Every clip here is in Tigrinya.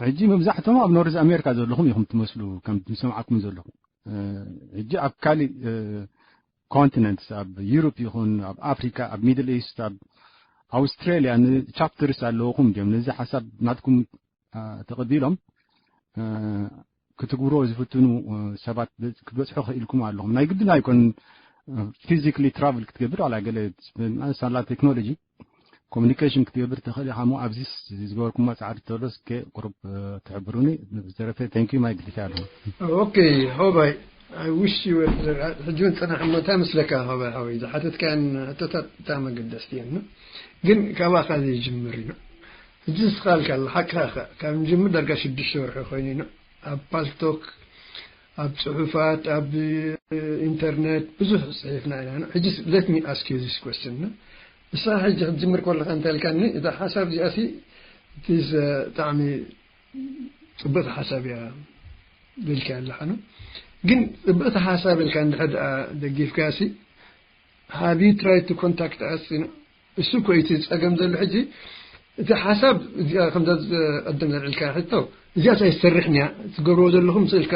ሕጂ መብዛሕቶም ኣብ ኖርዝ ኣሜሪካ ዘለኹም ኢኹም ትመስሉ፣ ከም ዝሰምዓኩም ዘለኹ። ሕጂ ኣብ ካሊእ ኮንቲነንትስ፣ ኣብ ዩሮፕ ይኹን ኣብ ኣፍሪካ፣ ኣብ ሚድል ኢስት፣ ኣብ ኣውስትራሊያ ንቻፕተርስ ኣለውኹም ድዮም ነዚ ሓሳብ ናትኩም ተቐቢሎም ክትግብሮ ዝፍትኑ ሰባት ክትበፅሑ ክኢልኩም ኣለኹም? ናይ ግድን ኣይኮን ፊዚካሊ ትራቭል ክትገብር ዋላ ገለ ሳላ ቴክኖሎጂ ኮሚኒኬሽን ክትገብር ተኽእል ኢኻ እሞ፣ ኣብዚስ ዝገበርኩሞ ጻዕሪ ተሎ እስከ ቁሩብ ትሕብሩኒ። ብዝተረፈ፣ ቴንክ ዩ፣ ማይ ግዲፈ ኣለኹ። ኦኬ፣ ሆባይ፣ I wish you were there። ሕጂ እውን ጽናሕ እሞ፣ እንታይ መስለካ ሆባይ ሓወይ? ዝሓተትካየን ሕቶታት ብጣዕሚ ኣገደስቲ እየን፣ ግን ካባኻ ዘይጅምር እዩ። ሕጂ ንስኻ ኢልካ ኣሎ፣ ሓቅኻ ኢኻ። ካብ ንጅምር ዳርጋ ሽዱሽተ ወርሒ ኮይኑ እዩ። ኣብ ፓልቶክ፣ ኣብ ጽሑፋት፣ ኣብ ኢንተርኔት ብዙሕ ጽሒፍና ኢና። ሕጂ let me ask you this question። ንስኻ ሕጂ ክትጅምር ከለኻ እንታይ ኢልካኒ? እዛ ሓሳብ እዚኣ ሲ፣ it is ብጣዕሚ ጽብቕቲ ሓሳብ እያ ኢልካ ኣለኻ። ግን ጽብቕቲ ሓሳብ ኢልካ እንድሕር ደኣ ደጊፍካ ሲ፣ have you tried to contact us? እሱ እኮ እቲ ጸገም ዘሎ ሕጂ። እቲ ሓሳብ እዚኣ ከምዛ ቀደም ዘልዕልካ ሕቶ፣ እዚኣ ኣይሰርሕን እያ ትገብርዎ ዘለኹም ስእልካ፣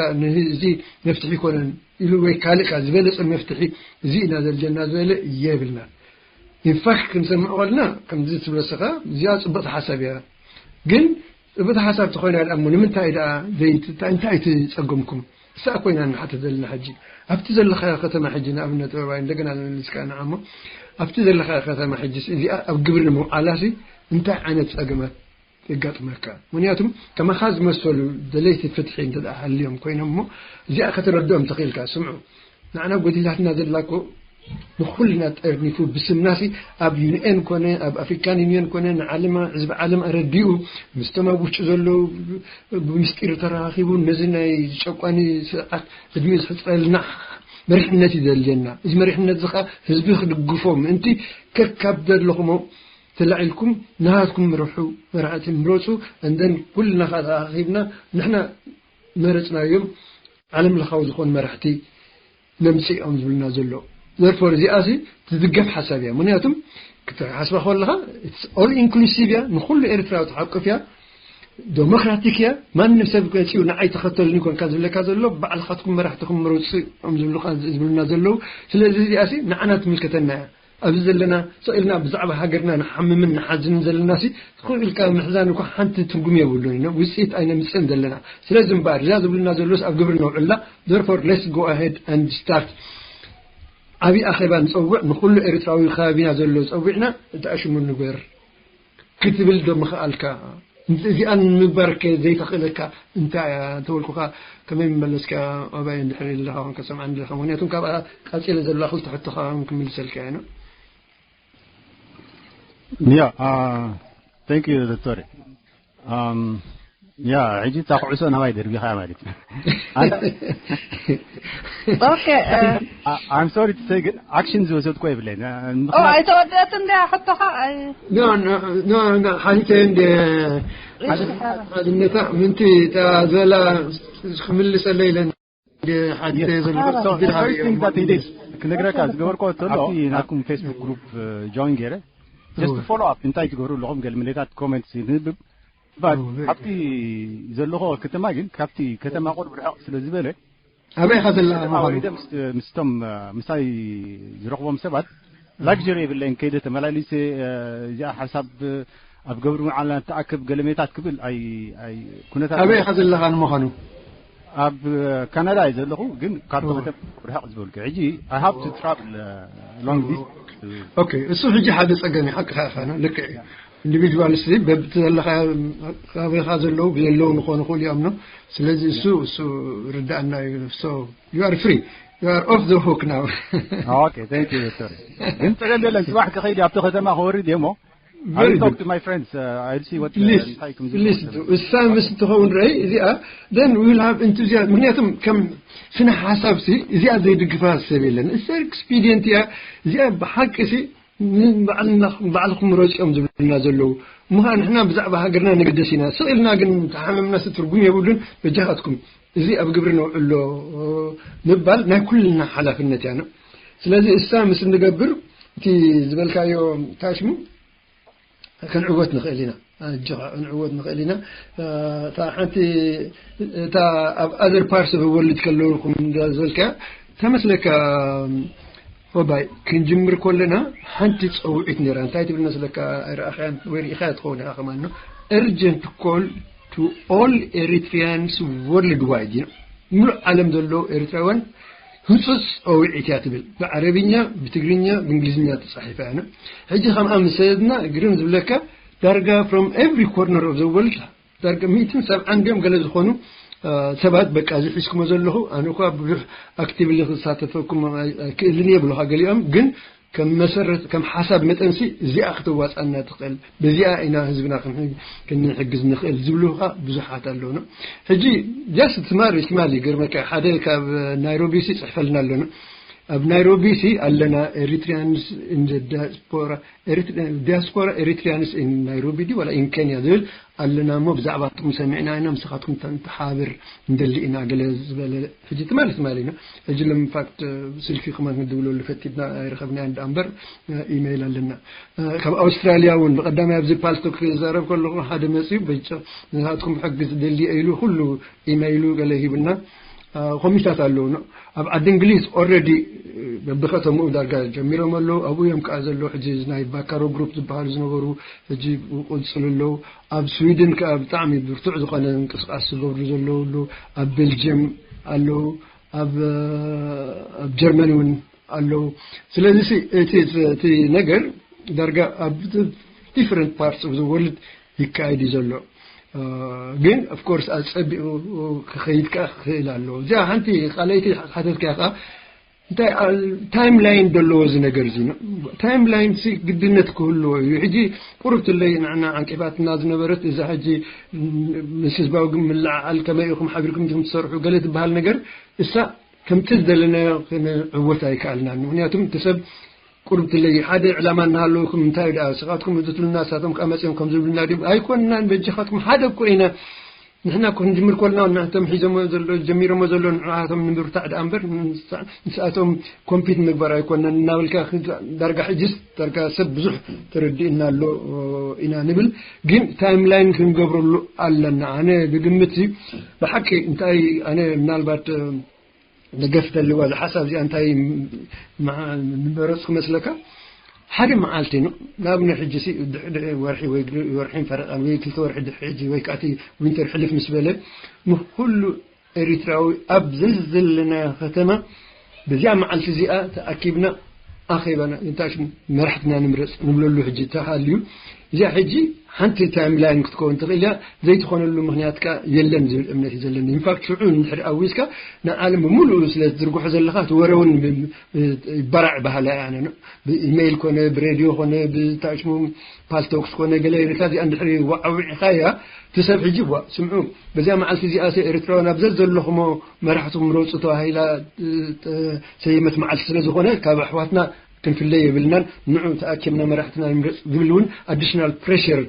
እዚ መፍትሒ ይኮነን ኢሉ ወይ ካልእ ዝበለጸ መፍትሒ እዚ ኢና ዘድልየና ዝበለ የብልና። ኢንፋክት ክንሰምዕ ከለና ከምዚ ትብለስኻ እዚኣ ጽብቕቲ ሓሳብ እያ። ግን ጽብቕቲ ሓሳብ ተኾይና ደኣ እሞ ንምንታይ ደኣ ዘይ-፣ እንታይ፣ እንታይ ትጸገምኩም? እሳ ኮይና ንሓተት ዘለና ሕጂ። ኣብቲ ዘለኻዮ ከተማ ሕጂ ንኣብነት፣ ኦባይ፣ እንደገና ንመልስካ ንዓሞ፣ ኣብቲ ዘለኻዮ ከተማ ሕጂ እዚኣ ኣብ ግብሪ ንምውዓላሲ እንታይ ዓይነት ጸገማት የጋጥመካ? ምክንያቱም ከማኻ ዝመሰሉ ደለይቲ ፍትሒ እንተ ደኣ ሃልዮም ኮይኖም እሞ እዚኣ ከተረድኦም ተኽኢልካ። ስምዑ፣ ንዓና ጎዲላትና ዘላ እኮ ንኹልና ጠርኒፉ ብስምናሲ ኣብ ዩንኤን ኮነ ኣብ ኣፍሪካን ዩንየን ኮነ ንዓለም፣ ህዝቢ ዓለም ኣረዲኡ፣ ምስቶም ኣብ ውሽጢ ዘለዉ ብምስጢር ተራኺቡ ነዚ ናይ ጨቋኒ ስርዓት ዕድሚኡ ዝሕፅረልና መሪሕነት እዩ ዘድልየና። እዚ መሪሕነት እዚ ከዓ ህዝቢ ክድግፎ ምእንቲ ከካብ ዘለኹሞ ተላዒልኩም ናሃትኩም ምርሑ፣ መራሕቲ ምረፁ። እንደን ኩልና ከዓ ተኣኻኺብና ንሕና መረፅናዮም ዓለም ለኻዊ ዝኾኑ መራሕቲ ነምፅኦም ዝብልና ዘሎ። ዘርፎር እዚኣ ሲ ትድገፍ ሓሳብ እያ። ምክንያቱም ክትሓስባ ከለኻ it's all inclusive እያ፣ ንኹሉ ኤርትራዊ ትሓቅፍ እያ፣ ዴሞክራቲክ እያ። ማንም ሰብ መፂኡ ንዓይ ተኸተሉኒ ኮንካ ዝብለካ ዘሎ፣ ባዕልኻትኩም መራሕትኹም ምረፁ እዮም ዝብሉኻ፣ ዝብሉና ዘለዉ። ስለዚ እዚኣ ሲ ንዓና ትምልከተና እያ። ኣብዚ ዘለና ስቕ ኢልና ብዛዕባ ሃገርና ንሓምምን ንሓዝንን ዘለና ሲ፣ ስቕ ኢልካ ምሕዛን እኳ ሓንቲ ትርጉም የብሉን። ኢና ውፅኢት ኣይነምፅእን ዘለና። ስለዚ እምበኣር እዛ ዝብሉና ዘሎስ ኣብ ግብሪ ነውዕላ። Therefore, let's go ahead and start። ዓብዪ ኣኼባ ንፀውዕ፣ ንኹሉ ኤርትራዊ ከባቢና ዘሎ ፀዊዕና፣ እቲ ኣሽሙ ንግበር ክትብል ዶ ምኽኣልካ? እዚኣ ንምግባር ከ ዘይተኽእለካ እንታይ እያ እንተበልኩኻ፣ ከመይ ምመለስካ? ኣባይ እንድሕር ኢልኻ ኮንካ ሰምዓኒ ኣለኻ። ምኽንያቱም ካብኣ ቀጺለ ዘለዋ ክልተ ሕቶኻ እውን ክምልሰልካ እየ። ያ፣ አ፣ thank you ዶክተር። ኣም፣ ያ፣ ሕጂ እታ ኩዕሶ ናባይ ደርቢኻ ማለት እዩ። ኣነ ኦኬ፣ እ፣ አ-፣ I'm sorry to say ግን ኣክሽን ዝወሰድኩ የብለይን። እ፣ ኦ፣ ምኽንያቱ ኣይተወደአትን ድያ ሕቶኻ? ኣይ። ኖ፣ ኖ፣ ኖ፣ ኖ፣ ሓቲተ እንደ ሓድነታ ምንቲ እታ ዘላ ክምልሰለይ ኢለን ሓቲተ እየ ዘለኹ። So, the first thing that he did፣ ክነግረካ ዝገበርኩ ተሎ፣ ኣብቲ ናትኩም ፌስቡክ ግሩፕ፣ እ፣ ጆይን ገይረ፣ just to follow up፣ እንታይ ትገብሩ ኣለኹም፣ ገለ ምሌታት ኮሜንት ንብብ። But ኣብቲ ዘለኹ ከተማ ግን ካብቲ ከተማ ቁሩብ ርሕቕ ስለ ዝበለ፣ ኣበይ ኢኻ ዘለኻ ምዃኑ? ኣውሪደ ምስ፣ ምስቶም፣ እ፣ ምሳይ ዝረኽቦም ሰባት ላግጀሪ የብለይን፣ ከይደ ተመላሊሰ፣ እ፣ እዚኣ ሓሳብ ኣብ ገብሪ መዓላ ተኣከብ ገለሜታት ክብል ኣይ-፣ ኣይ-፣ ኩነታት ኣበይ ኢኻ ዘለኻ ንምዃኑ? ኣብ ካናዳ እየ ዘለኹ፣ ግን ካብቲ ኦ። ከተማ ርሕቕ ዝበልኩ። ሕጂ I have to travel, እ፣ long distance። ኦኬ፣ እሱ ሕጂ ሓደ ጸገም እዩ፣ ሓቅኻ ኢኻ፣ ልክዕ እዩ። ኢንዲቪድዋልስ በብቲ ዘለኻ ከባቢኻ ዘለዉ ብዘለዉ ንኾኑ ይኽእሉ እዮም፣ ኖ? ስለዚ እሱ፣ እሱ ርዳእና እዩ። So, you are free. You are off the hook now. ኦኬ፣ thank you ዶክተር። ግን ጸገም የለን፣ ጽባሕ ክኸይድ ኣብቲ ከተማ ክወርድ እየ እሞ፣ I will talk to my friends, uh, I'll see what, uh፣ ፕሊዝ፣ እንታይ ከም ፕሊዝ ዝገብሩ። ዱ። እሳ ምስ ትኸውን ረይ እዚኣ፣ then we will have enthusiasm። ምክንያቱም ከም ስነ ሓሳብ ሲ እዚኣ ዘይድግፋ ሰብ የለን። እሳ ኤክስፒዲየንት እያ እዚኣ ብሓቂ ሲ ንባዕልና፣ ባዕልኹም ምረጹ እዮም ዝብሉና ዘለዉ። ምዃን ንሕና ብዛዕባ ሃገርና ንግደስ ኢና። ስቕ ኢልና ግን ተሓመምና ሲ ትርጉም የብሉን። በጃኻትኩም እዚ ኣብ ግብሪ ነውዕሎ ምባል ናይ ኩልና ሓላፍነት እያ። ስለዚ እሳ ምስ እንገብር እቲ ዝበልካዮ ታሽሙ ክንዕወት ንኽእል ኢና። ኣጆኻ፣ ክንዕወት ንኽእል ኢና። እታ ሓንቲ፣ እታ ኣብ other parts of the world ከለውኩም እንዳ ዝበልካ ተመስለካ፣ ወባይ ክንጅምር ከለና ሓንቲ ጸውዒት ነይራ። እንታይ ትብል መስለካ? ኣይረኣኽያን ወይ ርኢኻ ትኸውን ኢኻ ከማን ነው። Urgent call to all Eritreans worldwide እዩ። ሙሉእ ዓለም ዘለዉ ኤርትራውያን ህጹጽ ጸውዒት እያ ትብል። ብዓረብኛ፣ ብትግርኛ፣ ብእንግሊዝኛ ተጻሒፋ እያ። ሕጂ ከምኣ ምስ ሰደድና ግርም ዝብለካ ዳርጋ from every corner of the world ዳርጋ ሚእትን ሰብዓን ድዮም ገለ ዝኾኑ ሰባት በቃ እዚ ሒዝኩሞ ዘለኹ ኣነ እኳ ብዙሕ ኣክቲቭሊ ክሳተፈኩም ኣይክእልን እየ ብሉኻ ገሊኦም ግን ከም መሰረት ከም ሓሳብ መጠንሲ እዚኣ ክተዋፃና ትኽእል በዚኣ ኢና ህዝብና ክንሕግዝ ንኽእል ዝብሉ ከዓ ብዙሓት ኣለውና። ሕጂ ጃስት ትማሊ ትማሊ ገርመካ ሓደ ካብ ናይሮቢ ሲ ፅሕፈልና ኣለና ኣብ ናይሮቢ ሲ ኣለና Eritreans in the diaspora Eritrean diaspora Eritreans in Nairobi ድዩ ዋላ in Kenya ዝብል ኣለና እሞ ብዛዕባትኩም ሰሚዕና ኢና ምሳኻትኩም ተንተሓብር እንደሊ ኢና ገለ ዝበለ ሕጂ ትማሊ ትማሊ ኢና ሕጂ ለም ፋክት ስልኪ ከማን ክንድውለሉ ፈቲድና ኣይረኸብናያን ደኣ እምበር ኢመይል ኣለና ካብ ኣውስትራልያ እውን ብቀዳማይ ኣብዚ ፓልቶክ ክዛረብ ከለኹ ሓደ መፅዩ በጨ ንስኻትኩም ሕግዝ ደሊ ኢሉ ኩሉ ኢመይሉ ገለ ሂብና ኮሚታት ኣለዉ ኣብ ዓዲ እንግሊዝ ኦረዲ በብከተምኡ ዳርጋ ጀሚሮም ኣለዉ ኣብኡ እዮም ከዓ ዘለዉ ሕጂ ናይ ባካሮ ግሩፕ ዝበሃሉ ዝነበሩ ሕጂ ይቕፅሉ ኣለዉ ኣብ ስዊድን ከዓ ብጣዕሚ ብርቱዕ ዝኾነ እንቅስቃስ ዝገብሩ ዘለዉ ኣለዉ ኣብ ቤልጅየም ኣለዉ ኣብ ኣብ ጀርመኒ እውን ኣለዉ ስለዚ እቲ ነገር ዳርጋ ኣብ different parts of the world ይካየድ እዩ ዘሎ ግን of course ኣፀቢቑ ክኸይድ ከዓ ክኽእል ኣለዎ እዚኣ ሓንቲ ካልኣይቲ ሓተትካ ከዓ እንታይ ታይም ላይን ዘለዎ እዚ ነገር እዚ ታይም ላይን ሲ ግድነት ክህልዎ እዩ ሕጂ ቁርብትለይ ንዕና ዓንቂፋትና ዝነበረት እዛ ሕጂ ምስ ህዝባዊ ግን ምልዓዓል ከመይ ኢኹም ሓቢርኩም ኢኹም ትሰርሑ ገለ ትበሃል ነገር እሳ ከምቲ ዝደለናዮ ክንዕወት ኣይከኣልናን ምክንያቱም እቲ ሰብ ቁርብትለይ ሓደ ዕላማ እናሃለውኩም እንታይ ደኣ ስኻትኩም እትትሉና ሳቶም ከዓ መፅኦም ከም ዝብሉና ድም ኣይኮንናን በጃኻትኩም ሓደ እኮ ኢና ንሕና እኮ ክንጅምር ኮልና ንሕቶም ሒዞሞ ዘሎ ጀሚሮሞ ዘሎ ንዓቶም ንምብርታዕ ደኣ እምበር ንስኣቶም ኮምፒት ምግባር ኣይኮነን እናበልካ ዳርጋ ሕጅስ ዳርጋ ሰብ ብዙሕ ተረዲእና ኣሎ ኢና ንብል ግን ታይም ላይን ክንገብረሉ ኣለና ኣነ ብግምት ብሓቂ እንታይ ኣነ ምናልባት ደገፍ ተልዋ ዝሓሳብ እዚኣ እንታይ ንመረፅኩ መስለካ ሓደ መዓልቲ ንኣብነ ሕጂ ወርሒ ወይ ወርሒን ፈረቃን ወይ ክልተ ወርሒ ድሕሪ ሕጂ ወይ ከዓቲ ዊንተር ሕልፍ ምስ በለ ንኩሉ ኤሪትራዊ ኣብ ዘዘለናዮ ከተማ በዚኣ መዓልቲ እዚኣ ተኣኪብና ኣኼባና እንታይ ሽሙ መራሕትና ንምረፅ ንብለሉ ሕጂ ተሃልዩ እዚኣ ሕጂ ሓንቲ ታይም ላይን ክትከውን ትኽእል እያ ዘይትኾነሉ ምክንያት ከዓ የለን ዝብል እምነት እዩ ዘለኒ ኢንፋክት ሽዑ እንድሕር ኣዊዝካ ንዓለም ብምሉኡ ስለ ትዝርግሖ ዘለካ እቲ ወረ እውን ይበራዕ ባህላ እያ ብኢሜይል ኮነ ብሬድዮ ኮነ ብታሽሙ ፓልቶክስ ኮነ ገለ ኢልካ እዚኣ እንድሕር ዋዓዊዕካያ እቲ ሰብ ሕጂ ዋ ስምዑ በዚኣ መዓልቲ እዚኣ ሰ ኤርትራውያን ኣብ ዘዘለኹሞ መራሕትኩም ምረፁ ተባሂላ ሰየመት መዓልቲ ስለ ዝኾነ ካብ ኣሕዋትና ክንፍለ የብልናን ንዑ ተኣኪብና መራሕትና ንምረፅ ዝብል እውን ኣዲሽናል ፕሬሽር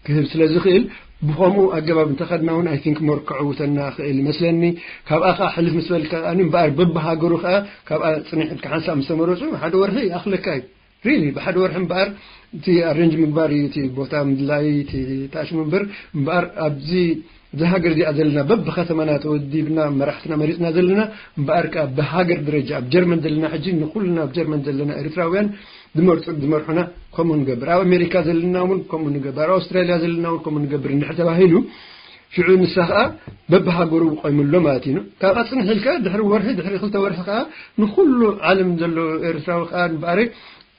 ክህብ ስለ ዝኽእል ብኸምኡ ኣገባብ እንተኸድና እውን ኣይ ቲንክ ሞር ክዕውተና ክእል ይመስለኒ ካብኣ ከዓ ሕልፍ ምስ በልካ እምበኣር በብሃገሩ ከዓ ካብኣ ፅንሕ ኢልካ ሓንሳብ ምስ ተመረፁ ሓደ ወርሒ ይኣኽለካ እዩ ሪሊ ብሓደ ወርሒ እምበኣር እቲ ኣሬንጅ ምግባር እዩ እቲ ቦታ ምድላይ እቲ ታሽሙ እምበር እምበኣር ኣብዚ እዚ ሃገር እዚኣ ዘለና በብከተማና ተወዲብና መራሕትና መሪፅና ዘለና እምበኣር ከዓ ብሃገር ደረጃ ኣብ ጀርመን ዘለና ሕጂ ንኩልና ኣብ ጀርመን ዘለና ኤርትራውያን ዝመርፁ ዝመርሑና ከምኡ ንገብር ኣብ ኣሜሪካ ዘለና እውን ከምኡ ንገብር ኣብ ኣውስትራልያ ዘለና እውን ከምኡ ንገብር እንድሕር ተባሂሉ ሽዑ ንሳ ከዓ በብሃገሩ ቆይምሎ ማለት እዩ ካብ ኣፅንሕ ኢልካ ድሕሪ ወርሒ ድሕሪ ክልተ ወርሒ ከዓ ንኩሉ ዓለም ዘሎ ኤርትራዊ ከዓ ንበኣረይ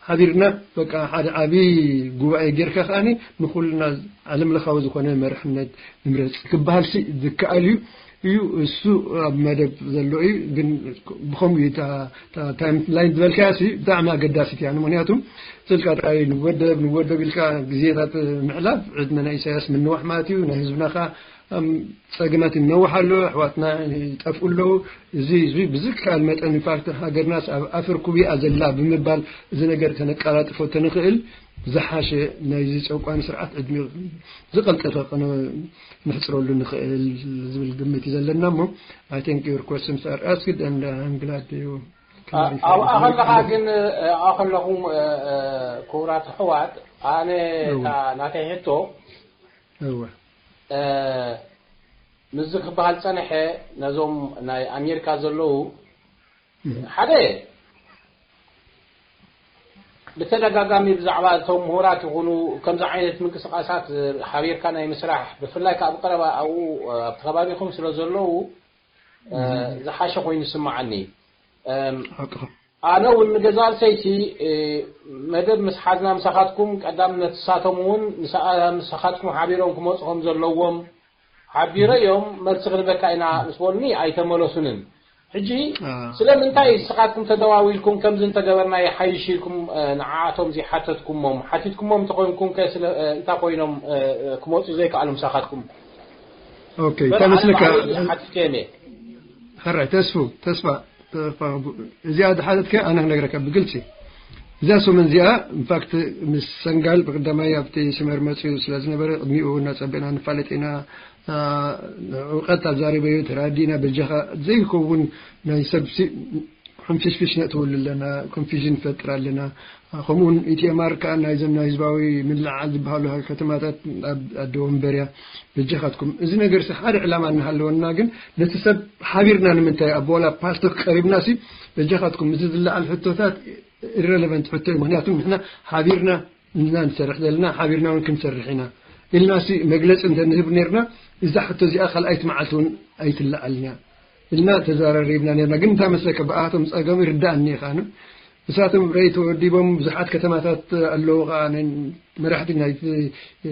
ሓቢርና በቃ ሓደ ዓብዪ ጉባኤ ጌርካ ከዓኒ ንኩልና ዓለም ለኻዊ ዝኾነ መርሕነት ንምረፅ ክበሃል ሲ ዝከኣል እዩ እዩ እሱ ኣብ መደብ ዘሎ እዩ ግን ብኸምኡ እዩ ታይም ላይን ዝበልካያ ሲ ብጣዕሚ ኣገዳሲት እያ ምክንያቱ ስልካ ጥራይ ንወደብ ንወደብ ኢልካ ግዜታት ምሕላፍ ዕድመ ናይ ኢሳያስ ምንዋሕ ማለት እዩ ናይ ህዝብና ከዓ ጸገማት ይነውሕ ኣሎ፣ ኣሕዋትና ይጠፍኡ ኣለዉ። እዚ ህዝቢ ብዝከኣል መጠን ኢንፋክት ሃገርናስ ኣብ ኣፈር ኩቢኣ ዘላ ብምባል እዚ ነገር ከነቀላጥፎ ተንኽእል ዝሓሸ ናይዚ ጨቋኒ ስርዓት ዕድሚኡ ዝቐልጠፈ ከነ- ነሕፅረሉ ንኽእል ዝብል ግምት እዩ ዘለና እሞ I think your questions are asked and I'm glad you ኣብኣ ከለኻ ግን ኣብኣ ከለኹም ክቡራት ኣሕዋት ኣነ እታ ናተይ ሕቶ እወ። እ፣ ምስዚ ክበሃል ጸንሐ፣ ነዞም ናይ ኣሜሪካ ዘለዉ፣ ሓደ፣ ብተደጋጋሚ ብዛዕባ እቶም ምሁራት ይኹኑ ከምዚ ዓይነት ምንቅስቃሳት ሓቢርካ ናይ ምስራሕ፣ ብፍላይ ካብ ቀረባ ኣብኡ ኣብቲ ከባቢኹም ስለ ዘለዉ፣ እ፣ ዝሓሸ ኮይኑ ይስምዓኒ። እም፣ ኣነ እውን ንገዛ ርእሰይቲ፣ እ፣ መደብ ምስ ሓዝና ምሳኻትኩም ቀዳም ነትሳቶም እውን ምሳኣ-፣ ምሳኻትኩም ሓቢሮም ክመፁ ከም ዘለዎም ሓቢረ እዮም፣ መልሲ ክንበካ ኢና ምስ በሉኒ ኣይተመለሱንን። ሕጂ ስለምንታይ ንስኻትኩም ተደዋዊልኩም ከምዚ እንተገበርና ይሓይሽ ኢልኩም፣ እ፣ ንዓኣቶም ዘይሓተትኩሞም? ሓቲትኩሞም እንተኾይንኩም ከ ስለ፣ እ፣ እንታይ ኮይኖም፣ እ፣ እ፣ ክመፁ ዘይከኣሉ ምሳኻትኩም? ኦኬ፣ እንታይ መስለካ? ሓቲትኩም እየ። ሕራይ ተስፉ፣ ተስፋ፣ ተስፋ፣ እዚኣ ዝሓተትከ ኣነ ክነግረካ ብግልፂ። እዛ ሰሙን እዚኣ ኢንፋክት ምስ ሰንጋል ብቀዳማይ ኣብቲ ስመር መፅኡ ስለ ዝነበረ ቅድሚኡ እናፀበና ንፋለጥ ኢና። እ፣ እውቀት ኣዛሪበዮ ተራዲና በጃኻ ዘይከውን ናይ ሰብ ሲ-፣ ሕንፍሽፍሽ ነእትወሉ ኣለና፣ ኮንፊዥን ንፈጥር ኣለና። ከምኡውን ኢቲኤምኣር ከዓ ናይዞም ናይ ህዝባዊ ምልዓል ዝበሃሉ ከተማታት ኣብ ኣደ ወንበር እያ። በጃኻትኩም እዚ ነገር ሲ ሓደ ዕላማ እናሃለወና ግን ነቲ ሰብ ሓቢርና ንምንታይ ኣብ ዋላ ፓልቶክ ቀሪብና ሲ በጃኻትኩም እዚ ዝለዓል ሕቶታት ኢረለቨንት ሕቶ እዩ። ምክንያቱ ንሕና ሓቢርና እና ንሰርሕ ዘለና ሓቢርና እውን ክንሰርሕ ኢና ኢልና ሲ መግለፂ እንተ ንህብ ነርና እዛ ሕቶ እዚኣ ካልኣይቲ መዓልቲ እውን ኣይትለዓልን እያ ኢልና ተዘራሪብና ነርና። ግን እንታይ መስለካ ብኣቶም ፀገም ይርዳእኒ ኢኻ ን-፣ ንሳቶም ረይ ተወዲቦም ብዙሓት ከተማታት ኣለዉ ከዓ ናይ መራሕቲ ናይቲ፣ እ፣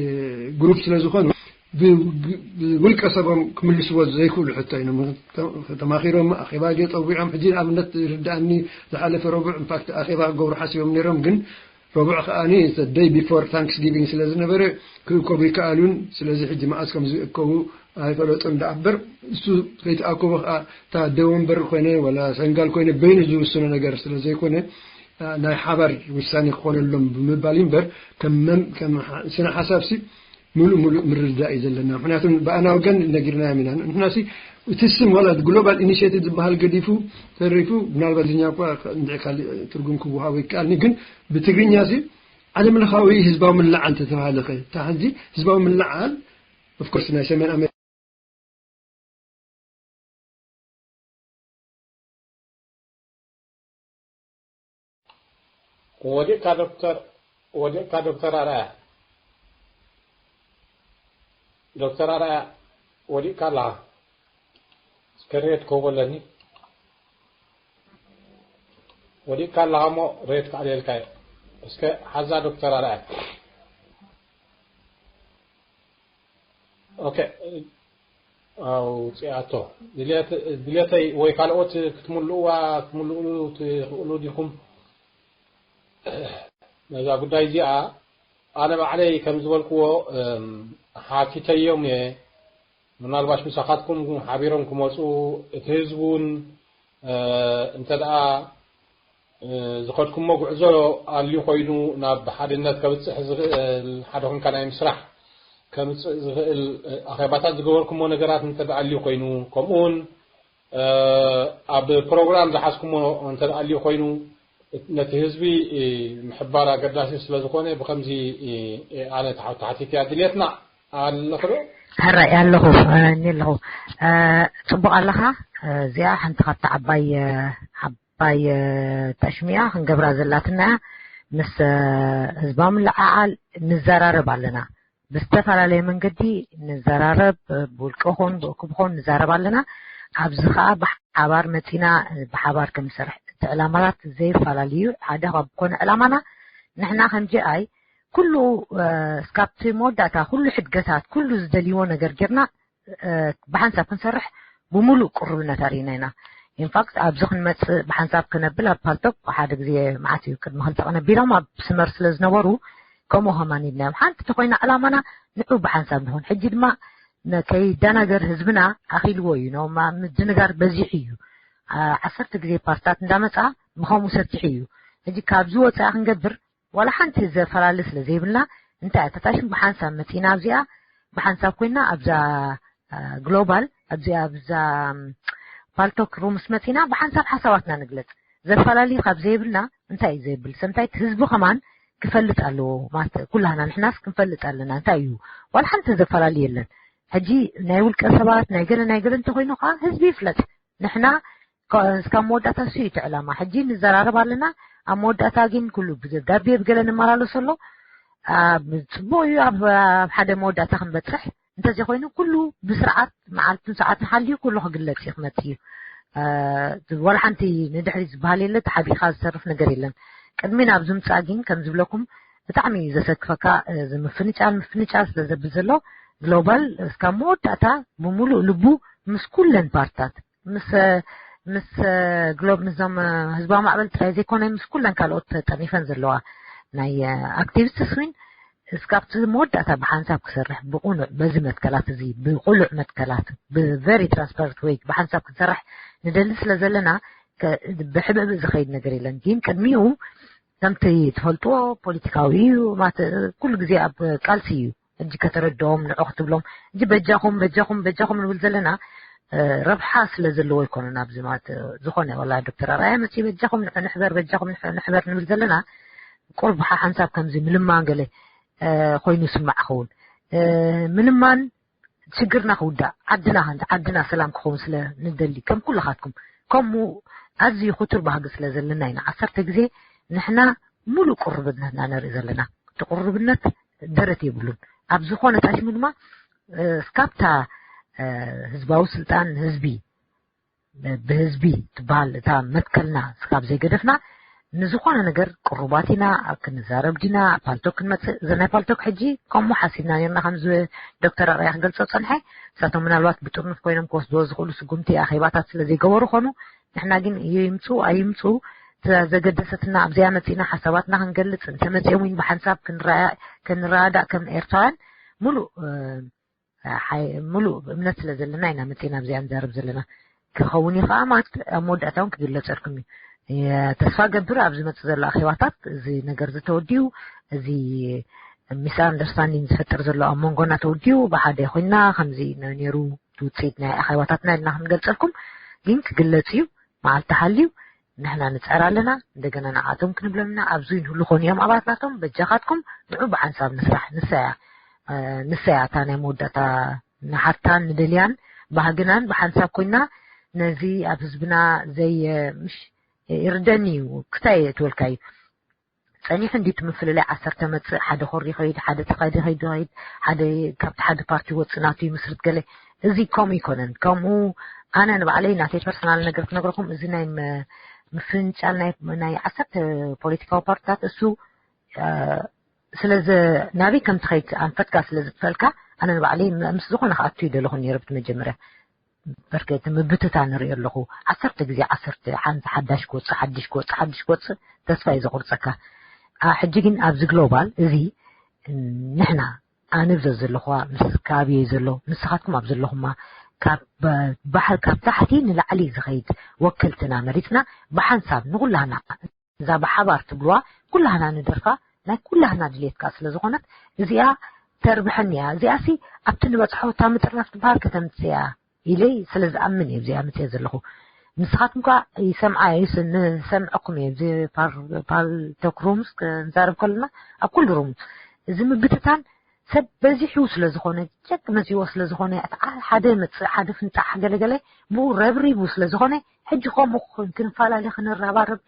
ግሩፕ ስለ ዝኾኑ ብ-፣ ብውልቀ ሰቦም ክምልስዎ ዘይክእሉ ሕቶ እዮም። ተማኺሮም ኣኼባ ገ-፣ ጸዊዖም። ሕጂ ንኣብነት ይርዳእኒ ዝሓለፈ ረቡዕ ኢንፋክት ኣኼባ ክገብሩ ሓሲቦም ነይሮም፣ ግን ረቡዕ ከኣኒ ደይ ቢፎር ታንክስ ጊቪንግ ስለ ዝነበረ ክእከቡ ይከኣሉን። ስለዚ ሕጂ መዓስ ከም ዝእከቡ ኣይፈለጡን ደኣ እምበር እሱ ከይተኣከቡ ከኣ እታ ደወንበር ኮይነ ወላ ሰንጋል ኮይነ በይኑ ዝውስኖ ነገር ስለ ዘይኮነ፣ እ፣ ናይ ሓባር ውሳኔ ክኾነሎም ብምባል እዩ እምበር ከም መም-፣ ከም ሓ-፣ ስነ ሓሳብሲ ምሉእ ምሉእ ምርድዳእ እዩ ዘለና። ምክንያቱ ብኣና ወገን ነጊርናዮም ኢና። ንሕናሲ እቲ ስም ዋላ ግሎባል ኢኒሽቲቭ ዝበሃል ገዲፉ ተሪፉ ምናልባት እዚኛ እኳ እንድዒ ካልእ ትርጉም ክወሃቦ ይከኣልኒ፣ ግን ብትግርኛ ሲ ዓለም ለኻዊ ህዝባዊ ምልዓል እንተተባሃለ ኸ? እታ ሕጂ ህዝባዊ ምልዓል ኦፍ ኮርስ ናይ ሰሜን ኣሜሪካ ወዲቕካ ዶክተር፣ ወዲቕካ ዶክተር ኣርኣያ፣ ዶክተር ኣርኣያ ወዲቕካ ኣለኻ። እስከ ሬት ክህቦ ኣለኒ። ወዲቕካ ኣለኻ እሞ ሬት ክኣልየልካ እየ። እስከ ሓዛ ዶክተር ኣርኣያ። ኦኬ። ኣውፅኣቶ። ድልየት-፣ ድልየተይ ወይ ካልኦት ክትምልእዋ፣ ክትምልእሉ ትኽእሉ ዲኹም? ነዛ ጉዳይ እዚኣ ኣነ ባዕለይ ከም ዝበልክዎ፣ እም፣ ሓቲተዮም እየ። ምናልባሽ ምሳኻትኩም ሓቢሮም ክመፁ፣ እቲ ህዝቢ እውን፣ እ፣ እንተ ደኣ፣ እ፣ ዝኸድኩሞ ጉዕዞ ኣልዩ ኮይኑ ናብ ሓድነት ከብፅሕ ዝኽእል፣ ሓደ ኮንካ ናይ ምስራሕ ከምፅእ ዝኽእል፣ እ፣ ኣኼባታት ዝገበርኩሞ ነገራት እንተ ደኣ ኣልዩ ኮይኑ፣ ከምኡ እውን፣ እ፣ ኣብ ፕሮግራም ዝሓዝኩሞ እንተ ደኣ ኣልዩ ኮይኑ፣ ነቲ ህዝቢ፣ እ፣ ምሕባር ኣገዳሲ ስለ ዝኾነ፣ ብኸምዚ፣ እ፣ እ፣ ኣነ ተሓ-፣ ተሓቲተ እያ ድልየትና። ኣለኹ ዶ? ሕራይ ኣለኹ፣ እ፣ እኒ ኣለኹ። እ፣ ጽቡቕ ኣለኻ። እ፣ እዚኣ ሓንቲ ካብታ ዓባይ፣ እ፣ ዓባይ፣ እ፣ ተሽሚያ ክንገብራ ዘላትና እያ። ምስ፣ እ፣ ህዝባዊ ምልዕዓል ንዘራረብ ኣለና። ብዝተፈላለየ መንገዲ ንዘራረብ፣ እ፣ ብውልቂ ኹን ብእኩብ ኹን ንዛረብ ኣለና። ኣብዚ ኸኣ ብሓባር መጺና፣ እ፣ ብሓባር ከም ንሰርሕ እቲ ዕላማታት ዘይፈላለዩ ሓደ ካብ ኮነ ዕላማና ንሕና ከም ጂ ኣይ ኩሉ፣ እ፣ እስካብቲ መወዳእታ ኩሉ ሕድገታት ኩሉ ዝደልይዎ ነገር ጌርና፣ እ፣ ብሓንሳብ ክንሰርሕ ብምሉእ ቅሩብነት ኣርኢና ኢና። ኢንፋክት ኣብዚ ክንመጽእ ብሓንሳብ ክነብል ኣብ ፓልቶክ ሓደ ግዜ መዓት እዩ ቅድሚ ክልተ ቀን ኣቢሎም ኣብ ስመር ስለ ዝነበሩ ከምኡ ከማን ኢልናዮም። ሓንቲ ተኾይና ዕላማና ንዑ ብሓንሳብ ንኹን። ሕጂ ድማ ነ-፣ ከይደናገር ህዝብና ኣኺልዎ እዩ። ኖማ ምድንጋር በዚሑ እዩ። ዓ-፣ ዓሰርተ ግዜ ፓርትታት እንዳመጽኣ ብኸምኡ ሰቲሑ እዩ። ሕጂ ካብዚ ወጻኢ ክንገብር ዋላ ሓንቲ ዘፈላሊ ስለ ዘይብልና እንታይ እያ ተታሽም ብሓንሳብ መጺና ኣብዚኣ ብሓንሳብ ኮይና ኣብዛ፣ አ፣ ግሎባል ኣብዚኣ ኣብዛ፣ ም፣ ፓልቶክ ሩምስ መጺና ብሓንሳብ ሓሳባትና ንግለጽ። ዘፈላሊ ካብ ዘይብልና እንታይ እዩ ዘይብል? ሰምታይ እቲ ህዝቢ ከማን ክፈልጥ ኣለዎ ማለት ኩላህና ንሕናስ ክንፈልጥ ኣለና። እንታይ እዩ ዋላ ሓንቲ ዘፈላሊ የለን። ሕጂ ናይ ውልቀ ሰባት ናይ ገለ ናይ ገለ እንተኮይኑ ከዓ ህዝቢ ይፍለጥ። ንሕና እስካብ መወዳእታ እሱ እዩ እቲ ዕላማ። ሕጂ ንዘራረብ ኣለና። ኣብ መወዳእታ ግን ኩሉ ብደብዳቤ ብገለ ንመላለሱ ኣሎ። ኣብ ጽቡቅ እዩ ኣብ ኣብ ሓደ መወዳእታ ክንበጽሕ። እንተዘይኮይኑ ኩሉ ብስርዓት መዓልትን ሰዓትን ሓልዩ ኩሉ ክግለጽ እዩ ክመጽእ እዩ። ወላ ሓንቲ ንድሕሪ ዝበሃል የለ ተሓቢእካ ዝተርፍ ነገር የለን። ቅድሚ ናብ ዝምጻእ ግን ከም ዝብለኩም ብጣዕሚ እዩ ዘሰክፈካ። እዚ ምፍንጫል ምፍንጫል ስለ ዘብል ዘሎ ግሎባል እስካብ መወዳእታ ብምሉእ ልቡ ምስ ኩለን ፓርትታት ምስ ምስ ግሎብ ምስዞም ህዝባዊ ማዕበል ጥራይ ዘይኮነ ምስ ኩለን ካልኦት ጠኒፈን ዘለዋ ናይ ኣክቲቪስትስ እውን እስካብቲ መወዳእታ ብሓንሳብ ክሰርሕ ብቁኑዕ በዚ መትከላት እዚ ብቁሉዕ መትከላት ብቨሪ ትራንስፓረንት ወይ ብሓንሳብ ክንሰርሕ ንደሊ ስለ ዘለና ብሕብእብእ ዝኸይድ ነገር የለን። ግን ቅድሚኡ ከምቲ ትፈልጥዎ ፖለቲካዊ እዩ። ኩሉ ግዜ ኣብ ቃልሲ እዩ። እጂ ከተረድኦም ንዑ ክትብሎም እጂ በጃኹም በጃኹም በጃኹም ንብል ዘለና ረብሓ ስለ ዘለዎ ኣይኮነን። ኣብዚ ማለት ዝኾነ ወላ ዶክተር ኣርኣያ መፅዩ በጃኹም ንሕበር በጃኹም ንሕበር ንብል ዘለና ቁርብ ሓንሳብ ከምዚ ምልማን ገለ ኮይኑ ስማዕ ኸውን ምልማን ሽግርና ክውዳእ ዓድና ዓድና ሰላም ክኸውን ስለ ንደሊ ከም ኩልኻትኩም ከምኡ ኣዝዩ ክቱር ባህጊ ስለ ዘለና ኢና ዓሰርተ ግዜ ንሕና ሙሉእ ቅሩብነትና ነርኢ ዘለና። እቲ ቅሩብነት ደረት የብሉን። ኣብ ዝኾነ ታሽሙ ድማ እስካብታ ህዝባዊ ስልጣን ህዝቢ ብህዝቢ ትበሃል እታ መትከልና ስካብ ዘይገደፍና ንዝኾነ ነገር ቅሩባት ኢና። ኣብ ክንዛረብ ዲና ኣብ ፓልቶክ ክንመፅእ እዚ ናይ ፓልቶክ ሕጂ ከምኡ ሓሲብና ነርና ከም ዶክተር ኣርኣያ ክገልፆ ፀንሐ። ንሳቶም ምናልባት ብጥርኑፍ ኮይኖም ክወስድዎ ዝኽእሉ ስጉምቲ ኣኼባታት ስለ ዘይገበሩ ኾኑ ንሕና ግን ይምፁ ኣይምፁ ዘገደሰትና ኣብዚኣ መፂና ሓሳባትና ክንገልፅ እንተመፂኦም እውን ብሓንሳብ ክንረዳእ ከም ኤርትራውያን ሙሉእ ሙሉእ እምነት ስለ ዘለና ኢና መፂና ኣብዚኣ ንዛረብ ዘለና። ክኸውን እዩ ከዓ ማለት ኣብ መወዳእታ እውን ክግለፀልኩም እዩ። ተስፋ ገብር ኣብ ዝመፅእ ዘሎ ኣኼባታት እዚ ነገር ዝተወዲኡ እዚ ሚስ ኣንደርስታንዲንግ ዝፈጥር ዘሎ ኣብ መንጎና ተወዲኡ ብሓደ ኮይና ከምዚ ነይሩ ውፅኢት ናይ ኣኼባታትና ኢልና ክንገልፀልኩም ግን ክግለፅ እዩ። መዓልቲ ሓልዩ ንሕና ንፅዕር ኣለና። እንደገና ንዓቶም ክንብሎም ኢና ኣብዚ ንህሉ ኮኑ እዮም ኣባላት ናቶም በጃኻትኩም ንዑ ብሓንሳብ ንስራሕ ንሳያ ንሳያ እታ ናይ መወዳእታ ንሓታን ንደልያን ባህግናን ብሓንሳብ ኮይና ነዚ ኣብ ህዝብና ዘይ ምሽ ይርደኒ እዩ ክታይ ትወልካ እዩ ጸኒሑ እንዲ ትምፍልላይ ዓሰርተ መጽእ ሓደ ኮሪ ይኸይድ ሓደ ተኸዲ ይኸይድ ይኸይድ ሓደ ካብቲ ሓደ ፓርቲ ወጽእ ናቱ ይምስርት ገለ እዚ ከምኡ ይኮነን። ከምኡ ኣነ ንባዕለይ ናተይ ፐርሰናል ነገር ክነግረኩም እዚ ናይ ምፍንጫል ናይ ዓሰርተ ፖለቲካዊ ፓርትታት እሱ ስለ ናበይ ከም ትኸይድ ኣንፈትካ ስለ ዝጥፈልካ ኣነ ንባዕለይ ምስ ዝኾነ ክኣቱ ይደለኹ ነይረ ብቲ መጀመርያ በርከቲ ምብትታ ንሪኦ ኣለኹ ዓሰርተ ግዜ ዓሰርተ ሓንቲ ሓዳሽ ክወፅእ ሓድሽ ክወፅእ ሓድሽ ክወፅእ ተስፋ እዩ ዘቁርፀካ ሕጂ ግን ኣብዚ ግሎባል እዚ ንሕና ኣነ ብዘ ዘለኹዋ ምስ ከባቢየ ዘሎ ንስኻትኩም ኣብ ዘለኹማ ካብ ባሕር ካብ ታሕቲ ንላዕሊ ዝኸይድ ወከልትና መሪፅና ብሓንሳብ ንኩላህና እዛ ብሓባር ትብልዋ ኩላህና ንደርፋ ናይ ኩላህና ድሌት ከዓ ስለ ዝኾነት እዚኣ ተርብሐኒ እያ። እዚኣ ሲ ኣብቲ ንበፅሖ እታ ምጥርናፍ ትበሃል ከተምፅእ እያ ኢለይ ስለ ዝኣምን እየ እዚኣ መፅየ ዘለኹ። ንስኻትኩም ከዓ ይሰምዓ ንሰምዐኩም እየ እዚ ፓልቶክ ሩምስ ክንዛረብ ከለና ኣብ ኩሉ ሩም እዚ ምብትታን ሰብ በዚሑ ስለ ዝኾነ ጨቅ መፂዎ ስለ ዝኾነ ሓደ መፅእ ሓደ ፍንጣሕ ገለገለ ብኡ ረብሪቡ ስለ ዝኾነ ሕጂ ከምኡ ክንፈላለ ክንረባረብ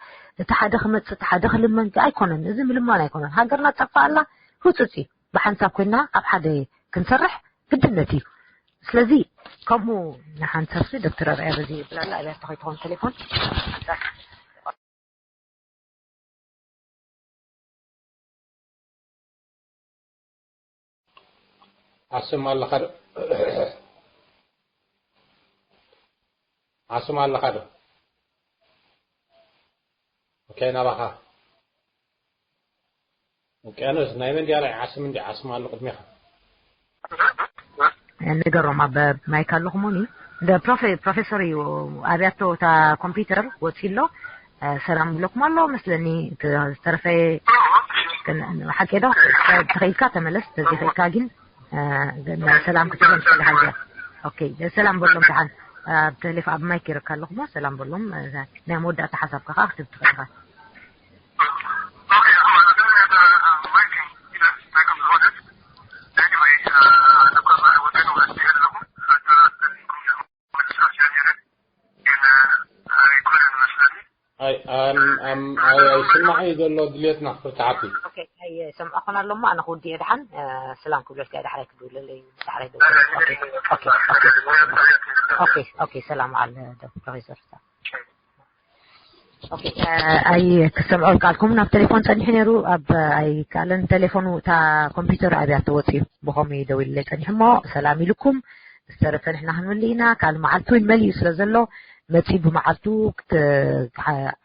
እቲ ሓደ ክመፅእ እቲ ሓደ ክልመን ኣይኮነን። እዚ ምልማን ኣይኮነን። ሃገርና ትጠፍእ ኣላ ህፁፅ እዩ። ብሓንሳብ ኮይና ኣብ ሓደ ክንሰርሕ ግድነት እዩ። ስለዚ ከምኡ ንሓንሳብ ሲ ዶክተር ኣርኣያ በዚ ይብል ኣላ ኣብያቶ ከይትኾን ቴሌፎን ዓስም ኣለኻ ዶ? ዓስም ኣለኻ ዶ? ኦኬ ናባኻ ውቅያኖስ ናይ መን ድያ ናይ ዓስም እንዲ ዓስም ኣሎ ቅድሜኻ ንገሮም ኣብ ማይክ ኣለኹሞኒ እንደ ፕሮፌሰር እዩ ኣብያቶ እታ ኮምፒውተር ወፂ ኣሎ ሰላም ብለኩም ኣሎ መስለኒ ዝተረፈ ሓቂ ዶ ተኸኢልካ ተመለስ ተዘይኽእልካ ግን ሰላም ክትበል ትኽእል ኢኻ እዚኣ ሰላም በሎም ደሓን ኣብ ቴሌፍ ኣብ ማይክ ይረካ ኣለኹሞ ሰላም በሎም ናይ መወዳእታ ሓሳብካ ከዓ ክትብ ትኽእል ኢኻ ኣይ ኣም ኣም ኣይ ኣይስማዕ እዩ ዘሎ ድሌትና ክፍርትሓት እዩ። ኦኬ ኣይሰምዐኹን ኣሎ እሞ ኣነ ክውድእ እየ ደሓን። ሰላም ክብለልካ እየ። ዳሕራይ ክድውለለይ ዳሕራይ ደውለለይ። ኦኬ ሰላም ዓል ፕሮፌሰር። ኣይ ክሰምዖ ቃልኩም ናብ ቴሌፎን ጸኒሑ ነይሩ። ኣብ ኣይካለን ቴሌፎኑ እታ ኮምፒውተር ኣብያ ተወፅዩ ብኸምኡ ደው ኢለይ ጸኒሑ እሞ ሰላም ኢልኩም ዝተረፈ ንሕና ክንምልእ ኢና። ካልእ መዓልቲ እውን መሊኡ ስለ ዘሎ መፂኡ ብመዓልቱ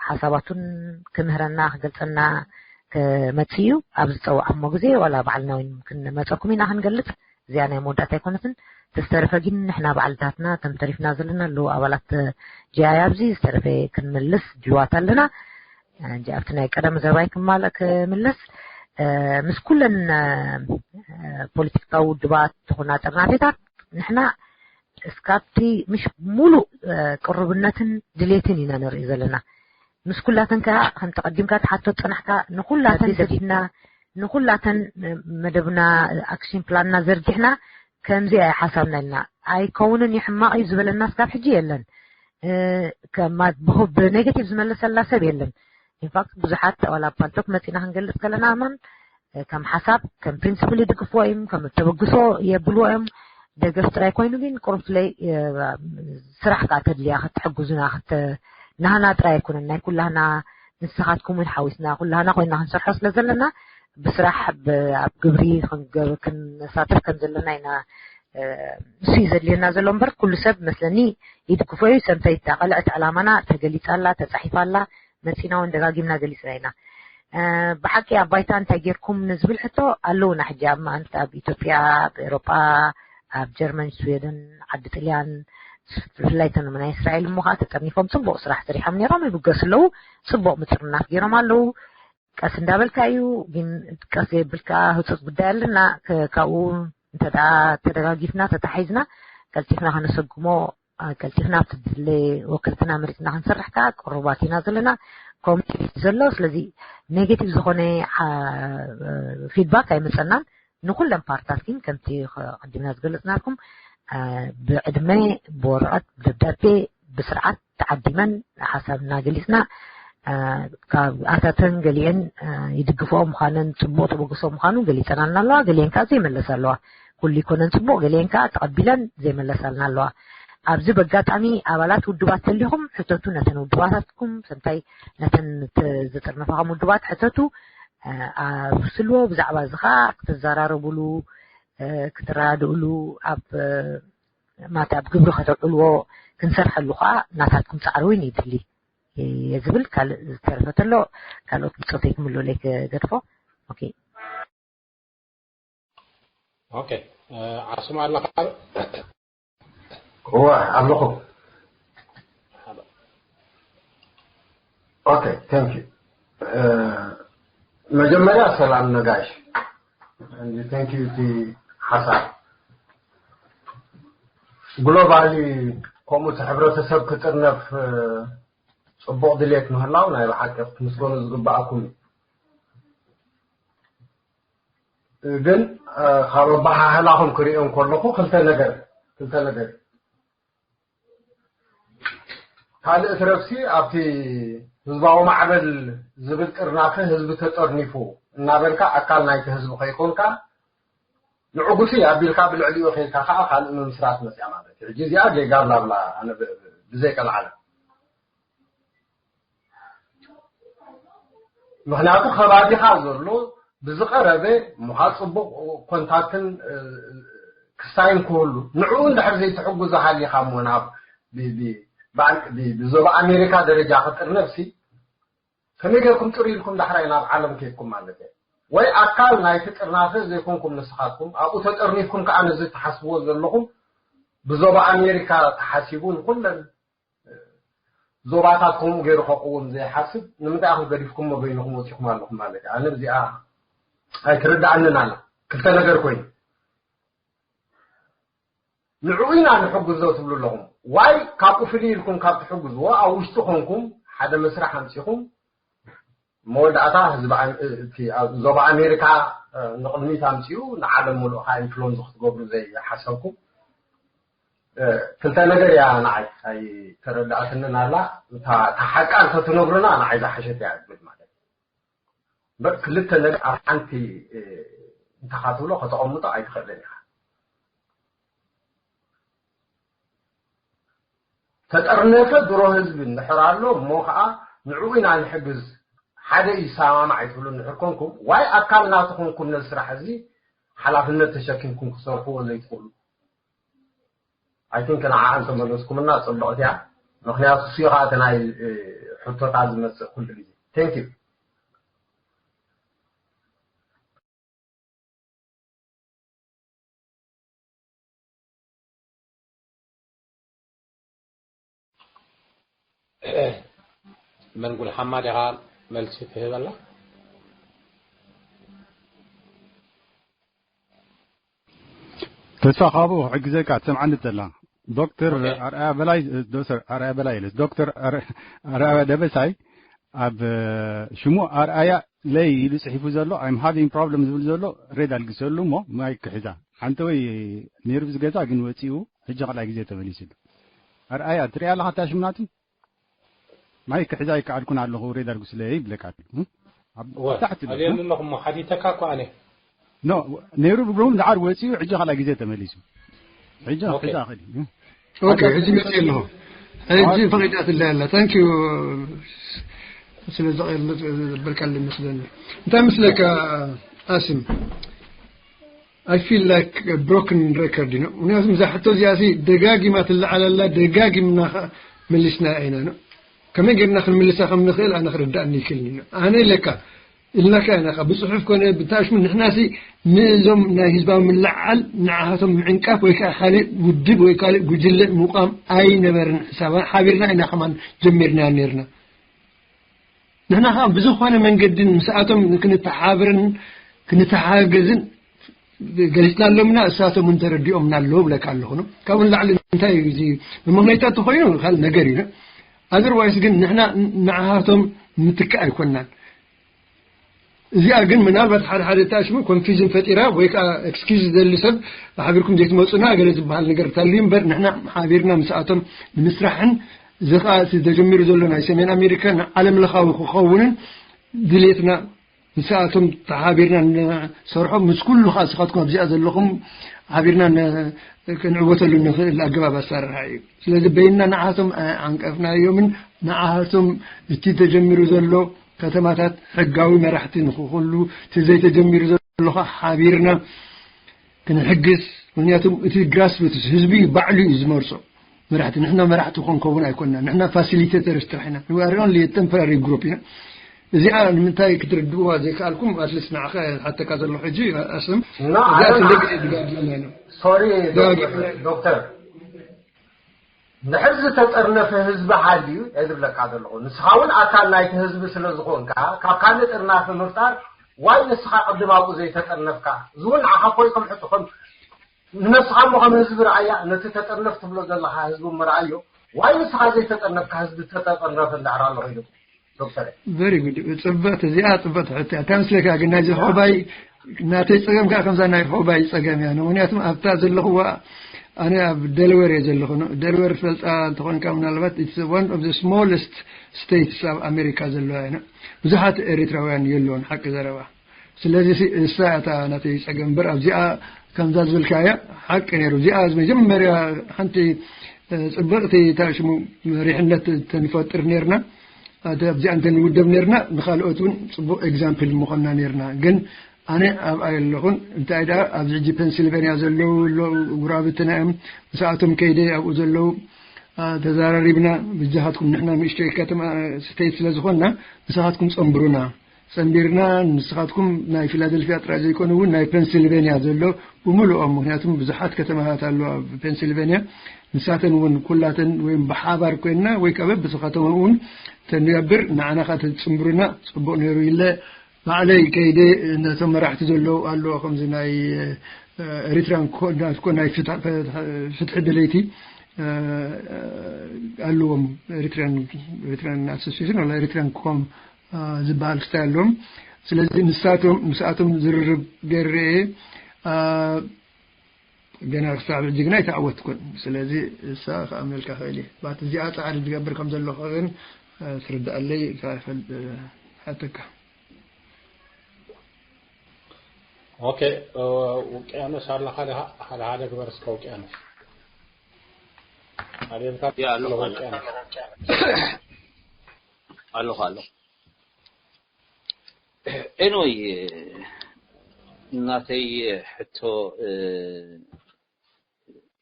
ሓሳባቱን ክምህረና ክገልፀና ክመፅእ እዩ። ኣብ ዝፀዋዕሞ ግዜ ዋላ ባዕልና እውን ክንመፀኩም ኢና ክንገልፅ። እዚኣ ናይ መወዳእታ ኣይኮነትን። ተስተረፈ ግን ንሕና ባዕልታትና ከም ተሪፍና ዘለና ኣለዉ ኣባላት ጂኣይ ኣብዚ ዝተረፈ ክንምልስ ድልዋት ኣለና። እንጂ ኣብቲ ናይ ቀደም ዘባይ ክማለ ክምለስ ምስ ኩለን ፖለቲካዊ ውድባት ዝኾና ጥርናፌታት ንሕና እስካብቲ ምሽ ሙሉእ ቅሩብነትን ድሌትን ኢና ንርኢ ዘለና። ምስ ኩላተን ከኣ ከም ተቐዲምካ ትሓቶ ዝጸናሕካ ንኹላተን ዘርጊሕና ንኹላተን መደብና ኣክሽን ፕላንና ዘርጊሕና ከምዚ ኣይ ሓሳብና ኢልና ኣይከውንን እዩ ሕማቕ እዩ ዝበለና ስካብ ሕጂ የለን። ከማ ብኔጌቲቭ ዝመለሰላ ሰብ የለን። ኢንፋክት ብዙሓት ዋላ ፓልቶክ መጺና ክንገልጽ ከለና ማን ከም ሓሳብ ከም ፕሪንስፕል ይድግፍዎ እዮም፣ ከም ተበግሶ የብልዎ እዮም። ደገፍ ጥራይ ኮይኑ ግን ቁሩብ ስለይ ስራሕ ከዓ ተድልያ ክትሕግዙና ናህና ጥራይ ኣይኮነን ናይ ኩላህና ንስኻትኩም እውን ሓዊስና ኩላህና ኮይና ክንሰርሖ ስለ ዘለና ብስራሕ ኣብ ግብሪ ክንሳተፍ ከም ዘለና ኢና። ንሱ እዩ ዘድልየና ዘሎ እምበር ኩሉ ሰብ መስለኒ ይድግፎ እዩ። ሰምተይታ ቀልዕቲ ዕላማና ተገሊፃላ ተፃሒፋላ መፂና እውን ደጋጊምና ገሊፅና ኢና። ብሓቂ ኣብ ባይታ እንታይ ጌርኩም ንዝብል ሕቶ ኣለውና ሕጂ ኣብ ማእንት ኣብ ኢትዮጵያ ኣብ ኤሮጳ ኣብ ጀርመን ስዌደን ዓዲ ጥልያን ብፍላይ ተኖም ናይ እስራኤል እሞ ከዓ ተጠርኒፎም ፅቡቅ ስራሕ ሰሪሖም ነይሮም ይብገሱ ኣለዉ። ፅቡቅ ምፅርናፍ ገይሮም ኣለዉ። ቀስ እንዳበልካ እዩ ግን ቀስ ዘይብል ከዓ ህፁፅ ጉዳይ ኣለና። ካብኡ እንተ ተደጋጊፍና ተታሒዝና ቀልጢፍና ከነሰጉሞ ቀልጢፍና ኣብቲ ድለ ወክልትና መሪፅና ክንሰርሕ ከዓ ቅሩባት ኢና ዘለና ኮሚቴ ዘሎ። ስለዚ ኔጌቲቭ ዝኾነ ፊድባክ ኣይመፀናን። ንኩለን ፓርትታት ግን ከምቲ ቀዲምና ዝገለፅናልኩም ብዕድመ ብወረቐት ብደብዳቤ ብስርዓት ተዓዲመን ሓሳብና ገሊፅና ካብ ኣታተን ገሊአን ይድግፍኦ ምዃነን ፅቡቅ ተበግሶ ምዃኑ ገሊፀናልና ኣለዋ። ገሊአን ከዓ ዘይመለሳ ኣለዋ። ኩሉ ይኮነን ፅቡቅ ገሊአን ከዓ ተቐቢለን ዘይመለሳልና ኣለዋ። ኣብዚ በጋጣሚ ኣባላት ውድባት ተሊኹም ሕተቱ ነተን ውድባታትኩም ሰምታይ ነተን ዝጥርነፋኹም ውድባት ሕተቱ ኣብስልዎ ብዛዕባ እዚ ከዓ ክትዘራረብሉ ክትረዳድእሉ ኣብ ማለት ኣብ ግብሪ ከተውዕልዎ ክንሰርሐሉ ከዓ ናታትኩም ፃዕሪ እውን ይድሊ ዝብል ካልእ ዝተረፈ ተሎ ካልኦት ብፆተይ ክምልኡለይ ክገድፎ። ኦኬ ኦኬ ዓስማ ኣለካ እወ ኣለኹ። ኦኬ thank you። መጀመርያ ሰላም ነጋሽ thank you። እቲ ሓሳብ ግሎባሊ ከምኡ እቲ ሕብረተሰብ ክጥርነፍ ፅቡቕ ድሌት ምህላው ናይ ብሓቂ ክትምስገኑ ዝግባኣኩም እዩ። ግን ካብ ኣበሃህላኹም ክሪኦ እንከለኹ ክልተ ነገር ክልተ ነገር ካልእ ትረፍሲ ኣብቲ ህዝባዊ ማዕበል ዝብል ጥርናፈ ህዝቢ ተጠርኒፉ እናበልካ ኣካል ናይቲ ህዝቢ ከይኮንካ ንዕጉሲ ኣቢልካ ብልዕሊኡ ከይድካ ከዓ ካልእ ምምስራት መፅያ ማለት እዩ። ሕጂ እዚኣ ጌጋ ብላብላ ኣነ ብዘይቀልዓለ ምኽንያቱ ከባቢኻ ዘሎ ብዝቐረበ ምዃ ፅቡቕ ኮንታክትን ክሳይን ክህሉ ንዕኡ እንድሕር ዘይትሕጉዞ ሃሊኻ እሞ ናብ ብዞባ ኣሜሪካ ደረጃ ክጥርነፍሲ ከመይ ገርኩም ጥር ኢልኩም ዳሕራይ ናብ ዓለም ከይድኩም ማለት እየ ወይ ኣካል ናይቲ ጥርናፈ ዘይኮንኩም ንስኻትኩም ኣብኡ ተጠርኒፍኩም ከዓ ነዚ ትሓስብዎ ዘለኹም ብዞባ ኣሜሪካ ተሓሲቡ ንኩለን ዞባታት ከምኡ ገይሩ ከቅውም ዘይሓስብ ንምንታይ ኢኹም ገዲፍኩሞ በይንኹም ወፂኹም ኣለኹም ማለት እዩ። ኣነ እዚኣ ኣይትርድኣንን ኣላ። ክልተ ነገር ኮይኑ ንዕኡ ኢና ንሕግዞ ትብሉ ኣለኹም። ዋይ ካብኡ ፍልይ ኢልኩም ካብ ትሕግዝዎ ኣብ ውሽጢ ኮንኩም ሓደ መስርሕ ኣምፂኹም መወዳእታ ህዝቢ ዞባ ኣሜሪካ ንቅድሚት ኣምፂኡ ንዓለም ሙሉእ ከዓ ኢንፍሉንስ ክትገብሩ ዘይሓሰብኩም ክልተ ነገር እያ ንዓይ ኣይተረዳእትንን ኣላ። እታ ሓቃ እንተትነግሩና ንዓይ ዝሓሸት እያ ዝብል ማለት። ክልተ ነገር ኣብ ሓንቲ እንተኻትብሎ ከተቐምጦ ኣይትኽእልን ኢኻ። ተጠርነፈ ድሮ ህዝቢ እንድሕር ኣሎ እሞ ከዓ ንዕኡ ኢና ንሕግዝ ሓደ ይሰማማዕ ኣይትብሉ እንድሕር ኮንኩም ዋይ ኣካል ናትኹም ኩነ ስራሕ እዚ ሓላፍነት ተሸኪምኩም ክሰርሕዎ ዘይትኽእሉ። ኣይቲንክ ንዓኣ እንተመለስኩምና ፅብቕቲ እያ። ምክንያቱ እሱ ከዓ እቲ ናይ ሕቶታ ዝመፅእ ኩሉ ግዜ። Thank you። መንጉል ሓማድ ኢኻ መልሲ ትህበላ? ተስፋ ካብኡ ክሕግዘካ ትሰምዓኒ ተላ ዶክተር ኣርኣያ በላይ ዶክተር ኣርኣያ በላይ ኢለ ዶክተር ኣርኣያ ደበሳይ ኣብ ሽሙ ኣርኣያ ለይ ኢሉ ጽሒፉ ዘሎ I'm having problem ዝብል ዘሎ ሬድ ኣልግሰሉ እሞ ማይክ ክሕዛ ሓንቲ ወይ ነይሩ ዝገዛ ግን ወፂኡ ሕጂ ካልኣይ ግዜ ተመሊሱሉ ኣርኣያ ትሪኣ ኣለካ እታ ሽም ናቱ ማይክ ክሕዛ ኣይከኣልኩን ኣለኹ ሬድ ኣልግስለይ ይብለካ ኣሎ ኣብ ታሕቲ ኣሎ ኣለኹ እሞ ሓቲተካ እኮ ኣነ ኖ ነይሩ ብግሩም ደሓር ወፂኡ ሕጂ ካልኣይ ግዜ ተመሊሱ ሕጂ ሕዛ ኸዲ ኦኬ ሕጂ መፅእ ኣለኹ ሕጂ ፈቂዳትለይ ኣላ ታንኪዩ ስለ ዘበልካለ ይመስለኒ እንታይ ምስለካ ኣስም I feel like a broken record you know ምክንያቱም እዛ ሕቶ እዚኣ ደጋጊማ ትለዓል ኣላ ደጋጊምና መሊስና ኢና ነው ከመይ ጌርና ክንምልሳ ከም ንኽእል ኣነ ክርዳእኒ ይክእልኒ ነው ኣነ ኢለካ ኢልናካ ኢና ካብ ብፅሑፍ ኮነ ብታሽሙ ንሕናሲ ንእዞም ናይ ህዝባዊ ምልዓል ንዓኻቶም ምዕንቃፍ ወይ ከዓ ካልእ ውድብ ወይ ካልእ ጉጅለ ምቋም ኣይነበርን ሕሳባ ሓቢርና ኢና ከማን ጀሚርና ነርና ንሕና ከዓ ብዝኾነ መንገዲ ምስኣቶም ክንተሓብርን ክንተሓገዝን ገሊፅናሎምና እሳቶም እውን ተረዲኦምና ኣለዉ ብለካ ኣለኹ ካብኡ ንላዕሊ እንታይ እዩ እዚ ብመክነይታ እንተኮይኑ ካልእ ነገር እዩ otherwise ግን ንሕና ንዓኻቶም ምትካእ ኣይኮናን እዚኣ ግን ምናልባት ሓደ ሓደ ተኣሽሙ ኮንፊዥን ፈጢራ ወይ ከዓ ኤክስኪዝ ዝደሊ ሰብ ሓቢርኩም ዘይትመፁና ገለ ዝበሃል ነገር ተልዩ እምበር ንሕና ሓቢርና ምስኣቶም ንምስራሕን እዚ ከዓ እቲ ተጀሚሩ ዘሎ ናይ ሰሜን ኣሜሪካ ንዓለም ለኻዊ ክኸውንን ድሌትና ንስኣቶም ተሓቢርና ንሰርሖ ምስ ኩሉ ከዓ ስኻትኩም ኣብዚኣ ዘለኹም ሓቢርና ክንዕወተሉ ንኽእል ኣገባብ ኣሰራርሓ እዩ ስለዚ በይንና ንዓቶም ዓንቀፍናዮምን ንዓቶም እቲ ተጀሚሩ ዘሎ ከተማታት ሕጋዊ መራሕቲ ንክኽሉ እቲ ዘይተጀሚሩ ዘሎ ከዓ ሓቢርና ክንሕግዝ ምክንያቱም እቲ ግራስሩትስ ህዝቢ እዩ ባዕሉ እዩ ዝመርፆ መራሕቲ ንሕና መራሕቲ ኮንከውን ኣይኮንና ንሕና ፋሲሊቴተርስ ጥራሕ ኢና ንዋሪ ኦንሊ ቴምፖራሪ ግሩፕ ኢና እዚኣ ንምንታይ ክትርድእዋ ዘይከኣልኩም ኣትሊስት ንዓኻ ሓተካ ዘሎ ሕጂ ኣስም እዚኣ ክንደ ግዜ ድጋግመና ኢና ሶሪ ዶክተር ንሕዚ ዝተጠርነፈ ህዝቢ ሃልዩ እየ ዝብለካ ዘለኹ ንስኻ እውን ኣካል ናይቲ ህዝቢ ስለ ዝኾንካ ካብ ካልእ ጥርናፈ ምፍጣር ዋይ ንስኻ ቅድም ኣብኡ ዘይተጠርነፍካ እዚ እውን ንዓኻ ኮይኩም ሕጽኹም ንነስኻ እሞ ከም ህዝቢ ረኣያ ነቲ ተጠርነፍ ትብሎ ዘለኻ ህዝቢ እሞ ረኣዮ ዋይ ንስኻ ዘይተጠርነፍካ ህዝቢ ተጠርነፈ እንዳዕራ ኣለኹ ኢሉ ዶክተር very good ጽብቕቲ እዚኣ ጽብቕቲ ሕቶ እያ እታ ምስለካ ግን ናይዚ ሆባይ ናተይ ጸገም ከዓ ከምዛ ናይ ሆባይ ጸገም እያ ምክንያቱም ኣብታ ዘለኹዋ ኣነ ኣብ ደልወር እየ ዘለኹ ደልወር ፈልጣ እንተኾንካ ምናልባት it's one of the smallest states ኣብ ኣሜሪካ ዘለዋ እያ ብዙሓት ኤሪትራውያን የለውን ሓቂ ዘረባ ስለዚ እሳ እታ ናተይ ጸገም እምበር ኣብዚኣ ከምዛ ዝበልካያ ሓቂ ነይሩ እዚኣ መጀመርያ ሓንቲ ጽብቕቲ እታ ሽሙ መሪሕነት ተንፈጥር ነርና ኣብዚኣ እንተንውደብ ነርና ንኻልኦት እውን ጽቡቕ ኤግዛምፕል ምኾንና ነርና ግን ኣነ ኣብኣ የለኹን እንታይ ደኣ ኣብዚ ሕጂ ፔንሲልቬንያ ዘለዉ ጉራብትና እዮም ምስኣቶም ከይደ ኣብኡ ዘለዉ ተዛራሪብና ብጃኻትኩም ንሕና ንእሽተይ ከተማ ስቴት ስለ ዝኾንና ንስኻትኩም ጸንብሩና ጸንቢርና ንስኻትኩም ናይ ፊላደልፊያ ጥራይ ዘይኮነ እውን ናይ ፔንሲልቬንያ ዘሎ ብምልኦም ምክንያቱም ብዙሓት ከተማታት ኣሎ ኣብ ፔንሲልቬንያ ንሳተን እውን ኩላተን ወይ ብሓባር ኮይንና ወይ ከዓ በብስኻቶም እውን ተንገብር ንዓና ከዓ ተፅምብሩና ፅቡቅ ነይሩ ኢለ ባዕለይ ከይደ ነቶም መራሕቲ ዘለዉ ኣለዎ ከምዚ ናይ ኤሪትራን ኮ ናይ ፍትሒ ደለይቲ ኣለዎም ኤሪትራን ኤሪትራን ኣሶሲሽን ወላ ኤሪትራን ኮም ዝበሃል ክስታይ ኣለዎም ስለዚ ንሳቶም ምስኣቶም ዝርርብ ገይረ ገና ክሳብ ሕጂ ግና ኣይተዓወትኩን። ስለዚ እሳ ክኣምነልካ ክእል እየ። ባት እዚኣ ጻዕሪ ዝገብር ከም ዘለኹ ግን፣ እ፣ ትርድኣለይ ኢልካ ይፈል-፣ እ፣ ሓተካ። ኦኬ፣ እ፣ ውቅያኖስ ኣለኻ ዲኻ? ሓደ ሓደ ግበር እስከ ውቅያኖስ። ኣልየልካ ያ፣ ኣለኹ፣ ኣለኹ። ውቅያኖስ። ኣለኹ፣ ኣለኹ። ኤንወይ፣ ናተይ ሕቶ፣ እ፣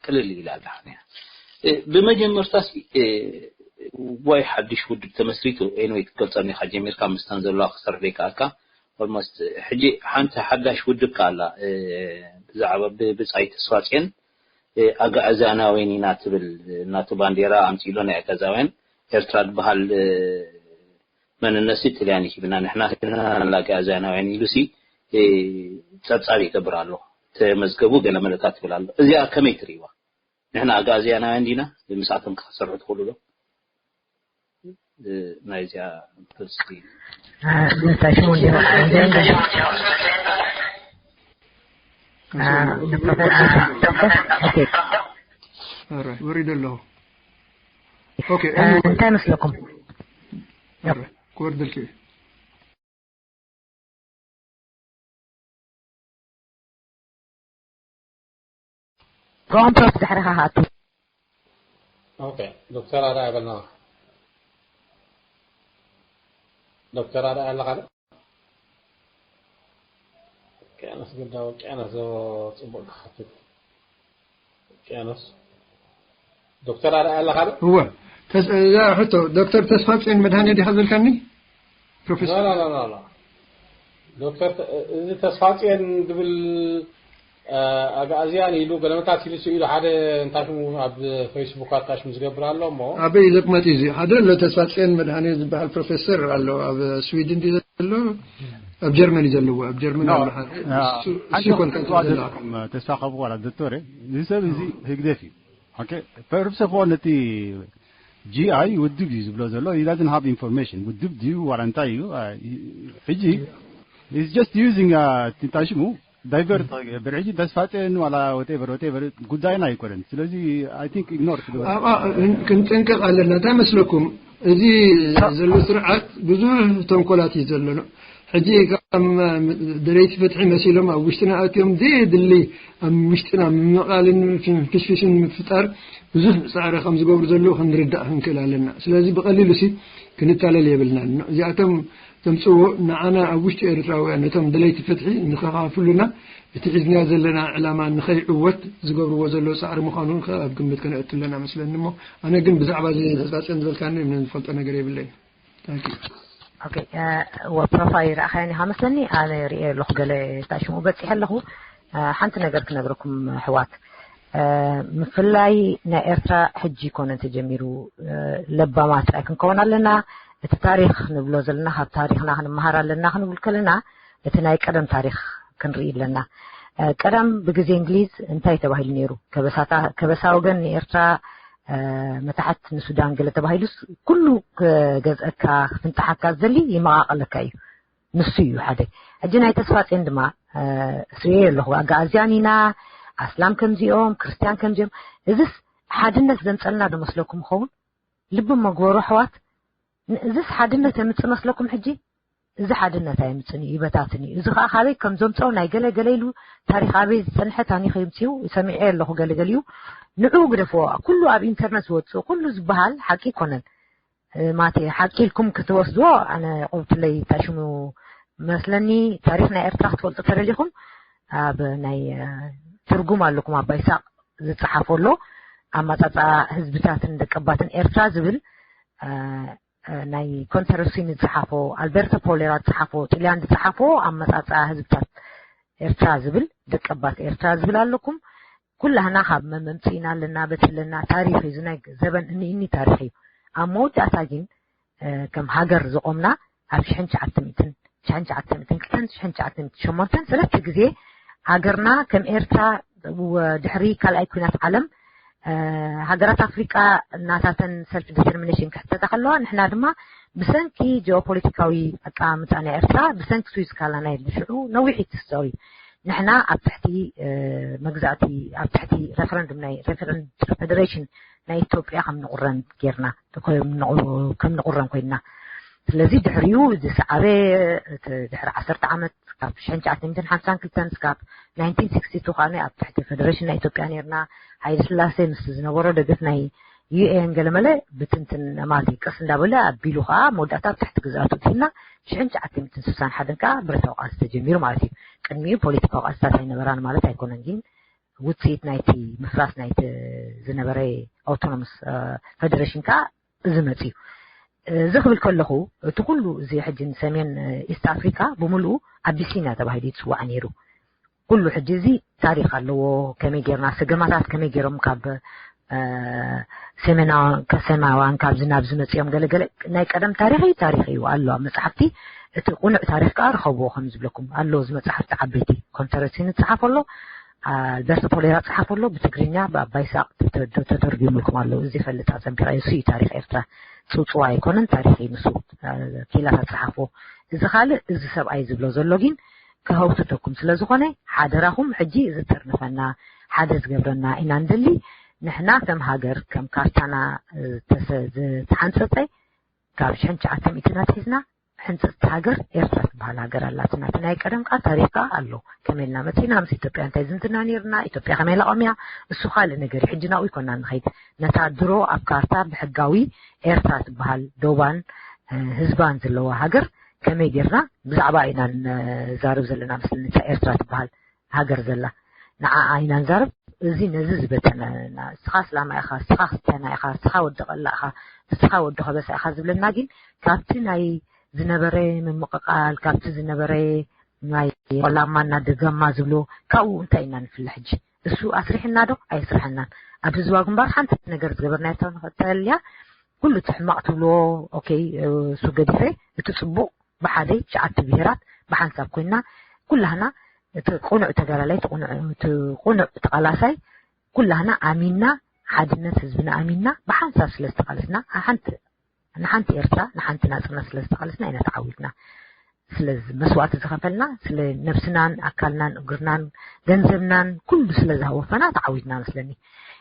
ቅልል ኢላ ኣላ። እ፣ ብመጀመርታስ፣ እ፣ ዋይ ሓድሽ ውድብ ተመስሪቱ፣ ኤንወይ ክትገልጸኒ ኢኻ ጀሚርካ፣ ምስታን ዘለዋ ክሰርሕ ዘይከኣልካ፣ ኦልሞስት ሕጂ ሓንቲ ሓዳሽ ውድብ ከኣ ኣላ፣ እ፣ ብዛዕባ ብ-፣ ብጻይ ተስፋጽዮን፣ እ፣ ኣግኣዝያናውያን ኢና ትብል፣ እ፣ እናቱ ባንዴራ ኣምጺእሎ ናይ ኣግኣዝያውያን ኤርትራ ዝበሃል፣ እ፣ መንነትሲ ጥልያን ሂብና፣ ንሕና ሂብና ኣላ ኣግኣዝያናውያን ኢሉሲ፣ እ፣ ጸብጻብ ይገብር ኣሎ። ተመዝገቡ ገለ መለታት ትብል ኣሎ። እዚኣ ከመይ ትርእይዋ? ንሕና ኣግኣዝያናውያን ዲና? ምስኣቶም ክትሰርሑ ትኽእሉ ዶ? እ፣ ናይዚኣ ፈልሲ። እ፣ እንታይ ሽሙ እንዲሁ? እ፣ ዶክተር፣ እ፣ ዶክተር፣ ኦኬ። ኦራይት፣ ወሪደ ኣለኹ። ኦኬ፣ እ፣ ኤኒወይ። እንታይ መስለኩም? ኦራይት፣ ክወርደልኪ እየ። ጎንቶስ ድሕርኻ ሃቱ። ኦኬ፣ ዶክተር ኣርኣያ በልና። ዶክተር ኣርኣያ ኣለኻ ዶ? ውቅያኖስ ግዳ፣ ውቅያኖስ ዞ-፣ ጽቡቅ ክሓትት። ውቅያኖስ። ዶክተር ኣርኣያ ኣለኻ ዶ? እወ። ተስ-፣ እዛ ሕቶ፣ ዶክተር ተስፋጽዮን መድሃኔ ዲኻ ዘልካኒ? ፕሮፌሰር? ኖ፣ ኖ፣ ኖ፣ ኖ፣ ኖ። ዶክተር ተ-፣ እዚ ተስፋጽዮን ዝብል፣ እ፣ ኣግኣዝያን ኢሉ ገለመታት ኢሉ ስኢሉ ሓደ እንታይ ሽሙ ኣብ ፌስቡክ ኣታሽም ዝገብር ኣሎ እሞ። ኣበይ ዘቅመጥ እዩ እዚ? ሓደ ኣሎ ተስፋጽዮን መድሃኔ ዝበሃል ፕሮፌሰር ኣሎ ኣብ ስዊድን ድዩ ዘሎ? ኣብ ጀርመን እዩ ዘለዎ። ኣብ ጀርመን ኖ፣ ኣሎ ሓደ። እ፣ እሱ፣ እሱ ሓንቲ ይኮን ክትብሉ ከንቱ ዘለኩም፣ ዘለኩም። ተስፋ ከብዋላ ዶክተር፣ እዚ ሰብ እዚ ህግደፍ እዩ። ኦኬ፣ ፈርሰፎ ነቲ ጂኣይ ውድብ እዩ ዝብሎ ዘሎ። He doesn't have information። ውድብ ድዩ ዋላ እንታይ እዩ? አ፣ ይ-፣ ሕጂ he's just using፣ አ፣ እንታይ ሽሙ ዳይቨርት ክገብር። ሕጂ ተስፋጽዮን ዋላ whatever፣ whatever ጉዳይና ኣይኮነን። ስለዚ I think ኢግኖር ትግበር። ኣብኣ ክን-፣ ክንጥንቀቕ ኣለና። እንታይ መስለኩም? እዚ ዘሎ ስርዓት ብዙሕ ተንኮላት እዩ ዘሎ። ሕጂ ከም ደለይቲ ፍትሒ መሲሎም ኣብ ውሽጥና ኣትዮም ዘየድሊ ኣብ ውሽጥና ምምቓልን ፍሽፍሽን ምፍጣር ብዙሕ ጻዕሪ ከም ዝገብሩ ዘለዉ ክንርዳእ ክንክእል ኣለና። ስለዚ ብቐሊሉ ሲ ክንታለል የብልናን። እዚኣቶም ዘምጽዎ ንዓና ኣብ ውሽጢ ኤርትራውያን ነቶም ደለይቲ ፍትሒ ንኸፋፍሉና፣ እቲ ሒዝናዮ ዘለና ዕላማ ንኸይዕወት ዝገብርዎ ዘለዉ ጻዕሪ ምዃኑ ከ ኣብ ግምት ከነእቱ ኣለና መስለኒ። እሞ ኣነ ግን ብዛዕባ እዚ ተስፋጽዮን ዝበልካኒ ምንም ዝፈልጦ ነገር የብለይን። Thank you። ኦኬ፣ እ፣ ወ-፣ ፕሮፋይል ረኣኻዮ ኢኻ መስለኒ። ኣነ ርእየ ኣለኹ፣ ገለ እንታይ ሽሙ በጺሐ ኣለኹ። እ፣ ሓንቲ ነገር ክነግረኩም ኣሕዋት። እ፣ ምፍላይ ናይ ኤርትራ ሕጂ ኣይኮነን ተጀሚሩ። እ፣ ለባማት ጥራይ ክንከውን ኣለና። እቲ ታሪኽ ንብሎ ዘለና፣ ካብ ታሪኽና ክንመሃር ኣለና ክንብል ከለና፣ እቲ ናይ ቀደም ታሪኽ ክንርኢ ኣለና። እ፣ ቀደም ብግዜ እንግሊዝ እንታይ ተባሂሉ ነይሩ? ከበሳታ-፣ ከበሳ ወገን ንኤርትራ፣ እ፣ መታሕት ንሱዳን ገለ ተባሂሉስ፣ ኩሉ ክገዝአካ፣ ክፍንጥሓካ ዝደሊ ይመቓቐለካ እዩ። ንሱ እዩ ሓደ። ሕጂ ናይ ተስፋጽዮን ድማ፣ እ፣ ስርየ ኣለኹ። ኣጋኣዝያን ኢና፣ ኣስላም ከምዚኦም፣ ክርስትያን ከምዚኦም። እዝስ ሓድነት ዘምጸልና ዶ መስለኩም ይኸውን? ልቢ መግበሩ ኣሕዋት፣ ን-፣ እዝስ ሓድነት የምጽእ መስለኩም ሕጂ? እዚ ሓድነት ኣየምጽእን እዩ፣ ይበታትን እዩ። እዚ ኸኣ ካበይ ከም ዘምጽኦ ናይ ገለ ገለ ኢሉ ታሪኽ ኣበይ ዝጸንሐ ታኒኽ የምጽኡ ሰሚዐ ኣለኹ ገለ ገሊኡ። ንዑ ግደፍዎ። ኩሉ ኣብ ኢንተርነት ዝወጽእ ኩሉ ዝበሃል ሓቂ ኣይኮነን። እ፣ ማቴ ሓቂ ኢልኩም ክትወስድዎ ኣነ ቆብትለይ ታሽሙ መስለኒ። ታሪኽ ናይ ኤርትራ ክትፈልጡ ተደሊኹም ኣብ ናይ፣ እ፣ ትርጉም ኣለኩም ኣባ ይስሐቅ ዝጸሓፎ ኣሎ። ኣመጻጽኣ ህዝብታትን ደቀባትን ኤርትራ ዝብል፣ እ፣ እ፣ ናይ ኮንተረሲኒ ዝጸሓፎ፣ ኣልበርቶ ፖሌራ ዝጸሓፎ፣ ጥልያን ዝጸሓፎ ኣመጻጽኣ ህዝብታት ኤርትራ ዝብል፣ ደቀባት ኤርትራ ዝብል ኣለኩም። ኩላህና ካብ መ-፣ መምጽኢና ኣለና፣ በቲ ኣለና። ታሪኽ እዩ፣ እዚ ናይ ዘበን እኒ እኒ ታሪኽ እዩ። ኣብ መወዳእታ ግን፣ እ፣ ከም ሃገር ዝቖምና ኣብ ሽሕን ትሽዓተ ሚእትን፣ ሽሕን ትሽዓተ ሚእትን ክልተን ሽሕን ትሽዓተ ሚእትን ሸሞንተን ሰለስተ ግዜ ሃገርና ከም ኤርትራ ወ-፣ ድሕሪ ካልኣይ ኲናት ዓለም፣ እ፣ ሃገራት ኣፍሪቃ ናታተን ሰልፍ ዲተርሚኔሽን ክሕተታ ከለዋ፣ ንሕና ድማ ብሰንኪ ጂኦፖለቲካዊ ኣቀማምጣ ናይ ኤርትራ፣ ብሰንኪ ስዊዝ ካናል፣ ሽዑ ነዊሕ እዩ እቲ ስቶሪ፣ ንሕና ኣብ ትሕቲ መግዛእቲ ኣብ ትሕቲ referendum ናይ referendum federation ናይ ኢትዮጵያ ከም ንቑረን ጌርና ከም ንቑረን ኮይና። ስለዚ ድሕሪኡ ዝሰዓበ ድሕሪ ዓሰርተ ዓመት ካብ ሽሕን ትሽዓተ ሚእትን ሓምሳን ክልተን ስካብ ናይንቲን ሲክስቲ ቱ ከኣ ኣብ ትሕቲ federation ናይ ኢትዮጵያ ኔርና። ሃይለ ስላሴ ምስ ዝነበሮ ደገፍ ናይ ዩ ኤን ገለመለ ብትንትን ማለት እዩ ቀስ እንዳበለ ኣቢሉ ከዓ መወዳእታ ኣብ ትሕቲ ግዝኣቱ ዲና ሽሕን ትሽዓተ ሚእትን ስሳን ሓደን ከዓ ብረታዊ ቃልሲ ተጀሚሩ ማለት እዩ። ቅድሚኡ ፖለቲካዊ ቃልስታት ኣይነበራን ማለት ኣይኮነን፣ ግን ውፅኢት ናይቲ ምፍራስ ናይቲ ዝነበረ autonomous federation ከዓ እዚ መፅዩ። እዚ ክብል ከለኹ እቲ ኩሉ እዚ ሕጂ ንሰሜን ኢስት ኣፍሪካ ብምሉኡ ኣቢሲንያ ተባሂሉ ይፅዋዕ ነይሩ። ኩሉ ሕጂ እዚ ታሪክ ኣለዎ። ከመይ ጌርና ሰገማታት ከመይ ጌሮም ካብ ሰሜናውያን ካብ ዝናብ ዝመፅኦም ገለገለ ናይ ቀደም ታሪክ እዩ፣ ታሪክ እዩ ኣሎ ኣብ መፅሓፍቲ። እቲ ቁኑዕ ታሪክ ከዓ ርኸብዎ ከም ዝብለኩም ኣሎ እዚ መፅሓፍቲ ዓበይቲ ኮንፈረንስ ንፅሓፍ ኣሎ። ኣልበርት ፖሌራ ፅሓፍ ኣሎ ብትግርኛ ብኣባይ ሳቅ ተተርጉምልኩም ኣሎ። እዚ ፈልጥ ኣፀቢቀ እሱ እዩ ታሪክ ኤርትራ። ፅውፅዋ ኣይኮነን ታሪክ እዩ ንሱ። ኪላታት ፅሓፍዎ። እዚ ካልእ እዚ ሰብኣይ ዝብሎ ዘሎ ግን ከሀውትተኩም ስለ ዝኾነ ሓደራኹም ሕጂ ዝጥርንፈና ሓደ ዝገብረና ኢና ንደሊ። ንሕና ከም ሃገር ከም ካርታና ዝተሓንፀፀ ካብ ሽሕን ትሽዓተ ሚእትን ኣትሒዝና ሕንፅፅቲ ሃገር ኤርትራ ትበሃል ሃገር ኣላትና። እቲ ናይ ቀደም ከዓ ታሪክ ከዓ ኣሎ። ከመይ ኢልና መፂና ምስ ኢትዮጵያ እንታይ ዝምድና ነይርና፣ ኢትዮጵያ ከመይ ለቐምያ፣ እሱ ካልእ ነገር እዩ። ሕጂ ናብኡ ይኮና ንኸይድ። ነታ ድሮ ኣብ ካርታ ብሕጋዊ ኤርትራ ትበሃል ዶባን ህዝባን ዘለዋ ሃገር ከመይ ጌርና ብዛዕባ ኢና ንዛረብ ዘለና መስለኒ። እታ ኤርትራ ትበሃል ሃገር ዘላ ንዓኣ ኢና ንዛረብ። እዚ ነዚ ዝበተነና፣ እስኻ ስላማ ኢኻ፣ እስኻ ክርስትያና ኢኻ፣ እስኻ ወዲ ቀላ ኢኻ፣ እስኻ ወዲ ከበሳ ኢኻ ዝብለና ግን ካብቲ ናይ ዝነበረ ምምቕቓል ካብቲ ዝነበረ ናይ ቆላማና ደጋማ ዝብሎ ካብኡ እንታይ ኢና ንፍለ ሕጂ? እሱ ኣስሪሕና ዶ ኣይስርሐናን? ኣብ ህዝባዊ ግንባር ሓንቲ ነገር ዝገበርናዮ እንተልያ ኩሉ እቲ ሕማቕ ትብልዎ ኦኬ እሱ ገዲፈ እቲ ፅቡቕ ብሓደ ትሽዓተ ብሄራት ብሓንሳብ ኮይና ኩላህና እቲ ቁኑዕ ተጋዳላይ እቲ ቁኑዕ ተቓላሳይ ኩላህና ኣሚንና ሓድነት ህዝብና ኣሚንና ብሓንሳብ ስለ ዝተቓለስና ሓንቲ ንሓንቲ ኤርትራ ንሓንቲ ናጽነት ስለ ዝተቓለስና ኢና ተዓዊትና። ስለ መስዋእቲ ዝኸፈልና ስለ ነብስናን ኣካልናን እግርናን ገንዘብናን ኩሉ ስለ ዝሃወፈና ተዓዊትና መስለኒ።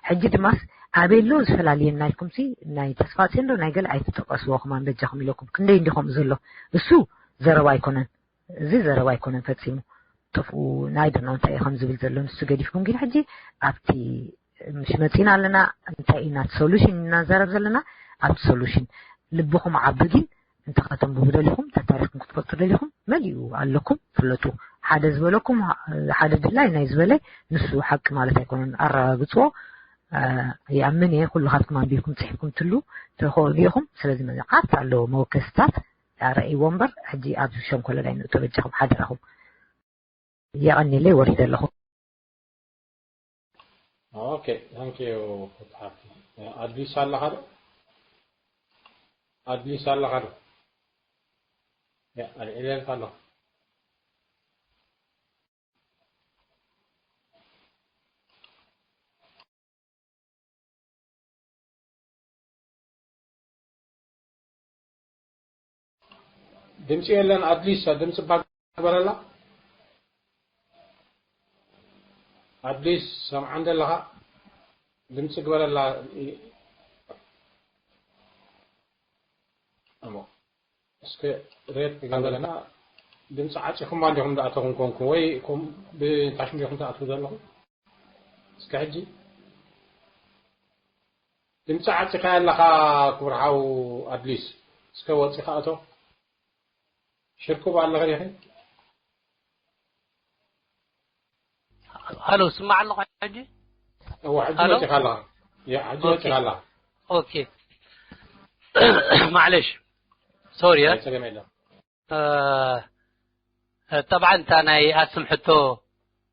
ሕጂ ድማስ ኣበሎ ዝፈላልየና ኢልኩምሲ ናይ ተስፋ ጽዮን ዶ ናይ ገለ ኣይትጠቀስዎ ከማን በጃኹም ኢለኩም ክንደይ እንዲኹም ዘሎ እሱ ዘረባ ኣይኮነን። እዚ ዘረባ ኣይኮነን ፈጺሙ። ጥፍኡ ናይ ደኖ እንታይ ከም ዝብል ዘሎ ንሱ ገዲፍኩም ግን ሕጂ ኣብቲ ምሽ መጺና ኣለና እንታይ ኢና solution እናዘረብ ዘለና ኣብቲ solution ልብኹም ዓቢ ግን እንተ ከተንብቡ ደሊኹም እንተ ታሪኽኩም ክትፈልጡ ደሊኹም መሊኡ ኣለኩም ፍለጡ ሓደ ዝበለኩም ሓደ ድላይ ናይ ዝበለ ንሱ ሓቂ ማለት ኣይኮነን ኣረጋግፅዎ ይኣምን እየ ኩሉ ካብኩም ኣንቢብኩም ፅሒፍኩም ትሉ ትኽእሉ ኢኹም ስለዚ መዓት ኣለዎ መወከስታት ኣረእይዎ እምበር ሕጂ ኣብዚ ሸንኮለል ኣይንእቶ በጃኹም ሓደራኹም። የቐንየለይ ወሪደ ኣለኹ። Okay, thank you. ኣድሊስ ኣለኻ ዶ? ኣድሊስ ኣለኻ ዶ? ያ ኣልዒለልካ ኣለኹ። ድምፂ የለን ኣድሊስ ድምፂ ባግበረላ ኣድሊስ ሰምዓ እንደለኻ ድምፂ ግበረላ እሞ እስከ ሬድ ኣለና ድምፂ ዓፂኹማ እንዲኹም ዝኣተኹም ኮንኩም ወይ ብታሽም ዲኹም ትኣትዉ ዘለኹም እስከ ሕጂ ድምፂ ዓፂኻ ኣለኻ ክቡር ሓው ኣድሊስ እስከ ወፂኻ እቶ ሽርኩብ ኣለኸ ዲኺ ኣሎ ስማዕ ኣለኹ ሕጂ እዋ ሕጂ ወፂኻ ኣለኻ ያ ሕጂ ወፂኻ ኣለኻ ኦኬ ማዕለሽ ሶሪ ጸገም የለን ጠብዓ እታ ናይ ኣስም ሕቶ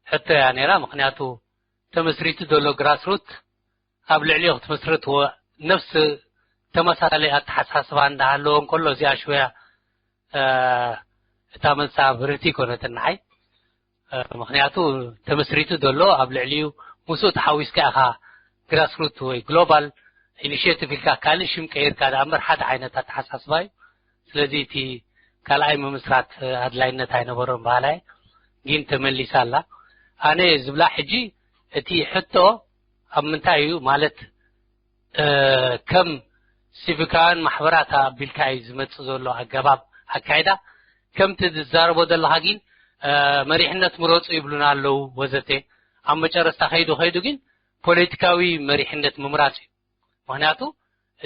ሕቶ እያ ነይራ ምክንያቱ ተመስሪቱ ዘሎ ግራስሩት ኣብ ልዕሊኡ ክትመስርት ነፍሲ ተመሳሳሊ ኣተሓሳስባ እንዳሃለዎ እንከሎ እዚኣ ሽወያ እታ መልሳ ብርህቲ ይኮነትን ንዓይ ምክንያቱ ተመስሪቱ ዘሎ ኣብ ልዕሊኡ ምስኡ ተሓዊስካ ኢኻ ግራስሩት ወይ ግሎባል ኢኒሽቲቭ ኢልካ ካልእ ሽም ቀይርካ ዳኣ እምበር ሓደ ዓይነት ኣተሓሳስባ እዩ ስለዚ እቲ ካልኣይ ምምስራት ኣድላይነት ኣይነበሮን በሃላይ ግን ተመሊሳ ኣላ ኣነ ዝብላ ሕጂ እቲ ሕቶ ኣብ ምንታይ እዩ ማለት ከም ሲቪካውያን ማሕበራት ኣቢልካ እዩ ዝመጽእ ዘሎ ኣገባብ ኣካይዳ። ከምቲ ዝዛረቦ ዘለኻ ግን መሪሕነት ምረጹ ይብሉና ኣለዉ ወዘተ። ኣብ መጨረስታ ከይዱ ከይዱ ግን ፖለቲካዊ መሪሕነት ምምራጽ እዩ። ምክንያቱ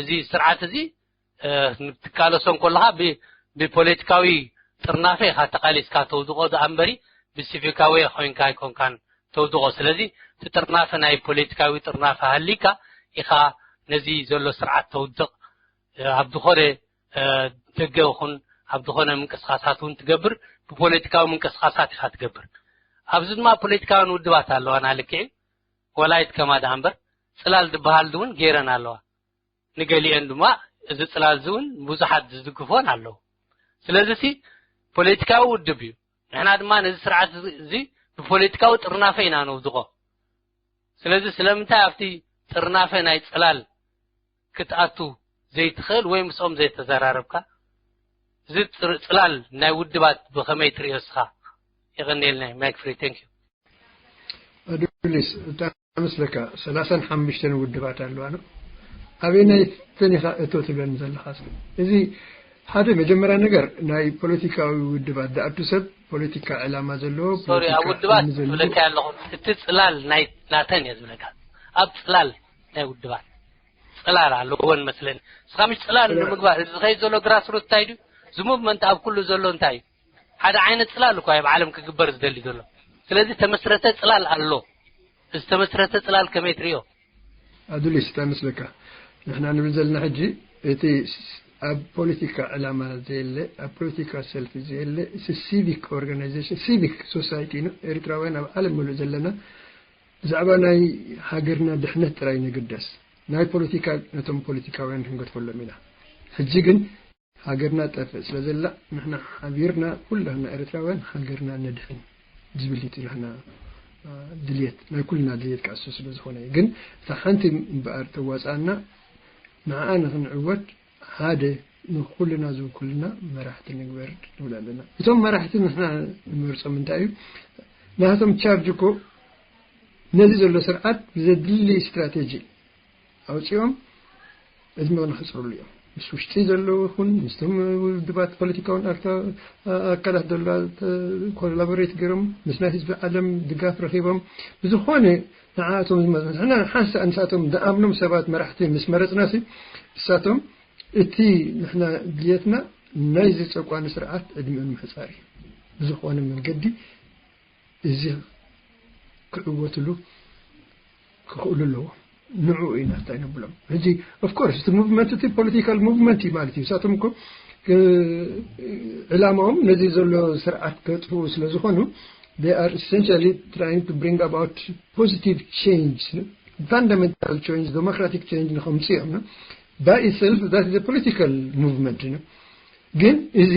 እዚ ስርዓት እዚ ንትቃለሶ እንከለኻ ብፖለቲካዊ ጥርናፈ ኢኻ ተቃሊስካ ተውድቆ ደኣ እምበሪ ብሲቪካዊ ኮይንካ ኣይኮንካን ተውድቆ። ስለዚ እቲ ጥርናፈ ናይ ፖለቲካዊ ጥርናፈ ሃሊካ ኢኻ ነዚ ዘሎ ስርዓት ተውድቕ። ኣብ ዝኾነ ደገ ይኹን ኣብ ዝኾነ ምንቅስቃሳት እውን ትገብር፣ ብፖለቲካዊ ምንቅስቃሳት ኢኻ ትገብር። ኣብዚ ድማ ፖለቲካውያን ውድባት ኣለዋና ልክዕ እዩ። ወላይት ከማ ደኣ እምበር ጽላል ዝበሃል እውን ገይረን ኣለዋ። ንገሊአን ድማ እዚ ጽላል እዚ እውን ብዙሓት ዝድግፎን ኣለዉ። ስለዚ ሲ ፖለቲካዊ ውድብ እዩ። ንሕና ድማ ነዚ ስርዓት እዚ ብፖለቲካዊ ጥርናፈ ኢና ነውድቖ። ስለዚ ስለምንታይ ኣብቲ ጥርናፈ ናይ ጽላል ክትኣቱ ዘይትኽእል ወይ ምስኦም ዘይተዘራረብካ? እዚ ጽላል ናይ ውድባት ብኸመይ ትርእዮ እስኻ? የቐንየልና። ማይክ ፍሪ። Thank you። ኣዱሊስ፣ እንታይ መስለካ? ሰላሳን ሓሙሽተን ውድባት ኣለዋ። ኣበየናይ ተን ኢኻ እቶ ትብለኒ ዘለኻ? እዚ ሓደ መጀመርያ ነገር ናይ ፖለቲካዊ ውድባት ዝኣቱ ሰብ ፖለቲካ ዕላማ ዘለዎ ሶሪ ኣብ ውድባት ዝብለካ ኣለኹ። እቲ ጽላል ናይ ናተን እየ ዝብለካ። ኣብ ጽላል ናይ ውድባት ጽላል ኣለዎን መስለኒ። እስኻ ምሽ ጽላል ንምግባር እዚ ዝኸይድ ዘሎ ግራስሩት እንታይ ድዩ? እዚ ሙቭመንት ኣብ ኩሉ ዘሎ እንታይ እዩ? ሓደ ዓይነት ጽላል እኳ ኣብ ዓለም ክግበር ዝደሊ ዘሎ። ስለዚ ተመስረተ ጽላል ኣሎ። እዚ ተመስረተ ጽላል ከመይ ትርእዮ? ኣዱሊስ፣ እንታይ መስለካ? ንሕና ንብል ዘለና ሕጂ እቲ ኣብ ፖለቲካ ዕላማ ዘየለ፣ ኣብ ፖለቲካ ሰልፊ ዘየለ፣ ሲቪክ ኦርጋናይዜሽን፣ ሲቪክ ሶሳይቲ ነው። ኤርትራውያን ኣብ ዓለም ምሉእ ዘለና ብዛዕባ ናይ ሃገርና ድሕነት ጥራይ ንግደስ። ናይ ፖለቲካ ነቶም ፖለቲካውያን ክንገድፈሎም ኢና። ሕጂ ግን ሃገርና ጠፍእ ስለ ዘላ ንሕና ሓቢርና ኩላህና ኤርትራውያን ሃገርና ነድሕን ዝብል እቲ ናህና ድልየት ናይ ኩልና ድልየት ከኣሱ ስለ ዝኾነ እዩ። ግን እታ ሓንቲ እምበኣር ተዋፅኣና ንዓኣ ንክንዕወት ሓደ ንኩልና ዝውክልና መራሕቲ ንግበር ንብል ኣለና። እቶም መራሕቲ ንሕና ንመርፆም እንታይ እዩ ናቶም ቻርጅ እኮ ነዚ ዘሎ ስርዓት ብዘድሊ ስትራቴጂ ኣውፂኦም ዕድመ ንክፅርሉ እዮም። ምስ ውሽጢ ዘለዉ ይኹን ምስቶም ውድባት ፖለቲካውን ኣካላት ዘለዋ ኮላቦሬት ገይሮም ምስ ናይ ህዝቢ ዓለም ድጋፍ ረኺቦም ብዝኾነ ንዓቶም ዝመፅእ ንሕና ሓንሳእ ንሳቶም ዝኣምኖም ሰባት መራሕቲ ምስ መረፅናሲ እሳቶም እቲ ንሕና ድልየትና ናይዚ ጨቋኒ ስርዓት ዕድሚኡ ንምሕፃር እዩ። ብዝኾነ መንገዲ እዚ ክዕወትሉ ክኽእሉ ኣለዎ። ንዕኡ ኢና እንታይ ነብሎም። ሕጂ ኦፍኮርስ እቲ ሙቭመንት እቲ ፖለቲካል ሙቭመንት እዩ ማለት እዩ። ንሳቶም እኮ ዕላማኦም ነዚ ዘሎ ስርዓት ከጥፍኡ ስለ ዝኾኑ they are essentially trying to bring about positive change, fundamental change, democratic change ንኸምፅኡ እዮም። By itself that is a political movement. ግን እዚ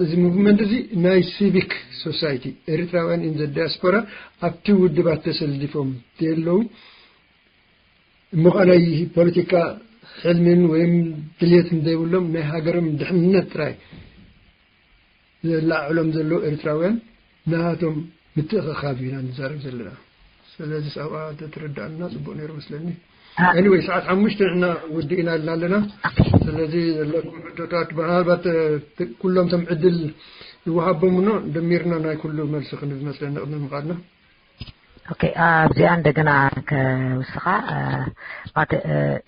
እዚ ሙቭመንት እዚ ናይ ሲቪክ ሶሳይቲ ኤርትራውያን in the diaspora ኣብቲ ውድባት ተሰሊፎም ዘለዉ እሞ ናይ ፖለቲካ ሕልምን ወይም ድልየትን ዘይብሎም ናይ ሃገሮም ድሕነት ጥራይ ዘላዕሎም ዘለዉ ኤርትራውያን ናቶም ምትእኽኻብ ኢና ንዛረብ ዘለና። ስለዚ ኣብኣ ተትርዳእና ጽቡቕ ነይሩ መስለኒ። Anyway ሰዓት ሓሙሽተ ንሕና ውድእና ኢልና ኣለና። ስለዚ ዘለኩም ሕቶታት ምናልባት ኩሎም ቶም ዕድል ይወሃቦም ኖ ደሚርና ናይ ኩሉ መልሲ ክንብ መስለኒ ቅድሚ ምኻድና። ኦኬ ኣብዚኣ እንደገና ከውስኻ ማለት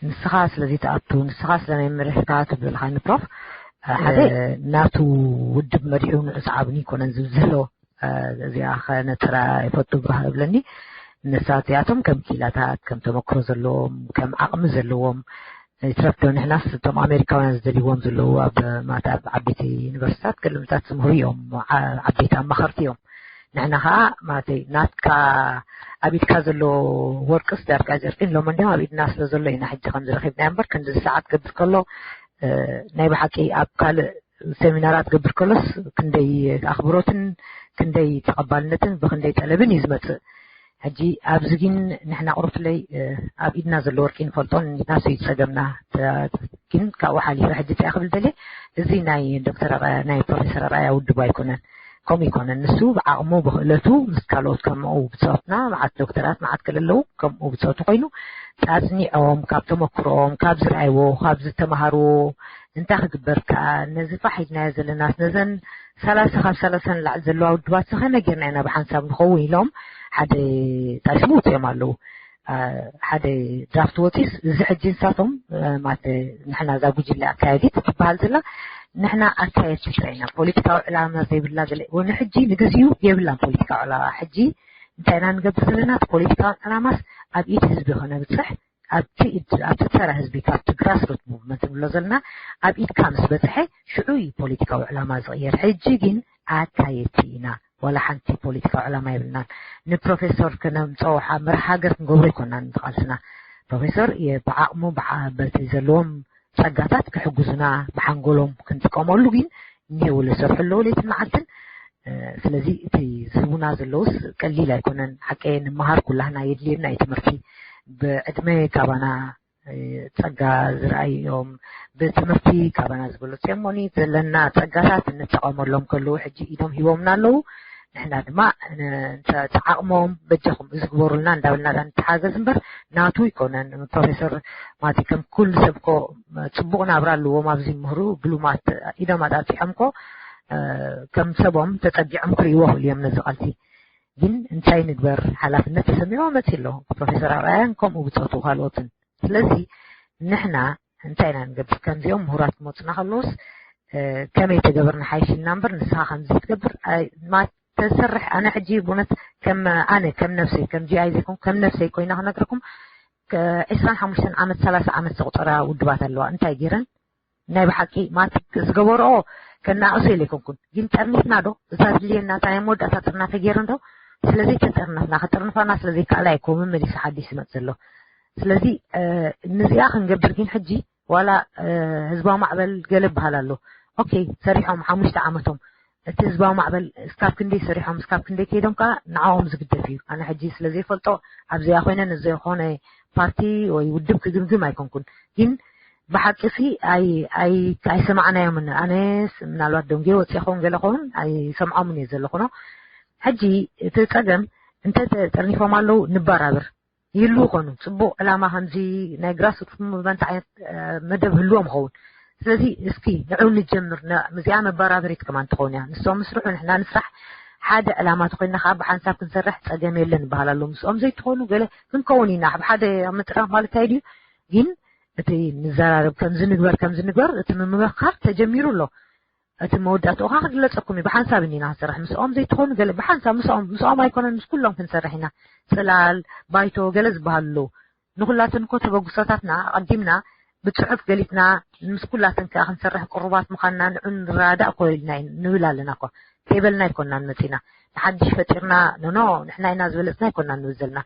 ንስኻ ስለዚ ትኣቱ ንስኻ ስለመምርሕካ ትብልኻኒ ፕሮፍ ሓደ ናቱ ውድብ መሪሑ ንዑ ሰዓብኒ ይኮነን ዝብል ዘሎ እዚኣ ከነጥራ ይፈቱ ባህ እብለኒ። ንሳት እዚኣቶም ከም ክኢላታት ከም ተመክሮ ዘለዎም ከም ዓቕሚ ዘለዎም ይትረፍዶ ንሕናስ እቶም ኣሜሪካውያን ዝደልይዎም ዘለዉ ኣብ ማለት ኣብ ዓበይቲ ዩኒቨርሲታት ገለምታት ዝምህሩ እዮም። ዓበይቲ ኣማኸርቲ እዮም። ንሕና ከዓ ማለት ናትካ ኣብ ኢድካ ዘሎ ወርቅስ ዳርጋ ጨርቂን ሎሚ እንዲም ኣብ ኢድና ስለ ዘሎ ኢና ሕጂ ከምዚ ረኪብና እምበር ክንዲ ሰዓት ገብር ከሎ ናይ ብሓቂ ኣብ ካልእ ሰሚናራት ገብር ከሎስ ክንደይ ኣኽብሮትን ክንደይ ተቐባልነትን ብክንደይ ጠለብን እዩ ዝመፅእ። ሕጂ ኣብዚ ግን ንሕና ቁሩብ ፍለይ ኣብ ኢድና ዘሎ ወርቂ ንፈልጦን ናሱ እዩ ፀገምና። ግን ካብኡ ሓሊፈ ሕጂ እንታይ ክብል ደልየ እዚ ናይ ዶክተር ናይ ፕሮፌሰር ኣርኣያ ውድቡ ኣይኮነን። ከምኡ ይኮነን። ንሱ ብዓቕሙ ብኽእለቱ ምስ ካልኦት ከምኡ ብጾትና፣ መዓት ዶክተራት መዓት ክልለው ከምኡ ብጾቱ ኮይኑ ኣጽኒዖም፣ ካብ ተመክሮኦም፣ ካብ ዝረኣይዎ፣ ካብ ዝተምሃርዎ፣ እንታይ ክግበር ከኣ፣ ነዚ ፋሕ ኢልናዮ ዘለናስ፣ ነዘን ሰላሳ ካብ ሰላሳ ንላዕሊ ዘለዋ ውድባት ከነጌርና ኢና ብሓንሳብ ንኸውን ኢሎም ሓደ ጣሽሙ ውፅኦም ኣለዉ። ሓደ ድራፍት ወፂስ እዚ ሕጂ ንሳቶም ማለት ንሕና እዛ ጉጅለ ኣካየዲት ትበሃል ዘላ ንሕና ኣካየድቲ ጥራይ ኢና፣ ፖለቲካዊ ዕላማ ዘይብላ ገለ ወ ንሕጂ ንግዚኡ የብላን ፖለቲካዊ ዕላማ። ሕጂ እንታይ ኢና ንገብር ዘለና? እቲ ፖለቲካዊ ዕላማስ ኣብ ኢድ ህዝቢ ከነብፅሕ ኣብቲ ኢድ ኣብቲ ተራ ህዝቢ ካብቲ ግራስ ሩት ሙቭመንት ንብሎ ዘለና ኣብ ኢድካ ምስ በፅሐ ሽዑ እዩ ፖለቲካዊ ዕላማ ዝቕየር። ሕጂ ግን ኣካየድቲ ኢና። ዋላ ሓንቲ ፖለቲካዊ ዕላማ የብልናን። ንፕሮፌሰር ከነምፀኦ መርሃ ሃገር ክንገብሮ ኣይኮናን ዝቓልስና። ፕሮፌሰር ብዓቕሙ በቲ ዘለዎም ጸጋታት ክሕግዙና ብሓንጎሎም ክንጥቀመሉ ግን እኒሄው ዝሰርሑ ኣለዉ ለይትን መዓልትን። ስለዚ እቲ ዝህቡና ዘለውስ ቀሊል ኣይኮነን። ሓቀ ንምሃር ኩላህና የድልየና እዩ ትምህርቲ። ብዕድመ ካባና ጸጋ ዝረኣዮም ብትምህርቲ ካባና ዝበለፁ እዮም። ሞኒ ዘለና ጸጋታት እንጠቐመሎም ከለዉ ሕጂ ኢዶም ሂቦምና ኣለዉ። ንሕና ድማ እንተ ዓቕሞም በጃኹም እዚ ግበሩልና እንዳበልና ዳ ንተሓገዝ እምበር ናቱ ኣይኮነን። ፕሮፌሰር ማቲ ከም ኩሉ ሰብ ኮ ጽቡቕ ናብራ ኣለዎም ኣብዚ ምህሩ ብሉማት ኢዶም ኣጣጢሖም ኮ ከም ሰቦም ተጸጊዖም ክርእይዎ ክእሉ እዮም ነዚ ቃልሲ። ግን እንታይ ንግበር ሓላፍነት ተሰሚዖ መጺ ኣሎ ፕሮፌሰር ኣርኣያን ከምኡ ብጾቱ ካልኦትን። ስለዚ ንሕና እንታይ ኢና ንገብር? ከምዚኦም ምሁራት ክመፁና ከለውስ ከመይ ተገበርና ሓይሽ እና እምበር ንስኻ ከምዚ ትገብር ተሰርሕ። ኣነ ሕጂ ብእውነት ከም ኣነ ከም ነፍሰይ ከም ጂኣይ ዘይኮን ከም ነፍሰይ ኮይና ክነግረኩም ዕስራን ሓሙሽተን ዓመት ሰላሳ ዓመት ዘቑፀራ ውድባት ኣለዋ። እንታይ ገይረን ናይ ብሓቂ ማትክ ዝገበርኦ ከናእሶ ኢለ ኣይኮንኩን፣ ግን ጠርኒፍና ዶ እዛ ድልየና እታ ናይ መወዳእታ ጥርናፈ ገይረን ዶ? ስለዘይተጠርነፍና ክጥርንፋና ስለዘይከኣላ እዩ ኮ መመሊሱ ሓዲሽ ዝመፅ ዘሎ። ስለዚ ንዚኣ ክንገብር ግን ሕጂ ዋላ ህዝባዊ ማዕበል ገለ ይበሃል ኣሎ። ኦኬ ሰሪሖም ሓሙሽተ ዓመቶም እቲ ህዝባዊ ማዕበል እስካብ ክንደይ ሰሪሖም እስካብ ክንደይ ከይዶም ከዓ ንዕኦም ዝግደፍ እዩ። ኣነ ሕጂ ስለዘይፈልጦ ኣብዚኣ ኮይነ ንዘይኮነ ፓርቲ ወይ ውድብ ክግምግም ኣይኮንኩን። ግን ብሓቂ ሲ ኣይሰማዕናዮምን። ኣነስ ምናልባት ደንጉየ ወፂአ ኸውን ገለ ኸውን ኣይሰምዖምን እየ ዘለኹ ኖ። ሕጂ እቲ ፀገም እንተ ጠርኒፎም ኣለዉ ንበራብር ይህልዉ ይኾኑ። ፅቡቕ ዕላማ ከምዚ ናይ ግራስሩት ሙቭመንት ዓይነት መደብ ህልዎም ይኸውን። ስለዚ እስኪ ንዑ ንጀምር። እዚኣ መበራበሪት ከማን ትኸውን እያ። ንሶም ምስርሑ ንሕና ንስራሕ። ሓደ ዕላማ ተኮይንና ከዓ ብሓንሳብ ክንሰርሕ ፀገም የለን ይበሃል ኣሎ። ምስኦም ዘይትኾኑ ገለ ክንከውን ኢና ብሓደ ምጥራፍ ማለት ኣይድዩ። ግን እቲ ንዘራረብ ከምዚ ንግበር ከምዚ ንግበር እቲ ምምክኻር ተጀሚሩ ኣሎ። እቲ መወዳእትኡ ከዓ ክግለፀኩም እዩ። ብሓንሳብ እኒና ክንሰርሕ ምስኦም ዘይትኾኑ ገለ ብሓንሳብ ምስኦም ምስኦም ኣይኮነን ምስ ኩሎም ክንሰርሕ ኢና። ፅላል ባይቶ ገለ ዝበሃሉ ኣለዉ። ንኹላትን እኮ ተበግሶታትና ኣቐዲምና ብፅሑፍ ገሊፅና ምስ ኩላትን ከዓ ክንሰርሕ ቅሩባት ምዃንና ንዑ ንረዳእ እኮ ኢልና ንብል ኣለና እኮ ከይበልና ኣይኮናን መፂና ንሓድሽ ፈጢርና ኖኖ ንሕና ኢና ዝበለፅና ኣይኮናን ንብል ዘለና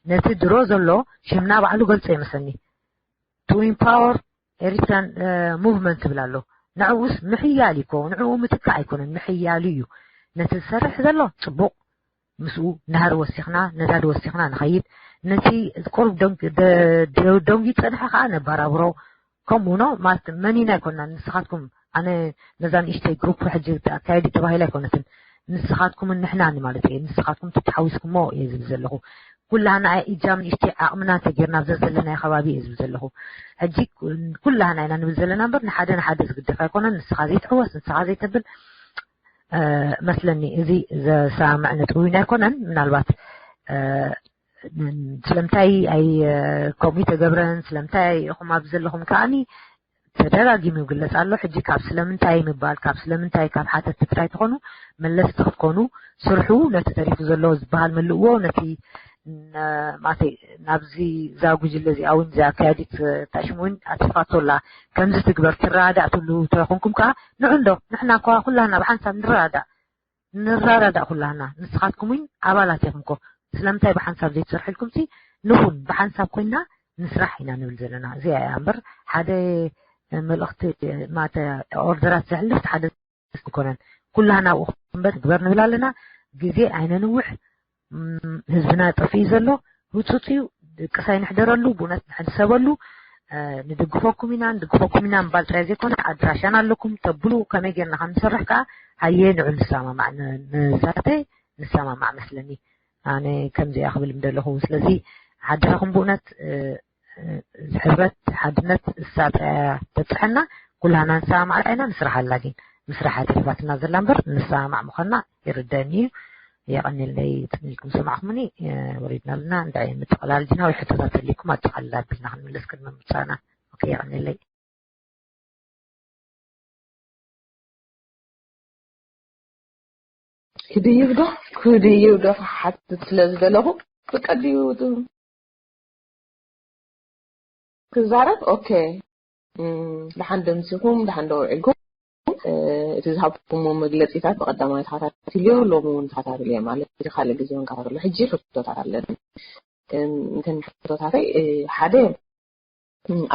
ነቲ ድሮ ዘሎ ሽምና ባዕሉ ገልፆ ይመስለኒ to empower Eritrean movement ትብል ኣሎ ንዕኡስ ምሕያል እኮ ንዕኡ ምትካእ ኣይኮነን ምሕያሉ እዩ ነቲ ዝሰርሕ ዘሎ ፅቡቕ ምስኡ ናህሪ ወሲኽና ነዳዲ ወሲኽና ንኸይድ ነቲ ቁሩብ ደንጊ ፀንሐ ከዓ ነባራብሮ ከምኡ ኖ ማለት መኒና ኣይኮናን ንስኻትኩም ኣነ ነዛ ንእሽተይ ግሩፕ ሕጂ ኣካየዲ ተባሂላ ኣይኮነትን ንስኻትኩምን ንሕናን ማለት እየ ንስኻትኩም ተተሓዊስኩሞ እየ ዝብል ዘለኹ ኩላህና እጃም ንእሽተይ ዓቕምና እንተጌርና ኣብዘ ዘለናዮ ከባቢ እየ ዝብል ዘለኹ ሕጂ ኩላህና ኢና ንብል ዘለና እምበር ንሓደ ንሓደ ዝግደፍ ኣይኮነን ንስኻ ዘይትሕወስ ንስኻ ዘይተብል መስለኒ እዚ ዘሰማምዕ ነጥቢ እውን ኣይኮነን ምናልባት ስለምንታይ ኣይ ከምኡ ተገብረን ስለምንታይ ኢኹም ኣብዚ ዘለኹም ከዓኒ ተደጋጊሙ ይግለጽ ኣሎ ሕጂ ካብ ስለምንታይ ምባል ካብ ስለምንታይ ካብ ሓተት ጥራይ ትኾኑ መለስቲ ክትኮኑ ስርሑ ነቲ ተሪፉ ዘሎ ዝበሃል መልእዎ ነቲ ማተይ ናብዚ እዛ ጉጅለ እዚኣ እውን እዚኣ ኣካያዲት ታሽም እውን ኣትፋቶ ኣላ ከምዚ ትግበር ትረዳዳእ ትብሉ ተኾንኩም ከዓ ንዑ እንዶ ንሕና እኳ ኩላና ብሓንሳብ ንረዳዳእ ንረዳዳእ ኩላና ንስኻትኩም እውን ኣባላት ኢኹም ኮ ስለምንታይ ብሓንሳብ ዘይትሰርሑ ኢልኩም ሲ ንኹን ብሓንሳብ ኮይና ንስራሕ ኢና ንብል ዘለና እዚኣ እያ እምበር ሓደ መልእኽቲ ማተ ኦርደራት ዘሕልፍ ሓደ ኣይኮነን ኩላና ኣብኡ ክንበር ንግበር ንብል ኣለና ግዜ ኣይነንውሕ ህዝብና ጠፊኡ ዘሎ ህፁፅ እዩ ደቂ ሳይንሕደረሉ ብእውነት ንሕሰበሉ ንድግፈኩም ኢና ንድግፈኩም ኢና ምባል ጥራይ ዘይኮነ ኣድራሻና ኣለኩም ተብሉ ከመይ ጌርና ከም ንሰርሕ ከዓ ሃየ ንዑ ንሰማማዕ ንዛተ ንሰማማዕ መስለኒ። ኣነ ከምዚኣ ክብል ምደለኹ ስለዚ ሓደራኹም ብእውነት ሕብረት ሓድነት እሳ ጥራያ ተብፅሐና ኩላና ንሰማማዕ ኢና ንስራሕ ኣላ ግን ምስራሕ ኣይተርፋትና ዘላ እምበር ንሰማማዕ ምዃንና ይርደኒ እዩ። የቐኒለይ ትምልኩም ሰማዕኹምኒ ወሪድና ኣለና እንታይ ምጥቕላል ዲና ወይ ሕቶታት ተሊኩም ኣጠቓልላ ኣቢልና ክንምልስ ቅድሚ ምምፃእና። ኦኬ የቐኒለይ። ክድይብ ዶ ክድይብ ዶ ክሓትት ስለ ዝደለኹ ብቀዲኡ ክዛረብ ኦኬ። ደሓን ደምሲኹም ደሓን ዶ ውዒልኩም እቲ ዝሃብኩሞ መግለፂታት ብቀዳማይ ተኸታቲልዮ ሎሚ እውን ተኸታትልዮ ማለት እቲ ካልእ ግዜ እውን ከታተሎ ሕጂ ሕቶታት ኣለኒ። እንተን ሕቶታተይ ሓደ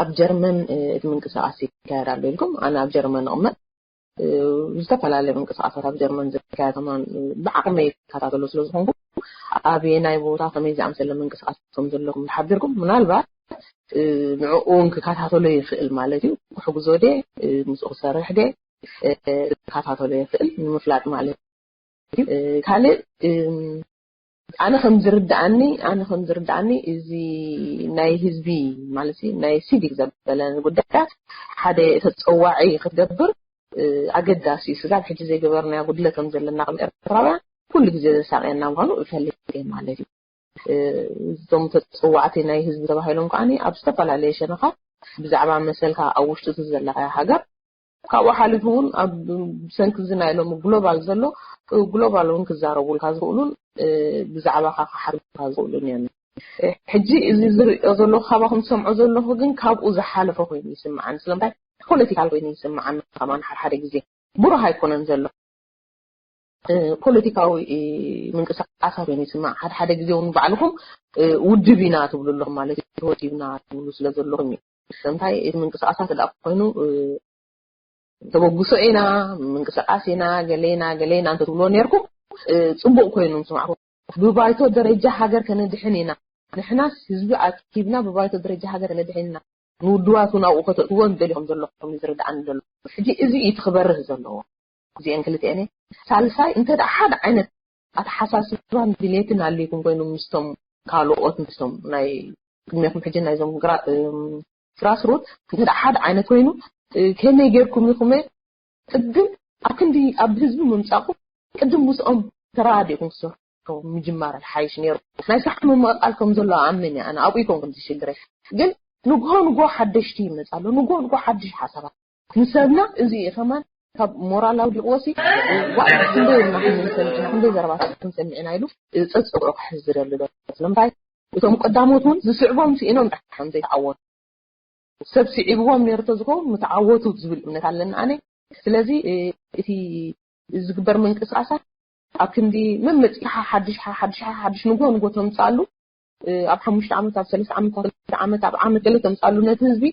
ኣብ ጀርመን እቲ ምንቅስቃስ ይካየድ ኣሎ ኢልኩም ኣነ ኣብ ጀርመን እቕመጥ ዝተፈላለዩ ምንቅስቃሳት ኣብ ጀርመን ዝካየድ ከማን ብዓቕመይ ይከታተሎ ስለ ዝኾንኩ ኣበየናይ ቦታ ከመይ ዝኣምሰለ ምንቅስቃስ ከም ዘለኩም ተሓቢርኩም ምናልባት ንዕኡ እውን ክከታተሎ ይኽእል ማለት እዩ ክሕግዞ ደ ምስኡ ክሰርሕ ደ ክከታተሎ ይኽእል ንምፍላጥ ማለት እዩ ካልእ ኣነ ከም ዝርድኣኒ ኣነ ከም ዝርድኣኒ እዚ ናይ ህዝቢ ማለት ናይ ሲቪክ ዘበለ ጉዳያት ሓደ ተፀዋዒ ክትገብር ኣገዳሲ እዩ ስጋብ ሕጂ ዘይገበርናዮ ጉድለት ከም ዘለና ከም ኤርትራውያን ኩሉ ግዜ ዘሳቅየና ምኳኑ እፈልጥ እየ ማለት እዩ እዞም ተፀዋዕቲ ናይ ህዝቢ ተባሂሎም ከዓ ኣብ ዝተፈላለየ ሸነኻት ብዛዕባ መሰልካ ኣብ ውሽጢ እቲ ዘለካዮ ሃገር ካብኡ ሓሊፉ እውን ኣብ ብሰንኪ እዚ ናይ ሎሚ ግሎባል ዘሎ ግሎባል እውን ክዛረቡልካ ዝኽእሉን ብዛዕባኻ ክሓርካ ዝኽእሉን እዮም ሕጂ እዚ ዝሪኦ ዘለኹ ካባኹም ዝሰምዖ ዘለኹ ግን ካብኡ ዝሓለፈ ኮይኑ ይስምዓኒ ስለምንታይ ፖለቲካል ኮይኑ ይስምዓኒ ከማን ሓደ ሓደ ግዜ ብሩህ ኣይኮነን ዘሎ ፖለቲካዊ ምንቅስቃሳት ኮይኑ ይስማዕ ሓደ ሓደ ግዜ እውን ባዕልኹም ውድብ ኢና ትብሉ ኣለኹም ማለት እዩ ህወት ኢብና ትብሉ ስለ ዘለኹም እዩ ስለምንታይ እቲ ምንቅስቃሳት ዳ ኮይኑ ተበግሶ ኢና ምንቅስቃስ ኢና ገሌና ገሌና እንተትብልዎ ነርኩም ፅቡቅ ኮይኑ ምስማዕኩም ብባይቶ ደረጃ ሃገር ከነድሕን ኢና ንሕናስ ህዝቢ ኣኪብና ብባይቶ ደረጃ ሃገር ከነድሕን ኢና ንውድባት እውን ኣብኡ ከተእትዎ ንደሊ ከም ዘለኹም ዝርድኣኒ ዘሎ ሕጂ እዚ እዩ ክበርህ ዘለዎ እዚአን ክልቲአን ሳልሳይ እንተ ሓደ ዓይነት ኣተሓሳስባን ድሌትን ኣልይኩም ኮይኑ ምስቶም ካልኦት ምስቶም ናይ ቅድሜኹም ሕጂ ናይዞም ግራ- እም፣ ግራስሩት እንተ ሓደ ዓይነት ኮይኑ እ፣ ከመይ ጌርኩም ኢኹም ቅድም ኣብ ክንዲ ኣብ ህዝቢ ምምፃእኩም ቅድም ምስኦም ተረዳዲእኩም ክትሰርሑ ምጅማር ሓይሽ ነይሩ ናይ ስራሕ ምምቕቃል ከም ዘሎ ኣምን እየ ኣነ ኣብኡ ይኮንኩም ዝሽግረ ግን ንግሆ ንግሆ ሓደሽቲ ይመፃ ኣሎ ንግሆ ንግሆ ሓድሽ ሓሳባት ንሰብና እዚ እዩ ከማን ካብ ሞራል ኣውዲቕዎ ሲ ዋእ ክንደይ ኢልና ክንሰምዕ ኢና ክንደይ ዘረባታት ክንሰምዕ ኢና ኢሉ ፀፅብዑ ክሕዝ ዝደሊ ዶ ስለምንታይ እቶም ቀዳሞት እውን ዝስዕቦም ስኢኖም ጥራሕ ከም ዘይተዓወቱ ሰብ ስዒብዎም ነይሩ ተዝኸውን ምተዓወቱ ዝብል እምነት ኣለኒ ኣነ ስለዚ እቲ ዝግበር ምንቅስቃሳት ኣብ ክንዲ መመፂኻ ሓድሽ ሓድሽ ሓድሽ ንጎ ንጎ ተምፃሉ ኣብ ሓሙሽተ ዓመት ኣብ ሰለስተ ዓመት ኣብ ክልተ ዓመት ኣብ ዓመት ገለ ተምፃሉ ነቲ ህዝቢ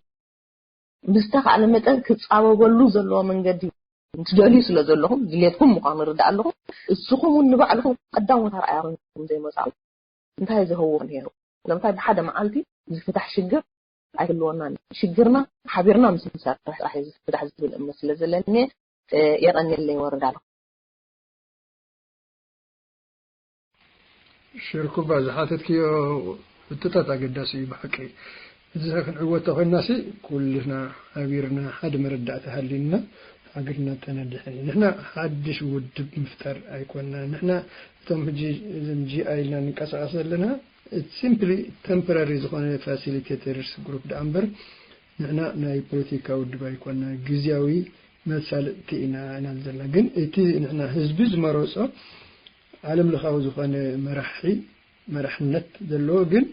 ብዝተኻእለ መጠን ክፃበበሉ ዘለዎ መንገዲ ትደልዩ ስለ ዘለኹም ድሌትኩም ምዃኑ ርዳእ ኣለኹም እስኹም እውን ንባዕልኹም ቀዳሞት ኣርኣያ ኮይንኩም ዘይመፃኹም እንታይ ዝህዎ ነይሩ ስለምንታይ ብሓደ መዓልቲ ዝፍታሕ ሽግር ኣይህልወናን ሽግርና ሓቢርና ምስ ንሰርሕ ጥራሕ እዩ ዝፍታሕ ዝብል እምነት ስለ ዘለኒ የቐንየለይ ወረዳ ኣለኹ ሽርኩባ ዝሓተትክዮ ሕቶታት ኣገዳሲ እዩ ብሓቂ እዚ ክንዕወት ተኮይናሲ ኩልና ሓቢርና ሓደ መረዳእታ ሃልዩና ሃገርና ተነድሕን እዩ ንሕና ሓድሽ ውድብ ምፍጣር ኣይኮና ንሕና እቶም ሕጂ እዞም ጂኣይ ኢልና ንንቀሳቀስ ዘለና simply temporary ዝኾነ facilitators group ደኣ እምበር ንሕና ናይ ፖለቲካ ውድብ ኣይኮና ግዝያዊ መሳለጥቲ ኢና ኢና ዘለና ግን እቲ ንሕና ህዝቢ ዝመረፆ ዓለም ለኻዊ ዝኾነ መራሒ መራሕነት ዘለዎ ግን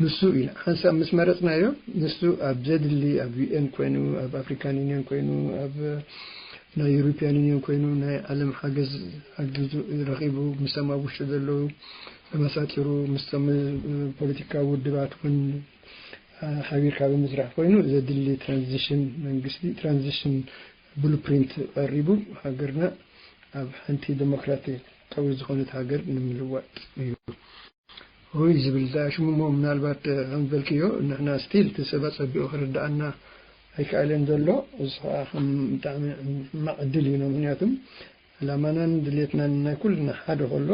ንሱ ኢና ሓንሳብ ምስ መረፅናዮ ንሱ ኣብ ዘድሊ ኣብ ዩኤን ኮይኑ ኣብ ኣፍሪካን ዩኒየን ኮይኑ ኣብ ናይ ዩሮፒያን ዩኒየን ኮይኑ ናይ ዓለም ሓገዝ ኣግዙ ረኺቡ ምሳም ኣብ ውሽጢ ዘለዉ ተመሳጢሩ ምስቶም ፖለቲካዊ ውድባት እውን ሓቢርካ ብምስራሕ ኮይኑ ዘድሊ ትራንዚሽን መንግስቲ ትራንዚሽን ብሉፕሪንት ቀሪቡ ሃገርና ኣብ ሓንቲ ዴሞክራቲካዊ ዝኾነት ሃገር ንምልዋጥ እዩ። ሆይ ዝብል ሽሙ እሞ ምናልባት ከም ዝበልክዮ ንሕና ስቲል እቲ ሰብ ኣጸቢቑ ክርድኣና ኣይከኣለን ዘሎ። እዚ ከዓ ከም ብጣዕሚ ሕማቕ ዕድል እዩ። ምክንያቱም ዕላማናን ድሌትናን ናይ ኩልና ሓደ ከሎ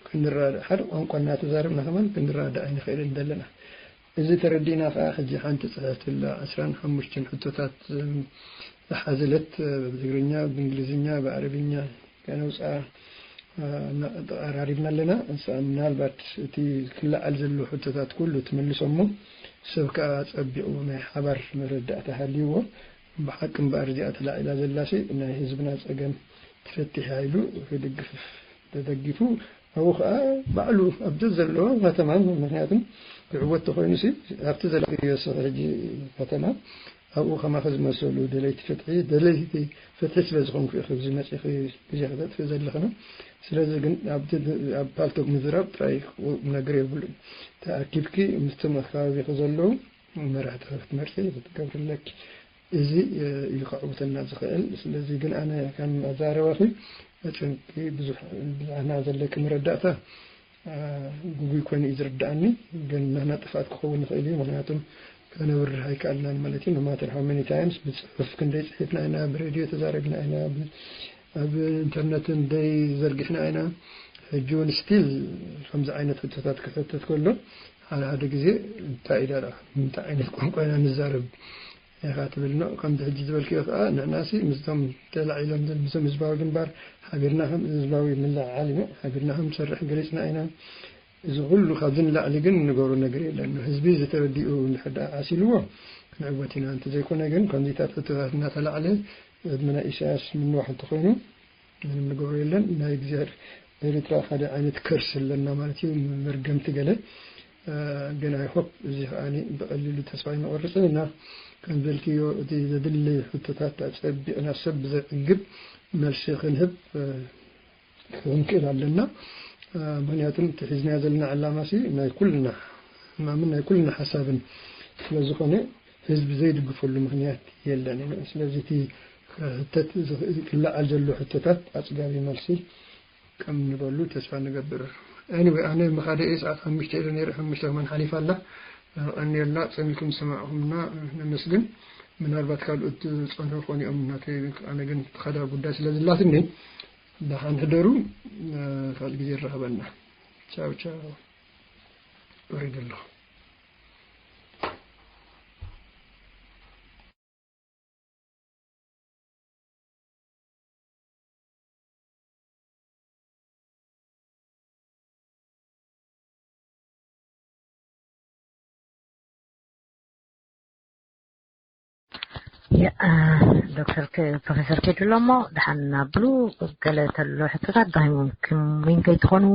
ክንረዳእ፣ ሓደ ቋንቋ እናተዛረብና ከማን ክንረዳእ ኣይንኽእልን ዘለና። እዚ ተረዲእና ከዓ ሕጂ ሓንቲ ጽሕፍቲ ኣላ፣ ዕስራን ሓሙሽተን ሕቶታት ዝሓዘለት፣ ብትግርኛ፣ ብእንግሊዝኛ፣ ብዓረብኛ ከነውፅኣ ተቐራሪብና ኣለና። እሳ ምናልባት እቲ ክለዓል ዘሎ ሕቶታት ኩሉ ትምልሶ እሞ ሰብ ከዓ ጸቢቑ ናይ ሓባር መረዳእታ ሃልይዎ። ብሓቂ እምበኣር እዚኣ ተላዒላ ዘላሲ ናይ ህዝብና ጸገም ትፈትሕ ኢሉ ክድግፍ ተደጊፉ ኣብኡ ከዓ ባዕሉ ኣብቲ ዘለዎ ከተማ ምክንያቱም ክዕወት ተኮይኑ ሲ ኣብቲ ዘለክዮ ሕጂ ከተማ ኣብኡ ከማኺ ዝመሰሉ ደለይቲ ፍትሒ ደለይቲ ፍትሒ ስለ ዝኾንኩ ኢኺ ኣብዚ መፂኺ ግዜ ክተጥፍእ ዘለኽና። ስለዚ ግን ኣብቲ ኣብ ፓልቶክ ምዝራብ ጥራይ ቁም ነገር የብሉን። ተኣኪብኪ ምስቶም ኣካባቢኺ ዘለዉ መራሕቲ ክትመርፂ ክትገብርለኪ እዚ እዩ ከዕውተና ዝኽእል። ስለዚ ግን ኣነ ከም ኣዛረባኺ ኣጨንቂ ብዙሕ ብዛዕና ዘለኪ መረዳእታ ግጉይ ኮይኑ እዩ ዝርዳኣኒ። ግን ንሕና ጥፍኣት ክኸውን ይኽእል እዩ። ምክንያቱም ከነብርህ ኣይከኣልናን ማለት እዩ። No matter how many times ብፅሑፍ ክንደይ ፅሒፍና ኢና፣ ብሬድዮ ተዛረብና ኢና፣ ኣብ ኢንተርነት እንደይ ዘርጊሕና ኢና። ሕጂ እውን ስቲል ከምዚ ዓይነት ሕቶታት ክሕተት ከሎ ሓደ ሓደ ግዜ እንታይ ኢዳ እንታይ ዓይነት ቋንቋ ኢና ንዛረብ ኢኻ ትብል ኖ። ከምዚ ሕጂ ዝበልክዮ ከዓ ንሕናሲ ምስቶም ተላዒሎም ምስቶም ህዝባዊ ግንባር ሓቢርና ከም ህዝባዊ ምልዕዓል ኢና ሓቢርና ከም ንሰርሕ ገሊፅና ኢና። እዚ ኩሉ ካብዚ ንላዕሊ ግን ንገብሮ ነገር የለን። ህዝቢ ዝተረዲኡ እንድሕር ደኣ ዓሲልዎ ክንዕወት ኢና። እንተዘይኮነ ግን ከምዚታት ሕቶታት እናተላዕለ ዕድመ ናይ ኢሳያስ ምንዋሕ እንተኾይኑ ምንም ንገብሮ የለን። ናይ እግዚኣብሔር ኤርትራ ሓደ ዓይነት ከርስ ኣለና ማለት እዩ፣ መርገምቲ ገለ። ግን ኣይሆፕ እዚ ከዓኒ ብቐሊሉ ተስፋ ኣይንቆርፅን እና ከም ዘልክዮ እቲ ዘድሊ ሕቶታት ኣፀቢቕና ሰብ ብዘዕግብ መልሲ ክንህብ ክንክእል ኣለና። ምክንያቱም እቲ ሒዝናዮ ዘለና ዕላማ ሲ ናይ ኩልና ዕማምን ናይ ኩልና ሓሳብን ስለዝኾነ ህዝቢ ዘይድግፈሉ ምክንያት የለን። ስለዚ እቲ ክሕተት ዝኽእል ክለዓል ዘሎ ሕቶታት ኣፅጋቢ መልሲ ከም ንበሉ ተስፋ ንገብር። Anyway ኣነ ምኻደ እየ ሰዓት ሓሙሽተ ኢለ ነይረ ሓሙሽተ ከማን ሓሊፋ ኣላ። ቀንየልና ጸሚኩም ዝሰማዕኹምና ነመስግን። ምናልባት ካልኦት ዝጸንሑ ክኾኑ እዮም ናተይ ኣነ ግን ትኸዳ ጉዳይ ስለ ዝላትኒ ደሓን ሕደሩ። ካልእ ግዜ ይራኸበና። ቻው ቻው። ወሪደ ኣለኹ። ዶክተር ፕሮፌሰር ኬድሎ እሞ ደሓን ናብሉ ገለ ተሎ ሕቶታት ዳሂሞም ክሚን ከይትኾኑ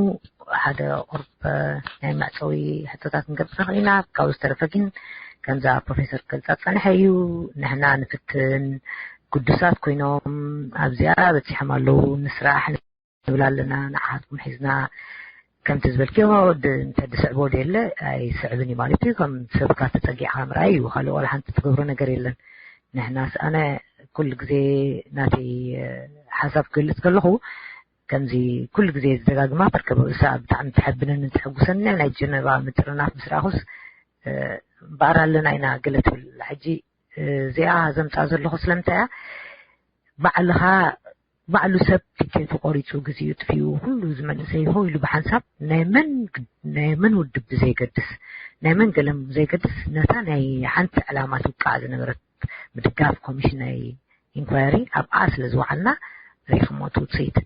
ሓደ ቁርብ ናይ መዕፀዊ ሕቶታት ንገብር ንኽእል ኢና። ካብኡ ዝተረፈ ግን ከምዛ ፕሮፌሰር ክገልፃ ዝፀንሐ እዩ። ንሕና ንፍትን ግዱሳት ኮይኖም ኣብዚኣ በፂሖም ኣለዉ። ንስራሕ ንብል ኣለና። ንዓኻትኩም ሒዝና ከምቲ ዝበልክዮ እንተድስዕቦ ደየለ ኣይስዕብን እዩ ማለት እዩ። ከም ሰብካ ተፀጊዕካ ምርኣይ እዩ። ካልእ ዋላ ሓንቲ ትገብሮ ነገር የለን። ንሕናስ ኣነ ኩሉ ግዜ ናተይ ሓሳብ ክገልፅ ከለኹ ከምዚ ኩሉ ግዜ ዝደጋግማ ትርከብ ርእሳ ብጣዕሚ ተሐብነንን ተሐጉሰንን ናይ ጀነባ ምጥርናፍ ምስ ረኣኹስ እምበኣር ኣለና ኢና ገለ ትብል። ሕጂ እዚኣ ዘምፅኣ ዘለኹ ስለምንታይ እያ? ባዕልኻ ባዕሉ ሰብ ቲኬቱ ቆሪፁ ግዚኡ ጥፊኡ ኩሉ እዚ መንእሰይ ሆ ኢሉ ብሓንሳብ ናይ መን ናይ መን ውድብ ብዘይገድስ ናይ መን ገለም ብዘይገድስ ነታ ናይ ሓንቲ ዕላማ ትውቃዕ ዝነበረት ምድጋፍ ኮሚሽን ናይ ኢንኳየሪ ኣብኣ ስለ ዝወዓልና ርኢኽሞ እቲ ውፅኢት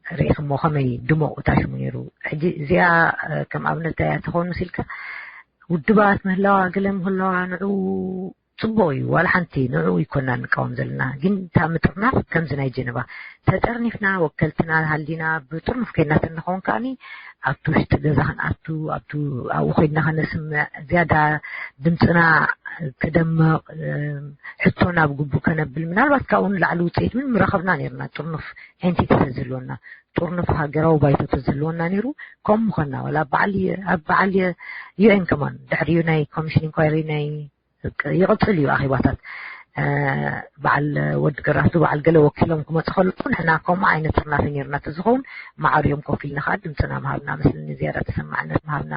ርኢኽሞ ከመይ ድሙቕ እታ ሽሙ ነይሩ። ሕጂ እዚኣ ከም ኣብነት እያ ተኾን መሲልካ ውድባት ምህላዋ ገለ ምህላዋ ንዑ ፅቡቕ እዩ። ዋላ ሓንቲ ንዑ ይኮና ንቃወም ዘለና ግን እታ ምጥርናፍ ከምዚ ናይ ጀነባ ተጠርኒፍና ወከልትና ሃሊና ብጥርኑፍ ኮይና ተንኸውን ከዓኒ ኣብቲ ውሽጢ ገዛ ክንኣቱ ኣብቲ ኣብኡ ኮይና ከነስምዕ ዝያዳ ድምፅና ክደምቕ ሕቶና ብግቡእ ከነብል ምናልባት ካብኡ ንላዕሊ ውፅኢት ምን ምረኸብና ነርና። ጥርኑፍ ኤንቲቲ ተዝህልወና ጥርኑፍ ሃገራዊ ባይቶ ተዝህልወና ነይሩ ከም ምኾና ዋላ በዓል ኣብ በዓል ዩኤን ከማን ድሕሪኡ ናይ ኮሚሽን ኢንኳይሪ ናይ ይቕፅል እዩ ኣኼባታት በዓል ወዲ ገራቱ በዓል ገለ ወኪሎም ክመፁ ከለዉ ንሕና ከምኡ ዓይነት ጥርናፈ ነይርና። ተዝኸውን ማዕሪኦም ኮፍ ኢልና ከዓ ድምፅና ምሃብና መስለኒ፣ ዝያዳ ተሰማዕነት ምሃብና።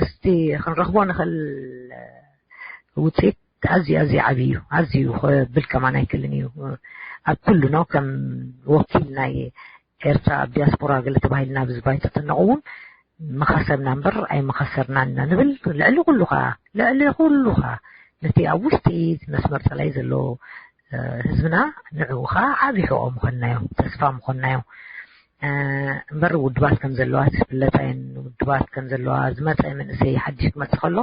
እስቲ ክንረኽቦ ንኽእል ውፅኢት ኣዝዩ ኣዝዩ ዓብዪ እዩ። ኣዝዩ ክብል ከማን ኣይክልን እዩ። ኣብ ኩሉ ነው ከም ወኪል ናይ ኤርትራ ኣብ ዲያስፖራ ገለ ተባሂልና ኣብዚ ባይቶ ተነቑ እውን መኸሰብና እምበር ኣይመኸሰርናን ኢና ንብል። ልዕሊ ኩሉ ኸዓ ልዕሊ ኩሉ ኸዓ ነቲ ኣብ ውሽጢ መስመር ጸላይ ዘሎ ህዝብና ንዕኡ ኸዓ ዓቢ ሕቖ ምኾንናዮ፣ ተስፋ ምኾንናዮ። እምበር ውድባት ከም ዘለዋ ዝፍለጣ እየን። ውድባት ከም ዘለዋ ዝመጸ መንእሰይ ሓድሽ ክመጽእ ከሎ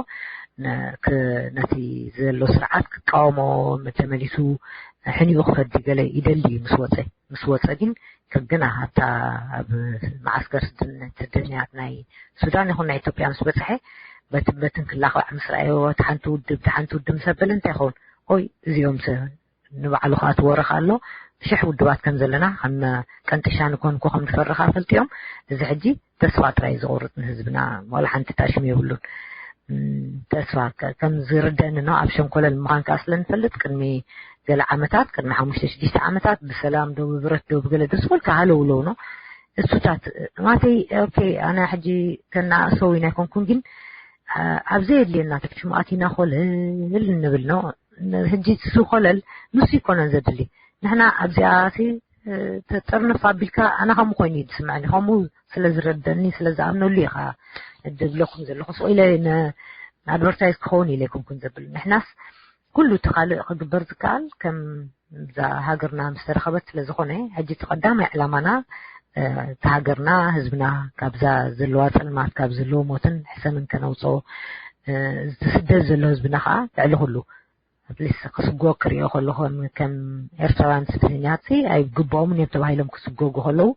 ነቲ ዘሎ ስርዓት ክቃወሞ ተመሊሱ ሕኒኡ ክፈዲ ገለ ይደሊ እዩ ምስ ወጸ። ምስ ወጸ ግን ከግና ኣብታ ኣብ መዓስከር ስደተኛታት ናይ ሱዳን ይኹን ናይ ኢትዮጵያ ምስ በጽሐ በትን በትን ክላኸዕ ምስ ረኣዮ እቲ ሓንቲ ውድብ እቲ ሓንቲ ውድብ ምስ ኣበለ እንታይ ይኸውን? ኦይ እዚኦም ንባዕሉ ከዓ ትወረኻ ኣሎ ሽሕ ውድባት ከም ዘለና ከም ቀንጥሻ ንኮንኮ ከም ዝፈርኻ ፈልጢኦም እዚ ሕጂ ተስፋ ጥራይ ዝቆርጥ ንህዝብና ዋላ ሓንቲ ታሽም የብሉን። ተስፋ ከም ዝርደኒ ነው ኣብ ሸንኮለል ምዃን ከዓ ስለንፈልጥ ቅድሚ ገለ ዓመታት ቅድሚ ሓሙሽተ ሽዱሽተ ዓመታት ብሰላም ዶ ብብረት ዶ ብገለ ደስ በልካ ሃለው ለው ነው እሱታት ማተይ ኦኬ ኣነ ሕጂ ከናእሰው ኢና ኣይኮንኩን ግን ኣብ ዘየድልየና ሽምኣት ኢና ኮለል እንብል ነው። ሕጂ እሱ ኮለል ንሱ ይኮነን ዘድሊ ንሕና ኣብዚኣ ተጠርንፍ ኣቢልካ ኣነ ከምኡ ኮይኑ እዩ ዝስምዐኒ። ከምኡ ስለ ዝረደኒ ስለ ዝኣምነሉ ኢኻ ድብለኩም ዘለኹ ስቕ ኢለ ኣድቨርታይዝ ክኸውን ኢለ ኣይኮንኩን ዘብል ንሕናስ ኩሉ እቲ ካልእ ክግበር ዝከኣል ከም እዛ ሃገርና ምስ ተረኸበት ስለ ዝኾነ ሕጂ እቲ ቀዳማይ ዕላማና እቲ ሃገርና ህዝብና ካብዛ ዘለዋ ጸልማት ካብ ዘለዎ ሞትን ሕሰምን ከነውፅኦ እቲ ስደት ዘሎ ህዝብና ከዓ ልዕሊ ኩሉ ኣትሊስት ክስጎ ክሪኦ ከለኹ ከም ኤርትራውያን ስደተኛት ኣይግብኦምን እዮም ተባሂሎም ክስጎጉ ከለዉ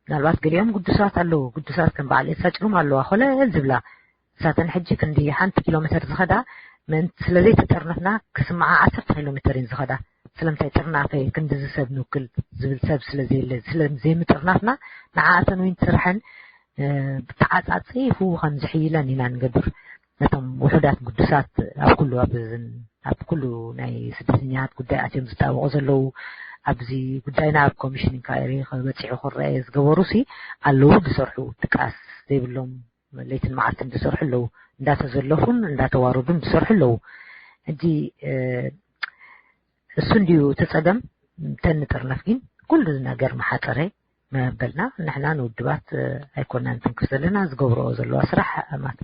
ምናልባት ገሊኦም ግዱሳት ኣለዉ ግዱሳት ከም በዓል ኤልሳ ጭሩም ኣለዋ ኮለል ዝብላ ንሳተን ሕጂ ክንዲ ሓንቲ ኪሎ ሜተር ዝኸዳ ምእንቲ ስለ ዘይተጠርነፍና ክስምዓ ዓሰርተ ኪሎ ሜተር እየን ዝኸዳ ስለምንታይ ጥርናፈ ክንዲ ዝሰብ ንውክል ዝብል ሰብ ስለ ዘየለ ስለ ዘይምጥርናፍና ንዓኣተን እውን ስርሐን ብተዓፃፂፉ ከም ዝሕይለን ኢና ንገብር ነቶም ውሑዳት ግዱሳት ኣብ ኩሉ ኣብ ኣብ ኩሉ ናይ ስደተኛታት ጉዳይ ኣትዮም ዝጣበቑ ዘለዉ ኣብዚ ጉዳይና ኣብ ኮሚሽን ኢንኳይሪ በፂሑ ክረአ ዝገበሩ ሲ ኣለዉ ዝሰርሑ ድቃስ ዘይብሎም ለይትን መዓልትን ዝሰርሑ ኣለዉ እንዳተዘለፉን እንዳተዋረዱን ዝሰርሑ ኣለዉ ሕጂ እሱ እንድዩ እቲ ፀገም ተንጥርነፍ ግን ኩሉ ነገር መሓፀረ መበልና ንሕና ንውድባት ኣይኮናን ትንክፍ ዘለና ዝገብረኦ ዘለዋ ስራሕ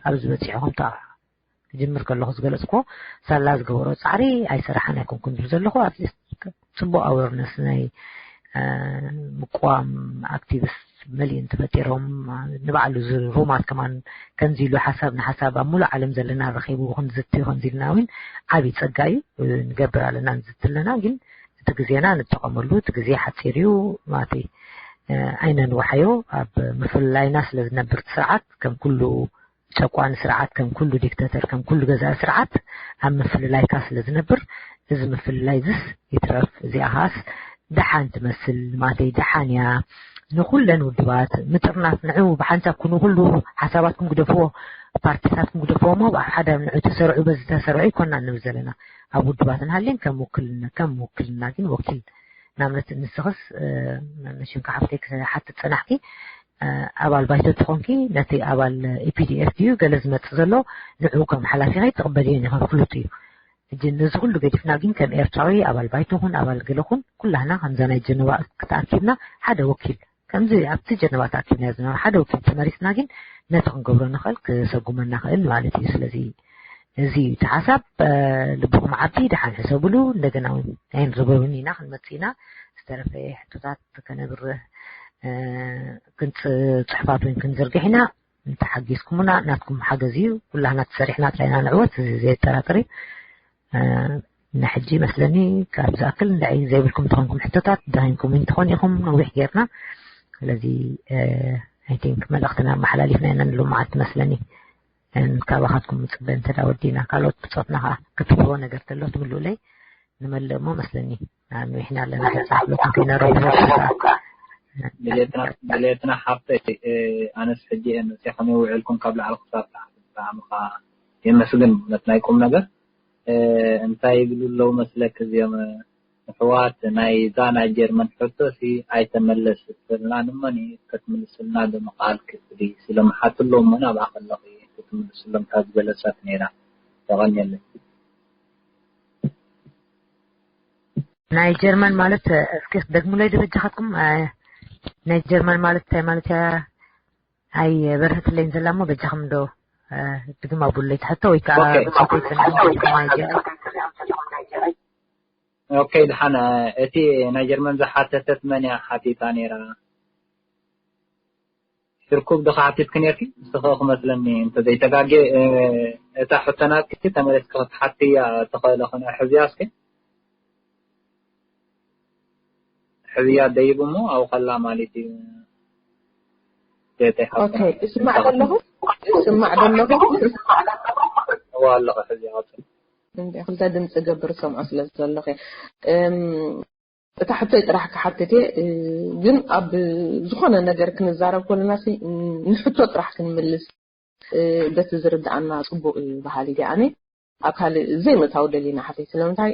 ኣብዚ በፂሑ ከምታ ክጅምር ከለኹ ዝገለፅኮ ሳላ ዝገበሮ ፃዕሪ ኣይሰራሓን ኣይኮንኩን ዝብል ዘለኹ ኣትሊስት ፅቡቅ ኣወርነስ ናይ ምቅዋም ኣክቲቪስት መሊእን ተፈጢሮም ንባዕሉ ሩማት ከማን ከምዚ ኢሉ ሓሳብ ንሓሳብ ኣብ ሙሉእ ዓለም ዘለና ረኺቡ ክንዝቲ ከምዚ ኢልና እውን ዓብዪ ፀጋ እዩ ንገብር ኣለና ንዝቲ ኣለና ግን እቲ ግዜና ንጠቐመሉ እቲ ግዜ ሓፂር እዩ ማለት ኣይነንውሓዮ ኣብ ምፍልላይና ስለ ዝነብር ስርዓት ከም ኩሉ ጨቋኒ ስርዓት ከም ኩሉ ዲክተተር ከም ኩሉ ገዛኢ ስርዓት ኣብ ምፍልላይካ ስለ ዝነብር እዚ ምፍልላይ ዝስ ይትረፍ እዚኣ ኻስ ደሓን ትመስል ማተይ ደሓን እያ ንኩለን ውድባት ምጥርናፍ ንዑ ብሓንሳብ ኩኑ ኩሉ ሓሳባትኩም ግደፍዎ ፓርቲታትኩም ግደፍዎ እሞ ኣብ ሓደ ንዑ ተሰርዑ በዚ ተሰርዑ ይኮና ንብል ዘለና ኣብ ውድባት ንሃልን ከም ውክልና ከም ውክልና ግን ወኪል ንኣብነት ንስኽስ ሽምካ ሓፍተይ ክሓትት ፀናሕኪ ኣባል ባይቶ ትኾንኪ ነቲ ኣባል ኢፒዲኤፍ ድዩ ገለ ዝመፅእ ዘሎ ንዕኡ ከም ሓላፊ ከይትቕበልዮ ኢኻ ፍሉጥ እዩ። ሕጂ ነዚ ኩሉ ገዲፍና ግን ከም ኤርትራዊ ኣባል ባይቶ ኹን ኣባል ገለ ኹን ኩላህና ከምዛ ናይ ጀነባ ተኣኪብና ሓደ ወኪል ከምዚ ኣብቲ ጀነባ ተኣኪብና ዝነበረ ሓደ ወኪል ተመሪፅና ግን ነቲ ክንገብሮ ንኽእል ክሰጉመና ክእል ማለት እዩ። ስለዚ እዚ እዩ እቲ ሓሳብ። ልብኹም ዓቢ ደሓን ሕሰብሉ። እንደገና እውን ኣይንርበብን ኢና ክንመፅእ ኢና። ዝተረፈ ሕቶታት ከነብርህ ክንፅ ፅሑፋት እውን ክንዝርግሕ ኢና። እንተሓጊዝኩምና ናትኩም ሓገዝ እዩ። ኩላህና ተሰሪሕና ጥራይና ንዕወት፣ እዚ ዘየጠራጥር እዩ። ንሕጂ መስለኒ ካብ ዝኣክል እንድዒ ዘይብልኩም እንተኾንኩም ሕቶታት ደኺምኩም እውን ትኾኑ ኢኹም። ነዊሕ ጌርና። ስለዚ ኣይ ቲንክ መልእኽትና ኣመሓላሊፍና ኢና ንሎሚ መዓልቲ መስለኒ። ካባኻትኩም ምፅበ እንተ ዳ ወዲና ካልኦት ብፆትና ከዓ ክትብልዎ ነገር ተሎ ትብልኡለይ። ንመልእ እሞ መስለኒ ኣንዊሕና ኣለና። ሕፃፍሎትን ከይነረብረብካ ድሌትና ሓፍተይ ኣነስ ሕጂ እየ መፅእ ከመይ ውዕልኩም ካብ ላዕሊ ክሳብ ታሕቲ ብጣዕሚ ከዓ የመስግን እውነት ናይ ቁም ነገር እንታይ ይብሉ ኣለዉ መስለክ እዚኦም ኣሕዋት ናይዛ ናይ ጀርመን ሕቶ ሲ ኣይተመለስልናን እሞ ኒ ክትምልስልና ብምኽኣል ክፍሊ ስለምሓቱ ኣለዉ እሞ ናብኣ ከለኹ ክትምልስሎም ካብ ዝበለሳት ነይራ። ተቐንየለይ። ናይ ጀርመን ማለት እስኪ ክትደግሙለይ ዶ በጃኻትኩም? ናይ ጀርመን ማለት እንታይ ማለት እያ? ኣይ በርህትለይን ዘላ እሞ በጃኹም ዶ ድግም ኣቡለይ ትሕቶ ወይ ከዓ ኦኬ ድሓን እቲ ናይ ጀርመን ዝሓተተት መን እያ ሓቲታ ነይራ? ሽርኩብ ዶ ክሓቲትኪ ነርኪ? ንስኺ ክመስለኒ እንተዘይተጋጌ እታ ሕቶ ናትኪ ተመለስኪ ክትሓትያ ትኽእሊ ኾነ ሕዝያ እስኪ። ሕዝያ ደይቡ እሞ ኣብኡ ከላ ማለት እዩ። ኦኬ እስማዕ ዘለኹ እስማዕ ዘለኹ እዋ ኣለኹ ሕዝያ ቀፅል። እንደ ክልተ ድምፂ ገብር ሰምዖ ስለ ዘለኹ እታ ሕቶይ ጥራሕ ክሓትት እየ። ግን ኣብ ዝኾነ ነገር ክንዛረብ ከለና ንሕቶ ጥራሕ ክንምልስ በቲ ዝርድኣና ፅቡቕ እዩ በሃሊ እየ ኣነ። ኣብ ካልእ ዘይምእታው ደሊና ሓተይ ስለምንታይ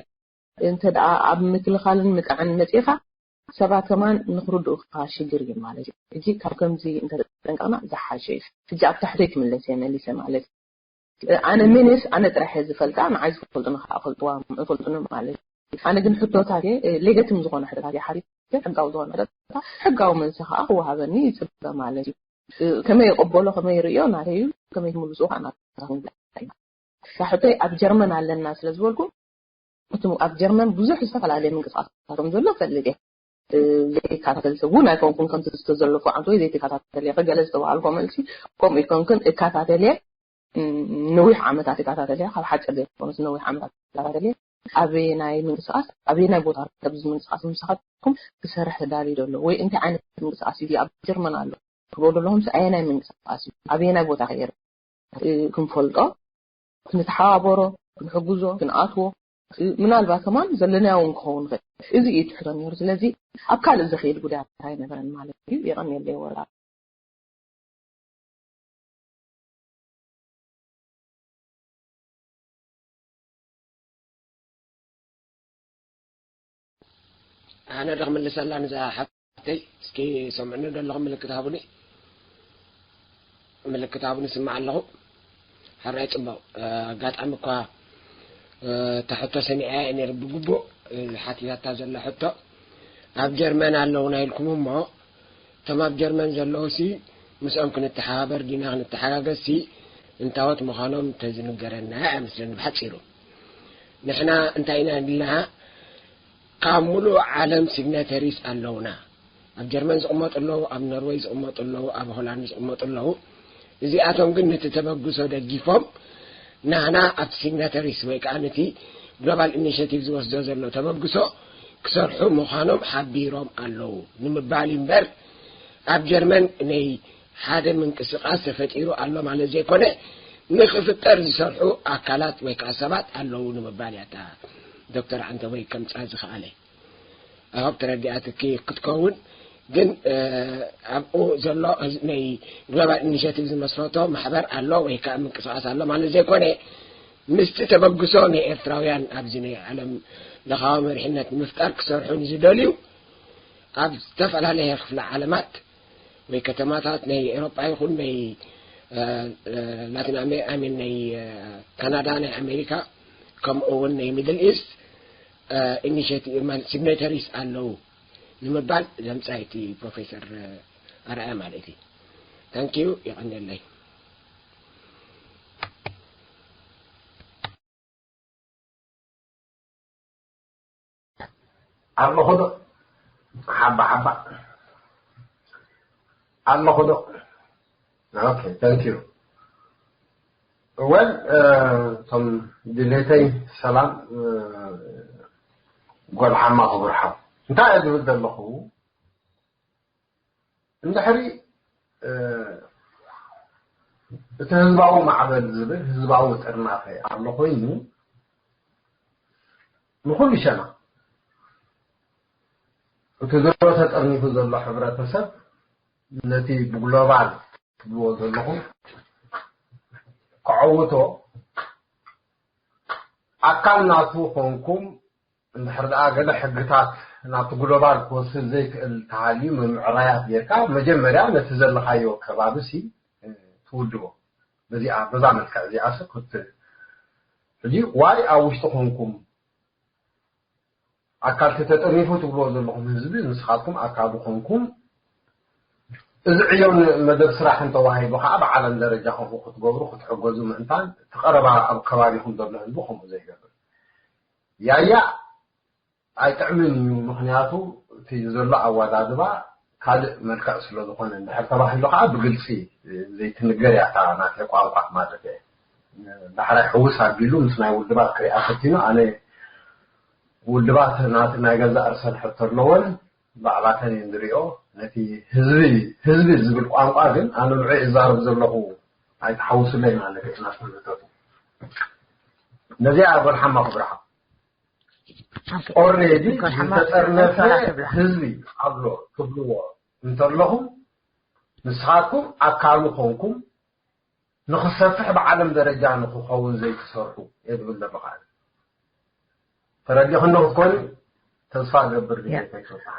እንተ ደኣ ኣብ ምክልኻልን ምጥዕን መፂእኻ ሰባት ከማን ንክርድኡካ ሽግር እዩ ማለት እዩ። ሕጂ ካብ ከምዚ እንተጠንቀቕና ዝሓሸ እዩ። ሕጂ ኣብ ታሕተይ ክምለስ እየ መሊሰ ማለት እዩ። ኣነ ሜንስ ኣነ ጥራሕ እየ ዝፈልጣ፣ ንዓይ ዝፈልጡኒ ከዓ ፈልጥዋ ፈልጡኒ ማለት እዩ። ኣነ ግን ሕቶታት እየ ሌገቲም ዝኾነ ሕቶታት እየ ሓቲተ፣ ሕጋዊ ዝኾነ ሕቶታት ሕጋዊ መልሲ ከዓ ክወሃበኒ ይፅበ ማለት እዩ። ከመይ ይቐበሎ ከመይ ይርእዮ ናተይ እዩ፣ ከመይ ትምልስኡ ከዓ ናትኩም ጉዳይ እዩ። እታ ሕቶይ ኣብ ጀርመን ኣለና ስለ ዝበልኩ እቲ ኣብ ጀርመን ብዙሕ ዝተፈላለየ ምንቅስቃሳት ከም ዘሎ እፈልጥ እየ። ዘይከታተል ሰብ እውን ኣይኮንኩን ከምቲ ዝተዘለፎ ዓንቶ ወይ ዘይተከታተል እየ ገለ ዝተባሃልኮ መልሲ ከምኡ ይኮንኩን እከታተል እየ። ነዊሕ ዓመታት እከታተል እየ ካብ ሓፂር ዘይኮነስ ነዊሕ ዓመታት እከታተል እየ። ኣበየናይ ምንቅስቃስ ኣበየናይ ቦታ ርከብ እዚ ምንቅስቃስ ምሳኻትኩም ክሰርሕ ተዳልዩ ዘሎ ወይ እንታይ ዓይነት ምንቅስቃስ እዩ ኣብ ጀርመን ኣሎ ክብሎ ዘለኹም ኣየናይ ምንቅስቃስ እዩ ኣበየናይ ቦታ ከየር ክንፈልጦ ክንተሓባበሮ ክንሕግዞ ክንኣትዎ ምናልባት ከማን ዘለናዮ እውን ክኸውን ይኽእል። እዚ እዩ ትሕቶ ነይሩ። ስለዚ ኣብ ካልእ ዝኽእል ጉዳያት ኣይነበረን ማለት እዩ። የቐንየለይ ወላ። ኣነ ዶ ክምልሰላ ንዛ ሓፍተይ? እስኪ ሰምዕኒ ዶ ኣለኹም? ምልክት ሃቡኒ። ምልክት ሃቡኒ፣ ስማዕ ኣለኹ። ሕራይ ጽቡቕ። ኣጋጣሚ እኳ እታ ሕቶ ሰሚዐያ እየ ነይረ ብግቡእ ሓቲታታ ዘላ ሕቶ። ኣብ ጀርመን ኣለውና ኢልኩም እሞ እቶም ኣብ ጀርመን ዘለዉ ሲ ምስኦም ክንተሓባበር ዲና ክንተሓጋገዝ ሲ እንታወት ምዃኖም ተዝንገረና እያ መስለኒ ብሓጺሩ። ንሕና እንታይ ኢና ኢልና ካብ ሙሉእ ዓለም ሲግነተሪስ ኣለውና። ኣብ ጀርመን ዝቕመጡ ኣለዉ፣ ኣብ ኖርወይ ዝቕመጡ ኣለዉ፣ ኣብ ሆላንድ ዝቕመጡ ኣለዉ። እዚኣቶም ግን ነቲ ተበግሶ ደጊፎም ናህና ኣብቲ ሲግነተሪስ ወይ ከዓ ነቲ ግሎባል ኢኒሽቲቭ ዝወስዶ ዘሎ ተበግሶ ክሰርሑ ምዃኖም ሓቢሮም ኣለዉ ንምባል እዩ እምበር ኣብ ጀርመን ናይ ሓደ ምንቅስቃስ ተፈጢሩ ኣሎ ማለት ዘይኮነ ንክፍጠር ዝሰርሑ ኣካላት ወይ ከዓ ሰባት ኣለዉ ንምባል እያ እታ ዶክተር ዓንተቦይ ከምፃ ዝኸኣለ። ኣሆብ ተረዲኣትኪ ክትከውን ግን ኣብኡ ዘሎ ናይ ግሎባል ኢኒሽቲቭ ዝመስረቶ ማሕበር ኣሎ ወይ ከዓ ምንቅስቃስ ኣሎ ማለት ዘይኮነ ምስቲ ተበግሶ ናይ ኤርትራውያን ኣብዚ ናይ ዓለም ለኻዊ መሪሕነት ንምፍጣር ክሰርሑ ንዝደልዩ ኣብ ዝተፈላለየ ክፍለ ዓለማት ወይ ከተማታት ናይ ኤሮጳ ይኹን ናይ ላቲን ኣሜ- ኣሜን ናይ ካናዳ ናይ ኣሜሪካ ከምኡ እውን ናይ ሚድል ኢስት ኢኒሽቲቭ ማለት ሲግኔተሪስ ኣለዉ ንምባል ዘምፃ እቲ ፕሮፌሰር ኣርኣያ ማለት እዩ። ታንኪዩ ይቐንየለይ። ኣለኹ ዶ ሓባ ሓባ ኣለኹ ዶ okay thank you well እቶም ድሌተይ ሰላም ጓል ሓማ ክብርሓው እንታይ እየ ዝብል ዘለኹ እንድሕሪ እቲ ህዝባዊ ማዕበል ዝብል ህዝባዊ ጥርናፈ ኣሎ ኮይኑ ንኹሉ ሸና እቲ ድሮ ተጠርኒፉ ዘሎ ሕብረተሰብ ነቲ ብግሎባል ትብልዎ ዘለኹም ክዐውቶ ኣካል ናቱ ኮንኩም፣ እንድሕር ደኣ ገለ ሕግታት ናብቲ ግሎባል ክወስድ ዘይክእል ተሃልዩ፣ ምምዕራያት ጌርካ፣ መጀመርያ ነቲ ዘለኻዮ ከባቢ ሲ ትውድቦ። በዚኣ፣ በዛ መልክዕ እዚኣ ሲ ክት-፣ ሕጂ ዋይ ኣብ ውሽጢ ኮንኩም ኣካል ተጠርኒፉ ትብልዎ ዘለኹም ህዝቢ፣ ንስኻትኩም ኣካሉ ኮንኩም፣ እዚ ዕዮን መደብ ስራሕን ተዋሂቡ ከዓ ብዓለም ደረጃ ከምኡ ክትገብሩ ክትሕገዙ ምእንታን፣ እቲ ቀረባ ኣብ ከባቢኹም ዘሎ ህዝቢ ከምኡ ዘይገብር። ያያ ኣይጥዕምን እዩ፣ ምኽንያቱ እቲ ዘሎ ኣወዳድባ ካልእ መልክዕ ስለ ዝኾነ፣ እንድሕር ተባሂሉ ከዓ ብግልፂ ዘይትንገር እያ እታ ናተይ ቋንቋ ማለት እየ። ዳሕራይ ሕውስ ኣቢሉ ምስ ናይ ውድባት ክሪኣ ፈቲኑ፣ ኣነ ውድባት ናቲ ናይ ገዛእ ርእሰን ሕቶ ኣለወን፣ ባዕላተን እየን ዝሪኦ። ነቲ ህዝቢ፣ ህዝቢ ዝብል ቋንቋ ግን ኣነ ንዑ እዛረብ ዘለኹ ኣይትሓውሱለይ ማለት እዩ ናትኩም ህተቱ። ነዚኣ ጓል ሓማ ክብርሃ። ኦሬዲ ዝተጠርነፈ ህዝቢ ኣሎ ትብልዎ እንተለኹም፣ ንስኻትኩም ኣካሉ ኮንኩም ንኽሰፍሕ ብዓለም ደረጃ ንኽኸውን ዘይትሰርሑ እየ ዝብል ዘለኹ ኣነ። ተረዲእኽኒ ክትኮኒ ተስፋ እገብር። ያ። ድሌተይ ክትበጽሓ።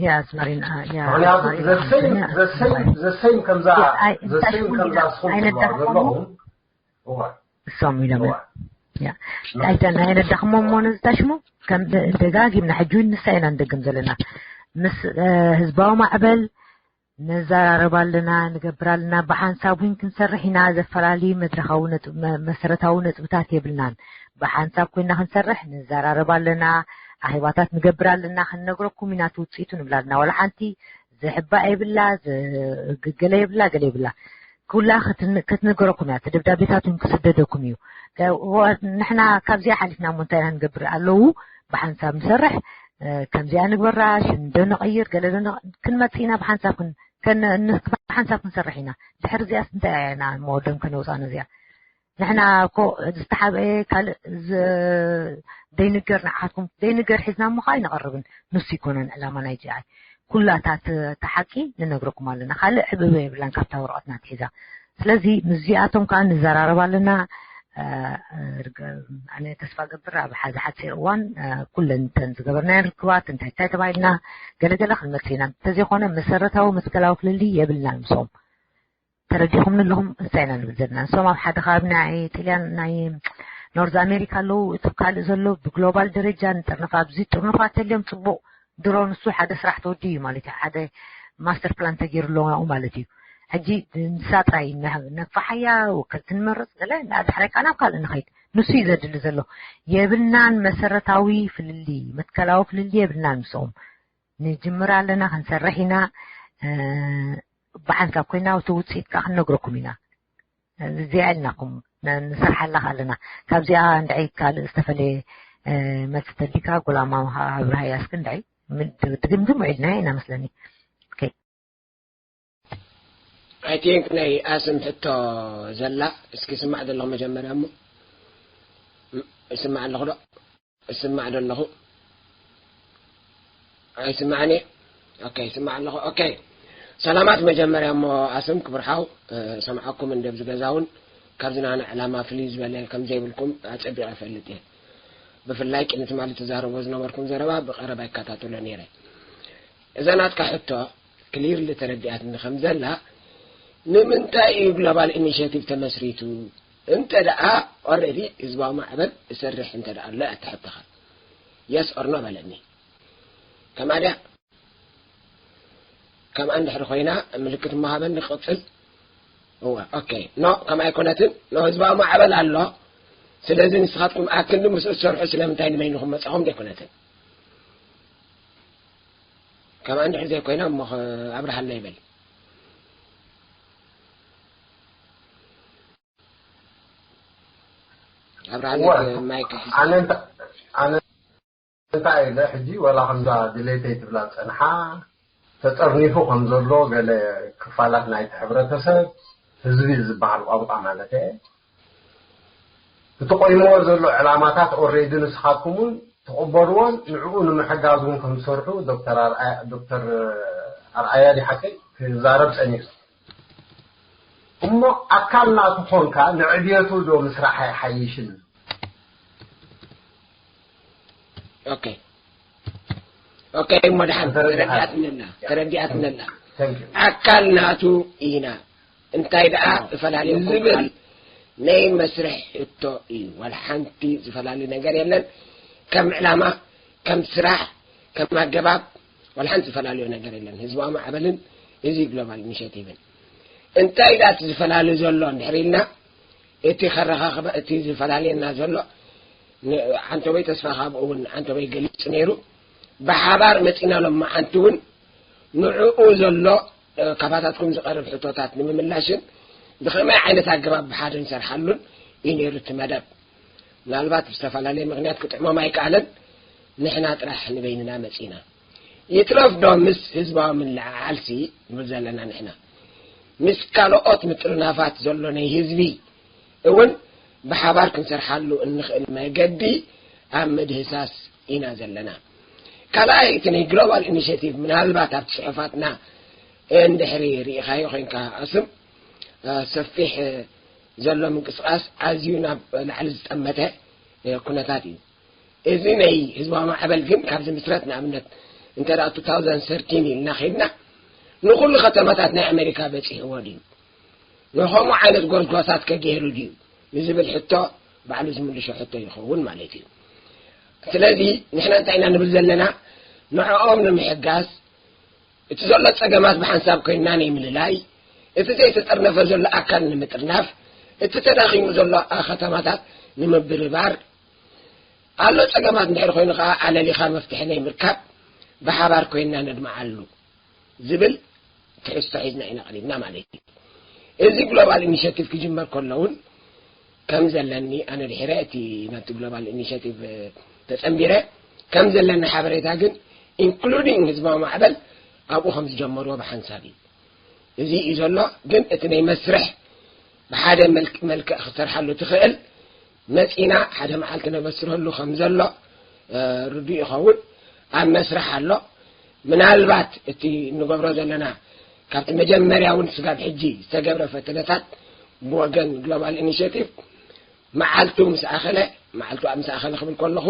ያ፣ ኣዝማሪና፣ ያ፣ ምኽንያቱ ኣዝማሪና፣ ዘሰይም፣ ኣዝማሪና፣ ዘሰይም፣ ኣዝማሪና። ዘሰይም ከምዛ፣ ያ፣ ኣይ፣ እንታይ ዘሰይም ሽሙ ከምዛ ኢላ? ስኹም ትብልዋ ኣይነዳኹም ዘለኹም። እዋ። እሶም ኢሎም። እዋ። ያ። ኖ። እንታይ ተና ኣይነዳኹም እሞ ነዚ ታሽሙ? ከም ደ-፣ ደጋጊምና ሕጂ እውን ንሳ ኢና ንደግም ዘለና። ምስ፣ እ፣ ህዝባዊ ማዕበል ነዘራረብ ኣለና፣ ንገብር ኣለና፣ ብሓንሳብ እውን ክንሰርሕ ኢና። ዘፈላልዩ መድረኻዊ ነጥብ-፣ መ-፣ መሰረታዊ ነጥብታት የብልናን። ብሓንሳብ ኮይና ክንሰርሕ ንዘራረብ ኣለና፣ ኣኼባታት ንገብር ኣለና፣ ክንነግረኩም ኢና እቲ ውፅኢቱ ንብል ኣለና። ዋላ ሓንቲ ዝሕባእ የብላ፣ ዝ-፣ ገለ የብላ፣ ገለ የብላ። ኩላ ክትን-፣ ክትነገረኩም እያ፣ እቲ ደብዳቤታት እውን ክስደደኩም እዩ። ከ-፣ ወ-፣ ንሕና ካብዚኣ ሓሊፍና እሞ እንታይ ኢና ንገብር? ኣለዉ ብሓንሳብ ንሰርሕ፣ እ፣ ከምዚኣ ንግበራ፣ ሽም ዶ ነቐይር፣ ገለ ዶ ነ-፣ ክንመጽእ ኢና ብሓንሳብ ክን-፣ ከን-፣ ን-፣ ብሓንሳብ ክንሰርሕ ኢና። ድሕሪ እዚኣስ እንታይ ኢና እሞ ደም ከነውጽኣ ነዚኣ? ንሕና እኮ ዝተሓብአ ካልእ ዝ-፣ ዘይንገር ንዓኹም ዘይንገር ሒዝና እሞ ኸዓ ኣይንቐርብን። ንሱ ይኮነን ዕላማ ናይ ጂ ኣይ። ኩላታት እቲ ሓቂ ንነግረኩም ኣለና። ካልእ ዕብበ የብላን ካብታ ወረቐትና ትሒዛ። ስለዚ ምስዚኣቶም ከዓ ንዘራረብ ኣለና። እ፣ ርገ-፣ ኣነ ተስፋ ገብር ኣብ ሓዚ ሓፂር እዋን፣ እ፣ ኩለን እተን ዝገበርናየን ርክባት እንታይ እንታይ ተባሂልና ገለገለ ክንመልስ ኢና። እንተዘይኮነ መሰረታዊ መትከላዊ ፍልልይ የብልናን ምስኦም። ተረዲኹምኒ ኣለኹም? እንታይ ኢና ንብል ዘለና? ንሶም ኣብ ሓደ ከባቢ ናይ ጥልያን፣ ናይ ኖርዝ ኣሜሪካ ኣለዉ፣ እቲ ካልእ ዘሎ ብግሎባል ደረጃ ንጥርንፍ፣ ኣብዚ ጥርንፋት ተልዮም ጽቡቕ፣ ድሮ ንሱ ሓደ ስራሕ ተወዲኡ እዩ ማለት እዩ፣ ሓደ ማስተር ፕላን ተገይሩ ኣለዎ ማለት እዩ። ሕጂ ንሳ ጥራይ ነ-፣ ነፋሓያ፣ ወከልቲ ንመርጽ፣ ገለ ንኣ ዳሕራይ ከዓ ናብ ካልእ ንኸይድ። ንሱ እዩ ዘድሊ ዘሎ። የብልናን መሰረታዊ ፍልልይ፣ መትከላዊ ፍልልይ የብልናን ምስኦም። ንጅምር ኣለና፣ ክንሰርሕ ኢና። እ፣ ብሓንሳብ ኮይና እቲ ውፅኢት ከዓ ክንነግረኩም ኢና። እዚኣ ኢልናኩም ን-፣ ንሰርሓላ ኣለና። ካብዚኣ እንድዒ ካልእ ዝተፈለየ፣ እ፣ መልሲ ተሊካ ጉላማ ኣብርሃያ እስኪ እንድዒ። ምን-፣ ድግምግም ውዒልና ኢና መስለኒ። ኦኬ። ኣይ ቲንክ ናይ ኣስም ሕቶ ዘላ፣ እስኪ ስማዕ ዘለኹ መጀመርያ እሞ። ም-፣ እስማዕ ኣለኹ ዶ? እስማዕ ዶ ኣለኹ? ኣይስማዕን እየ። ኦኬ፣ ይስማዕ ኣለኹ። ኦኬ። ሰላማት መጀመርያ እሞ ኣስም ክብርሓው፣ እ፣ ሰምዓኩም እንደ ኣብዚ ገዛ እውን ካብዚ ናና ዕላማ ፍልይ ዝበለ ከም ዘይብልኩም ኣጸቢቐ እፈልጥ እየ። ብፍላይ ቅድሚ ትማሊ ትዛረቦ ዝነበርኩም ዘረባ ብቐረባ ይከታተሎ ነይረ። እዛ ናትካ ሕቶ ክሊርሊ ተረዲኣትኒ ከም ዘላ፣ ንምንታይ እዩ ግሎባል ኢኒሼቲቭ ተመስሪቱ? እንተ ደኣ ኦልሬዲ ህዝባዊ ማዕበል እሰርሕ እንተ ደኣ ኣሎ እያ እታ ሕቶኻ። የስ ኦር ኖ በለኒ። ከምኣ ድያ? ከምኣ እንድሕሪ ኮይና ምልክት መሃበኒ ክቕጽል። እወ፣ ኦኬ። ኖ፣ ከምኣ ኣይኮነትን። ኖ፣ ህዝባዊ ማዕበል ኣሎ። ስለዚ ንስኻትኩም ኣክንዲ ምስኡ ትሰርሑ ስለምንታይ ንበይንኹም መጻኹም ደይኮነትን? ከምኣ እንድሕር ዘይኮይና እሞ ኸ-፣ ኣብርሃለይ በል። ኣብርሃለይ እወ፣ ማይክ ሒዝ። ኣነ እንተ-፣ ኣነ እንታይ ኢለ ሕጂ ወላ ከምዛ ድሌተይ ትብላ ጸንሓ ተጠርኒፉ ከም ዘሎ ገለ ክፋላት ናይቲ ሕብረተሰብ ህዝቢ ዝበሃል ቋንቋ ማለት እየ። እቲ ቆይምዎ ዘሎ ዕላማታት ኦሬዲ ንስኻትኩም እውን ትቕበልዎን ንዕኡ ንምሕጋዝ እውን ከም ዝሰርሑ ዶክተር ኣርኣያ፣ ዶክተር ኣርኣያ ድዩ ሓቀይ ክዛረብ ጸኒሑ። እሞ ኣካል ናቱ ኾንካ ንዕብየቱ ዶ ምስራሕ ኣይሓይሽን? ኦኬ ኦኬ እሞ ደሓን ተረዲኣትነላ ተረዲኣትነላ ኣካል ናቱ ኢና እንታይ ደኣ ዝፈላለየኩም ዝብል ናይ መስርሕ ሕቶ እዩ ዋላ ሓንቲ ዝፈላለ ነገር የለን ከም ዕላማ ከም ስራሕ ከም ኣገባብ ዋላ ሓንቲ ዝፈላለዮ ነገር የለን ህዝባዊ ማዕበልን እዚ ግሎባል ኢኒሽቲቭን እንታይ ደኣ እቲ ዝፈላለ ዘሎ እንድሕር ኢልና እቲ ከረኻኽበ እቲ ዝፈላለየና ዘሎ ዓንተበይ ተስፋ ካብኡ እውን ዓንተበይ ገሊጹ ነይሩ ብሓባር መጺና ሎም መዓንቲ እውን ንዕኡ ዘሎ ካባታትኩም ዝቐርብ ሕቶታት ንምምላሽን ብኸመይ ዓይነት ኣገባብ ብሓደ ንሰርሓሉን እዩ ነይሩ እቲ መደብ ምናልባት ብዝተፈላለየ ምክንያት ክጥዕሞም ኣይከኣለን ንሕና ጥራሕ ንበይንና መጺና ይትረፍ ዶ ምስ ህዝባዊ ምልዕዓልሲ ንብል ዘለና ንሕና ምስ ካልኦት ምጥርናፋት ዘሎ ናይ ህዝቢ እውን ብሓባር ክንሰርሓሉ እንኽእል መገዲ ኣብ ምድህሳስ ኢና ዘለና። ካልኣይ እቲ ናይ ግሎባል ኢኒሽቲቭ ምናልባት ኣብቲ ጽሑፋትና እንድሕሪ ርኢኻዮ ኮይንካ ኣስም ሰፊሕ ዘሎ ምንቅስቃስ ኣዝዩ ናብ ላዕሊ ዝጠመተ ኩነታት እዩ። እዚ ናይ ህዝባዊ ማዕበል ግን ካብ ዝምስረት ንኣብነት እንተ ደኣ two thousand thirteen ኢልና ኸይድና ንኹሉ ከተማታት ናይ ኣሜሪካ በፂሕዎ ድዩ ንኸምኡ ዓይነት ጎስጓሳት ከገይሩ ድዩ ንዝብል ሕቶ ባዕሉ ዝምልሾ ሕቶ ይኸውን ማለት እዩ ስለዚ ንሕና እንታይ ኢና ንብል ዘለና ንዕኦም ንምሕጋዝ እቲ ዘሎ ጸገማት ብሓንሳብ ኮይንና ናይ ምልላይ እቲ ዘይተጠርነፈ ዘሎ ኣካል ንምጥርናፍ እቲ ተዳኺሙ ዘሎ ከተማታት ንምብርባር ኣሎ ጸገማት እንድሕር ኮይኑ ከዓ ኣለሊኻ መፍትሒ ናይ ምርካብ ብሓባር ኮይንና ነድምዓሉ ዝብል ትሕዝቶ ሒዝና ኢና ቀሪብና ማለት እዩ። እዚ ግሎባል ኢኒሽቲቭ ክጅመር ከሎ እውን ከም ዘለኒ ኣነ ድሕረ እቲ ናብቲ ግሎባል ኢኒሽቲቭ ተጸንቢረ ከም ዘለኒ ሓበሬታ ግን ኢንክሉዲንግ ህዝባዊ ማዕበል ኣብኡ ከም ዝጀመርዎ ብሓንሳብ እዩ። እዚ እዩ ዘሎ ግን እቲ ናይ መስርሕ ብሓደ መልክዕ ክሰርሓሉ ትኽእል መጺና ሓደ መዓልቲ ነበስረሉ ከም ዘሎ ርዱእ ይኸውን ኣብ መስርሕ ኣሎ ምናልባት እቲ እንገብሮ ዘለና ካብቲ መጀመርያ እውን ስጋብ ሕጂ ዝተገብረ ፈተነታት ብወገን ግሎባል ኢኒሽቲቭ መዓልቱ ምስ ኣኸለ መዓልቱ ኣብ ምስ ኣኸለ ክብል ከለኹ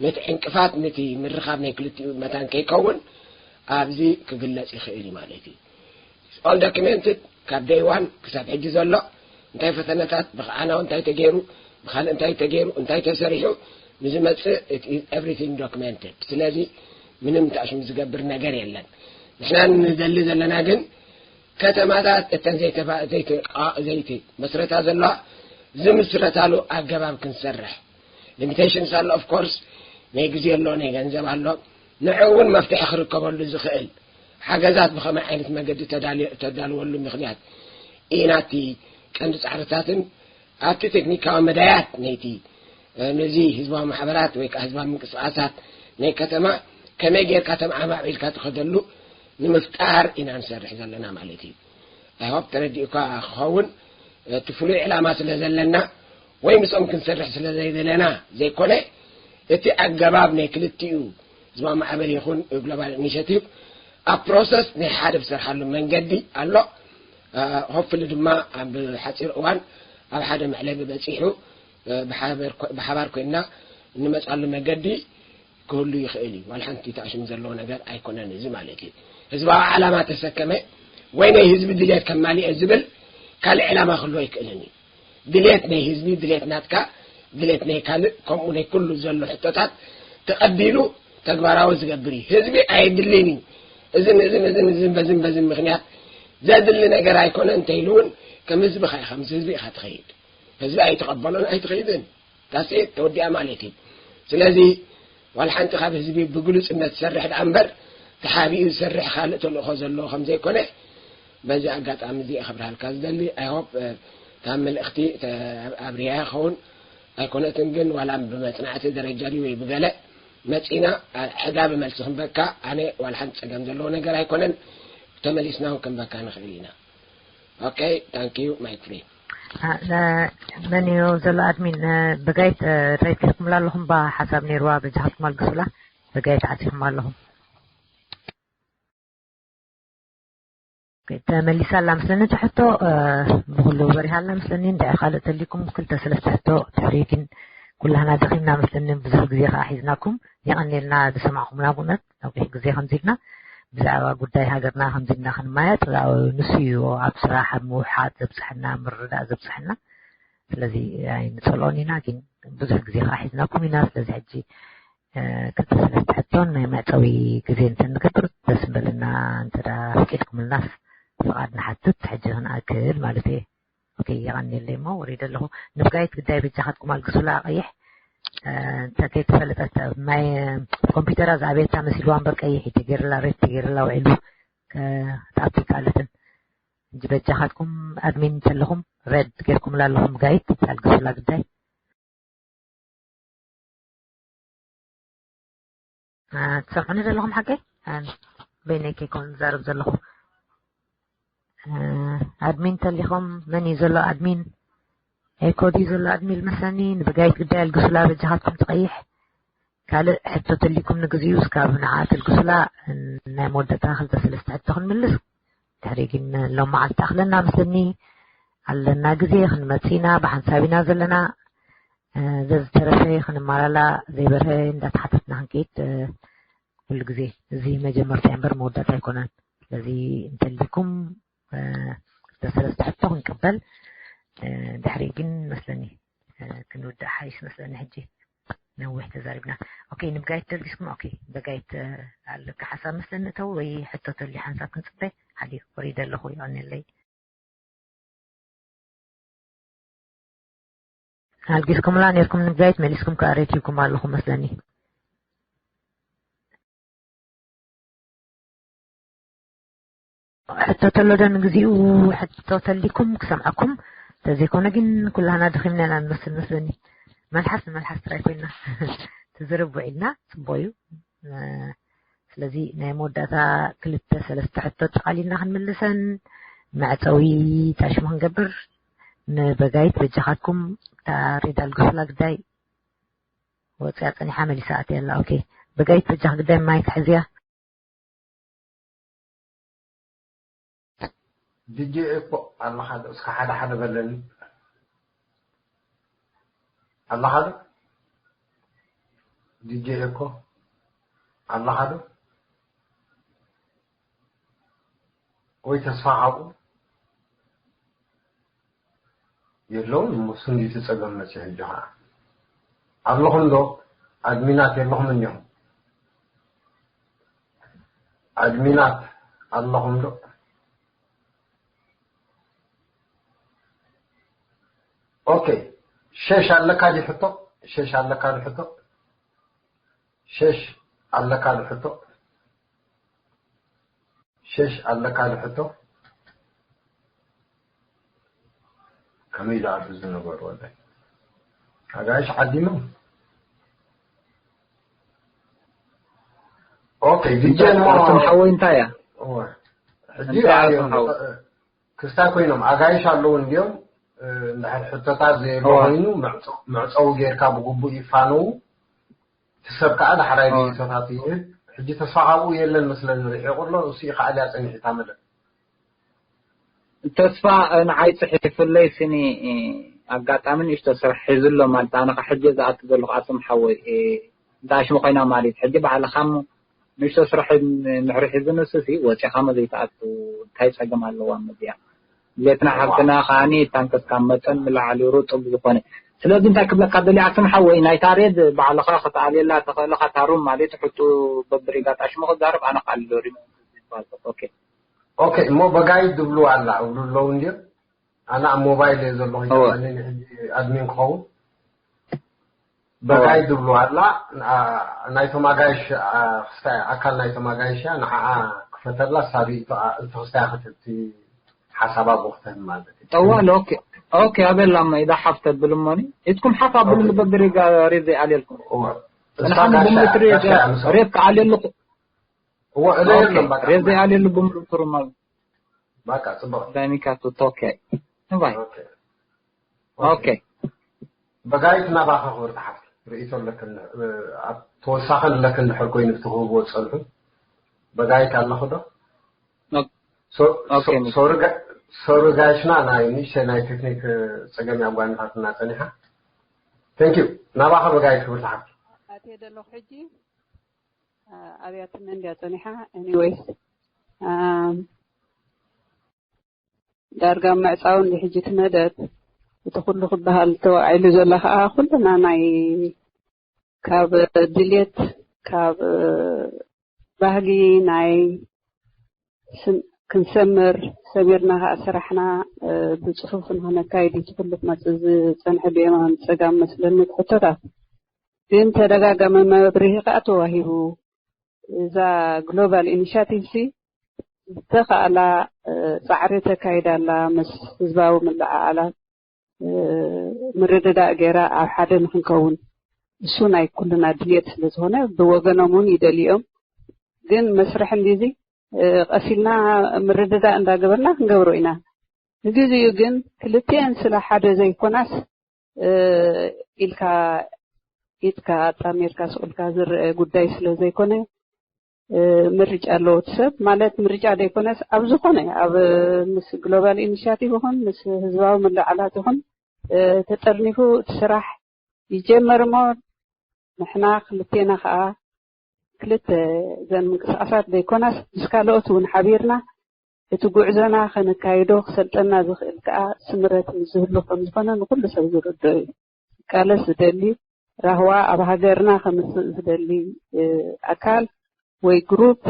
ነቲ ዕንቅፋት ነቲ ምርኻብ ናይ ክልቲኡ መታን ከይከውን ኣብዚ ክግለጽ ይኽእል እዩ ማለት እዩ all documented ካብ day one ክሳብ ሕጂ ዘሎ እንታይ ፈተነታት ብኸዓናው እንታይ ተገይሩ ብኻልእ እንታይ ተገይሩ እንታይ ተሰሪሑ ንዝመፅእ it is everything documented ስለዚ ምንም ተኣሽሙ ዝገብር ነገር የለን ንሕና ንደሊ ዘለና ግን ከተማታት እተን ዘይተመስረታ ዘለዋ ዝምስረታሉ ኣገባብ ክንሰርሕ limitations ኣሎ of course ናይ ግዜ ኣሎ ናይ ገንዘብ ኣሎ ንዑ እውን መፍትሒ ክርከበሉ ዝኽእል ሓገዛት ብኸመይ ዓይነት መገዲ ተዳልወሉ ምኽንያት ኢና እቲ ቀንዲ ፃዕርታትን ኣብቲ ቴክኒካዊ መዳያት ነይቲ ነዚ ህዝባዊ ማሕበራት ወይ ከዓ ህዝባዊ ምንቅስቃሳት ናይ ከተማ ከመይ ጌርካ ተማዓማዕቢልካ ትኸደሉ ንምፍጣር ኢና ንሰርሕ ዘለና ማለት እዩ። I hope ተረዲኡካ ክኸውን እቲ ፍሉይ ዕላማ ስለ ዘለና ወይ ምስኦም ክንሰርሕ ስለ ዘይደለና ዘይኮነ እቲ ኣገባብ ናይ ክልቲኡ ህዝባዊ ማዕበል ይኹን ግሎባል ኢኒሽቲቭ ኣብ ፕሮሰስ ናይ ሓደ ዝሰርሓሉ መንገዲ ኣሎ። ሆፕፍሊ ድማ ኣብ ሓፂር እዋን ኣብ ሓደ መዕለቢ በፂሑ ብሓባር ኮይንና እንመፃሉ መገዲ ክህሉ ይኽእል እዩ። ዋላ ሓንቲ ተኣሽሙ ዘለዎ ነገር ኣይኮነን እዚ ማለት እዩ። ህዝባዊ ዓላማ ተሰከመ ወይ ናይ ህዝቢ ድልየት ከማልኤ ዝብል ካልእ ዕላማ ክህልዎ ኣይክእልን እዩ። ድሌት ናይ ህዝቢ ድሌት ናትካ ድሌት ናይ ካልእ ከምኡ ናይ ኩሉ ዘሎ ሕቶታት ተቐቢሉ ተግባራዊ ዝገብር እዩ ህዝቢ ኣየድልን እዩ እዝን እዝን እዝን እዝን በዝን በዝን ምክንያት ዘድሊ ነገር ኣይኮነ እንተኢሉ እውን ከም ህዝቢ ኻ ኢኻ ምስ ህዝቢ ኢኻ ትኸይድ ህዝቢ ኣይተቐበሎን ኣይትኸይድን that's it ተወዲኣ ማለት እዩ ስለዚ ዋላ ሓንቲ ካብ ህዝቢ ብግሉጽነት ዝሰርሕ ደኣ እምበር ተሓቢኡ ዝሰርሕ ካልእ ተልእኾ ዘለዎ ከም ዘይኮነ በዚ ኣጋጣሚ እዚ ኣኽብርሃልካ ዝደሊ I hope እታ መልእኽቲ ኣብርያ ይኸውን ኣይኮነትን ግን ዋላ ብመጽናዕቲ ደረጃ ድዩ ወይ ብገለ መጺና ሕጋቢ መልሲ ክንበካ ኣነ ዋላ ሓንቲ ጸገም ዘለዎ ነገር ኣይኮነን ተመሊስና እውን ክንበካ ንኽእል ኢና okay thank you mic free መን እዩ ዘሎ ኣድሚን ብጋይት ሬት ሂብኩምላ ኣለኹም ባ ሓሳብ ነይርዋ በጃኻትኩም ኣልግሱላ ብጋይት ዓፂኹም ኣለኹም ተመሊሳ ኣላ ምስለኒ እቲ ሕቶ ብኩሉ በሪሃ ኣላ ምስለኒ እንታይ ካልእ ተሊኩም ክልተ ሰለስተ ሕቶ ድሕሪ ግን ኩላህና ደኺምና መስለኒ፣ ብዙሕ ግዜ ከዓ ሒዝናኩም። የቐንየልና ዝሰማዕኹምና። ብእውነት ነዊሕ ግዜ ከምዚ ኢልና ብዛዕባ ጉዳይ ሃገርና ከምዚ ኢልና ክንማየጥ፣ ንሱ እዩ ኣብ ስራሕ፣ ኣብ ምውሓጥ ዘብፅሐና፣ ምርዳእ ዘብፅሐና። ስለዚ ኣይንፀልኦን ኢና፣ ግን ብዙሕ ግዜ ከዓ ሒዝናኩም ኢና። ስለዚ ሕጂ ክልተ ሰለስተ ሕቶን ናይ መዕፀዊ ግዜ እንተንገብር ደስ ምበለና። እንተ ፈቂድኩምልናስ ፍቓድ ንሓትት፣ ሕጂ ክንኣክል ማለት እየ። ኦኬ፣ የቐንየለይ እሞ ወሪደ ኣለኹ። ንብጋይት ግዳይ በጃኻትኩም ኣልግሱላ ቀይሕ። እንተ ከይተፈለጠት ማይ ኮምፒውተራ ዝኣበየታ መሲልዋ እምበር ቀይሕ እዩ ተገይርላ፣ ሬድ ተገይርላ ውዒሉ ክትኣቱ ይከኣለትን። እንጂ በጃኻትኩም ኣድሚን እንተለኹም ሬድ ጌርኩምላ ኣለኹም ብጋይት ኣልግሱላ ግዳይ። ትሰምዑኒ ዘለኹም ሓቀይ? በይነይ ከይኮን ዝዛረብ ዘለኹ። ኣድሚን ተሊኹም መን እዩ ዘሎ ኣድሚን? ኤኮ ድዩ ዘሎ ኣድሚን መስለኒ። ንብጋይት ግዳይ ኣልግሱላ በጃኻትኩም ትቐይሕ። ካልእ ሕቶ ተሊኩም ንግዚኡ እስካብ ንዓ ተልግሱላ። ናይ መወዳእታ ክልተ ሰለስተ ሕቶ ክንምልስ። ድሕሪ ግን ሎም መዓልቲ ኣኽለና መስለኒ። ኣለና ግዜ ክንመጽእ ኢና፣ ብሓንሳብ ኢና ዘለና። ዘዝተረፈ ክንማላላ ዘይበርሀ እንዳተሓተትና ክንከይድ። ኩሉ ግዜ እዚ መጀመርታ እምበር መወዳእታ ኣይኮነን። ስለዚ እንተሊኩም ክልተ ሰለስተ ሕቶ ክንቅበል። ድሕሪ ግን መስለኒ ክንውዳእ ሓይሽ መስለኒ። ሕጂ ነዊሕ ተዛሪብና። ኦኬ፣ ንብጋይት ደልጊስኩም። ኦኬ፣ በጋይት ኣለካ ሓሳብ መስለኒ እተው ወይ ሕቶ ተልዩ ሓንሳብ ክንጽበ። ሓዲ ወሪደ ኣለኹ፣ ይቐንየለይ። ኣልጊስኩምላ ኔርኩም ንብጋይት መሊስኩም ከኣ ሬት ሂብኩም ኣለኹም መስለኒ። ሕቶ ተሎ ዶ ንግዚኡ ሕቶ ተሊኩም ክሰምዓኩም፣ ተዘይኮነ ግን ኩላህና ደኺምና ኢና ንመስል መስለኒ። መልሓስ ንመልሓስ ጥራይ ኮይና ትዝርብ ውዒልና ጽቡቕ እዩ። ስለዚ ናይ መወዳእታ ክልተ ሰለስተ ሕቶ ጠቓሊልና ክንምልሰን መዕጸዊ ታሽሙ ክንገብር። ንበጋይት በጃኻትኩም እታ ሬድ ኣልግሱላ ግዳይ ወጽያ ጸኒሓ መሊሳ ኣትያ ኣላ። ኦኬ፣ በጋይት በጃኽ ግዳይ ማይክ ሕዝያ። ዲጄ እኮ ኣለኻ ዶ? እስከ ሓደ ሓደ በለኒ። ኣለኻ ዶ? ዲጄ እኮ ኣለኻ ዶ? ወይ ተስፋ ሓቁ የለውን። እሞ ስንዲቲ ጸገም መጽ ሕጂ ኸዓ ኣለኹም ዶ? ኣድሚናት የለኹም እንዲኹም? ኣድሚናት ኣለኹም ዶ? ኦኬ፣ ሸሽ ኣለካ ዲ ሕቶ? ሸሽ ኣለካ ዲ ሕቶ? ሸሽ ኣለካ ዶ ሕቶ? ሸሽ ኣለካ ዶ ሕቶ? ከመይ ደኣ እዚ ነገር ወደ ኣጋይሽ ዓዲኖም። ኦኬ፣ ዲጀ እሞ ኣርቶም ሓወይ እንታይ እያ? እወ። ሕጂ እንታይ ኣርቶም ሓወይ? ክስታይ ኮይኖም ኣጋይሽ ኣለዉ እንዲዮም። እንድሕር ሕቶታት ዘየሎ እወ። ኮይኑ መዕፀ-፣ መዕፀዊ ጌርካ ብግቡእ ይፋነዉ። እቲ ሰብ ከዓ ዳሕራይ ኦ። ርእይቶታት ይህብ። ሕጂ ተስፋ ካብኡ የለን መስለኒ፣ ርሒቑ ኣሎ። እሱ እዩ ከዓ ድያ ጸኒሑ እታ መደብ? ተስፋ፣ እ፣ ንዓይ ጽሒፉለይ ስኒ፣ እ፣ ኣጋጣሚ ንእሽቶ ስራሕ ሒዙ ኣሎ ማለት፣ ኣነ ኸ ሕጂ ዝኣቱ ዘለኹ ኣስም ሓወይ፣ እ፣ እንዳ ኣሽሙ ኮይና ማለት፣ ሕጂ ባዕልኻ እሞ ንእሽቶ ስራሕ ምሕሪ ሒዙ ንሱ ሲ ወጺኻ እሞ ዘይትኣቱ እንታይ ጸገም ኣለዋ እሞ እዚኣ? ድሌትና እዋ። ሓብትና ከዓኒ እታን ከስካብ መጠን ንላዕሊ ሩጡብ ዝኾነ። ስለዚ እንታይ ክብለካ ደልየ ኣስም ሓወይ፣ ናይታ ሬድ ባዕልኻ ክትኣልየላ ትኽእል ኢኻ፣ እታ ሩም ማለት ሕጡ በብሪጋ ጣሽሙ ክዛረብ ኣነ ክኣልዮ ሪም ዝበሃል። ኦኬ። ኦኬ፣ እሞ በጋይት ዝብሉ ኣላ፣ እብሉ ኣለዉ እንድዮም። ኣነ ኣብ ሞባይል እየ ዘለኹ፣ እወ። ይጠቕመኒ ሕጂ ኣድሚን ክኸውን። በጋይት ዝብሉ ኣላ፣ ኣ-፣ ናይቶም ኣጋይሽ፣ ኣ-፣ ክስታይ ኣካል ናይቶም ኣጋይሽ እያ፣ ንዓኣ ክፈተላ፣ ሳቢ እቶ-፣ ኣ-፣ እቶ ክስታይ ክትህብቲ ሓሳብ ኣብኡ ክትህብ ማለት እዩ። ጠዋል፣ ኦኬ። ኦኬ፣ ኣበላ እሞ ኢዳ ሓፍ ተብል እሞኒ። ኢትኩም ሓፍ ኣብሉ ኦኬ። ንበብ ሬጋ ሬት ዘይኣልየልኩም። እወ። ንሓን እሳ ጋሻ፣ ብምሉእ ትሪ-፣ ጋሻ እያ፣ ምስ ሬት ክኣልየልኩ። እወ፣ እለ ኦኬ፣ የለን፣ በቃ። ሬት ዘይኣልየሉ ብምሉእ ትሩ ማለት። በቃ፣ ጽቡቕ። ዳይሚካቱ ቶኬ። እምባይ። ኦኬ። ኦኬ። በጋይት ናባኻ ክብርቲ ሓፍቲ፣ ርእይቶ ኣለክን፣ እ፣ ኣብ ተወሳኺ ኣለክን ድሕር ኮይኑ ብትህብዎ ጸንሑ። በጋይት ኣለኹ ዶ? ኦኬ። ሶ-፣ ኦኬ፣ ሶ-፣ ሚኪ። ሶሪ ጋ-፣ ሶሪ ጋይሽና ናይ ንእሽተይ ናይ ቴክኒክ ጸገም እያ ኣጓኒፋትና ጸኒሓ። Thank you. ናባኻ በጋይ ክብርቲ ሓፍቲ። ኣትየ ዘለኹ ሕጂ ኣብያትነ እንድያ ጸኒሓ። Anyways፣ ዳርጋ ምዕጻው እንዲ ሕጂ ትመደብ። እቲ ኩሉ ክበሃል ተወዒሉ ዘሎ ከዓ ኩልና ናይ ካብ ድልየት፣ ካብ ባህጊ ናይ ክንሰምር፣ ሰሚርና ከዓ ስራሕና ብፅፉፍ ንክነካይድ እቲ ኩሉ ክመፅእ ዝፀንሐ ብየማን ፀጋም መስለኒ ሕቶታት ግን ተደጋጋሚ መብርሂ ከዓ ተዋሂቡ። እዛ ግሎባል ኢኒሻቲቭ ሲ ዝተኸኣላ ፃዕሪ ተካይዳ ኣላ። ምስ ህዝባዊ ምልዕዓላት ምርድዳእ ገይራ ኣብ ሓደ ንክንከውን እሱ ናይ ኩልና ድልየት ስለዝኾነ ብወገኖም እውን ይደልዮም። ግን መስርሕ እንዲዚ ቀሲልና ምርድዳእ እንዳገበርና ክንገብሮ ኢና። ንግዚኡ ግን ክልቲአን ስለ ሓደ ዘይኮናስ ኢልካ ኢድካ ኣጣሚርካ ስቑልካ ዝረአ ጉዳይ ስለ ዘይኮነ ምርጫ ኣለዎ እቲ ሰብ። ማለት ምርጫ ዘይኮነስ ኣብ ዝኾነ ኣብ ምስ ግሎባል ኢኒሽያቲቭ ይኹን ምስ ህዝባዊ ምልዕዓላት ይኹን ተጠርኒፉ እቲ ስራሕ ይጀመር እሞ ንሕና ክልቴና ከዓ ክልተ ዘን ምንቅስቃሳት ዘይኮናስ ምስ ካልኦት እውን ሓቢርና እቲ ጉዕዞና ከነካይዶ ክሰልጠና ዝኽእል ከዓ ስምረት ዝህሉ ከም ዝኾነ ንኩሉ ሰብ ዝርድኦ እዩ። ክቃለስ ዝደሊ ራህዋ ኣብ ሃገርና ከምፅእ ዝደሊ ኣካል ወይ ግሩፕ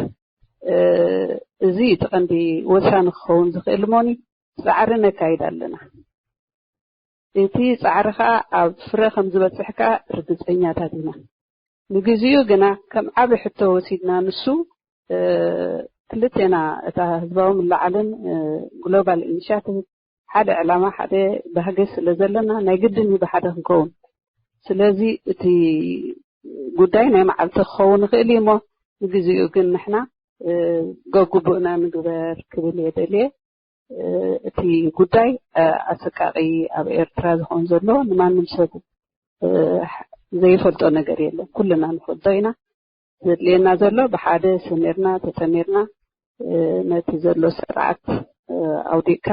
እዚ እቲ ቀንዲ ወሳኒ ክኸውን ዝኽእል እሞኒ ፃዕሪ ነካይድ ኣለና። እቲ ፃዕሪ ከዓ ኣብ ፍረ ከም ዝበፅሕ ከዓ ርግፀኛታት ኢና። ንግዚኡ ግና ከም ዓቢ ሕቶ ወሲድና ንሱ ክልቴና እታ ህዝባዊ ምልዓልን ግሎባል ኢኒሽያቲቭ ሓደ ዕላማ ሓደ ባህጊ ስለ ዘለና ናይ ግድን እዩ ብሓደ ክንከውን። ስለዚ እቲ ጉዳይ ናይ መዓልቲ ክኸውን ይኽእል እዩ እሞ ንግዚኡ ግን ንሕና ገጉቡእና ንግበር ክብል እየ ደልየ። እቲ ጉዳይ ኣሰቃቂ ኣብ ኤርትራ ዝኸውን ዘሎ ንማንም ሰብ ዘይፈልጦ ነገር የለን። ኩልና ንፈልጦ ኢና። ዘድልየና ዘሎ ብሓደ ሰሚርና ተጠሚርና ነቲ ዘሎ ስርዓት ኣውዲቕካ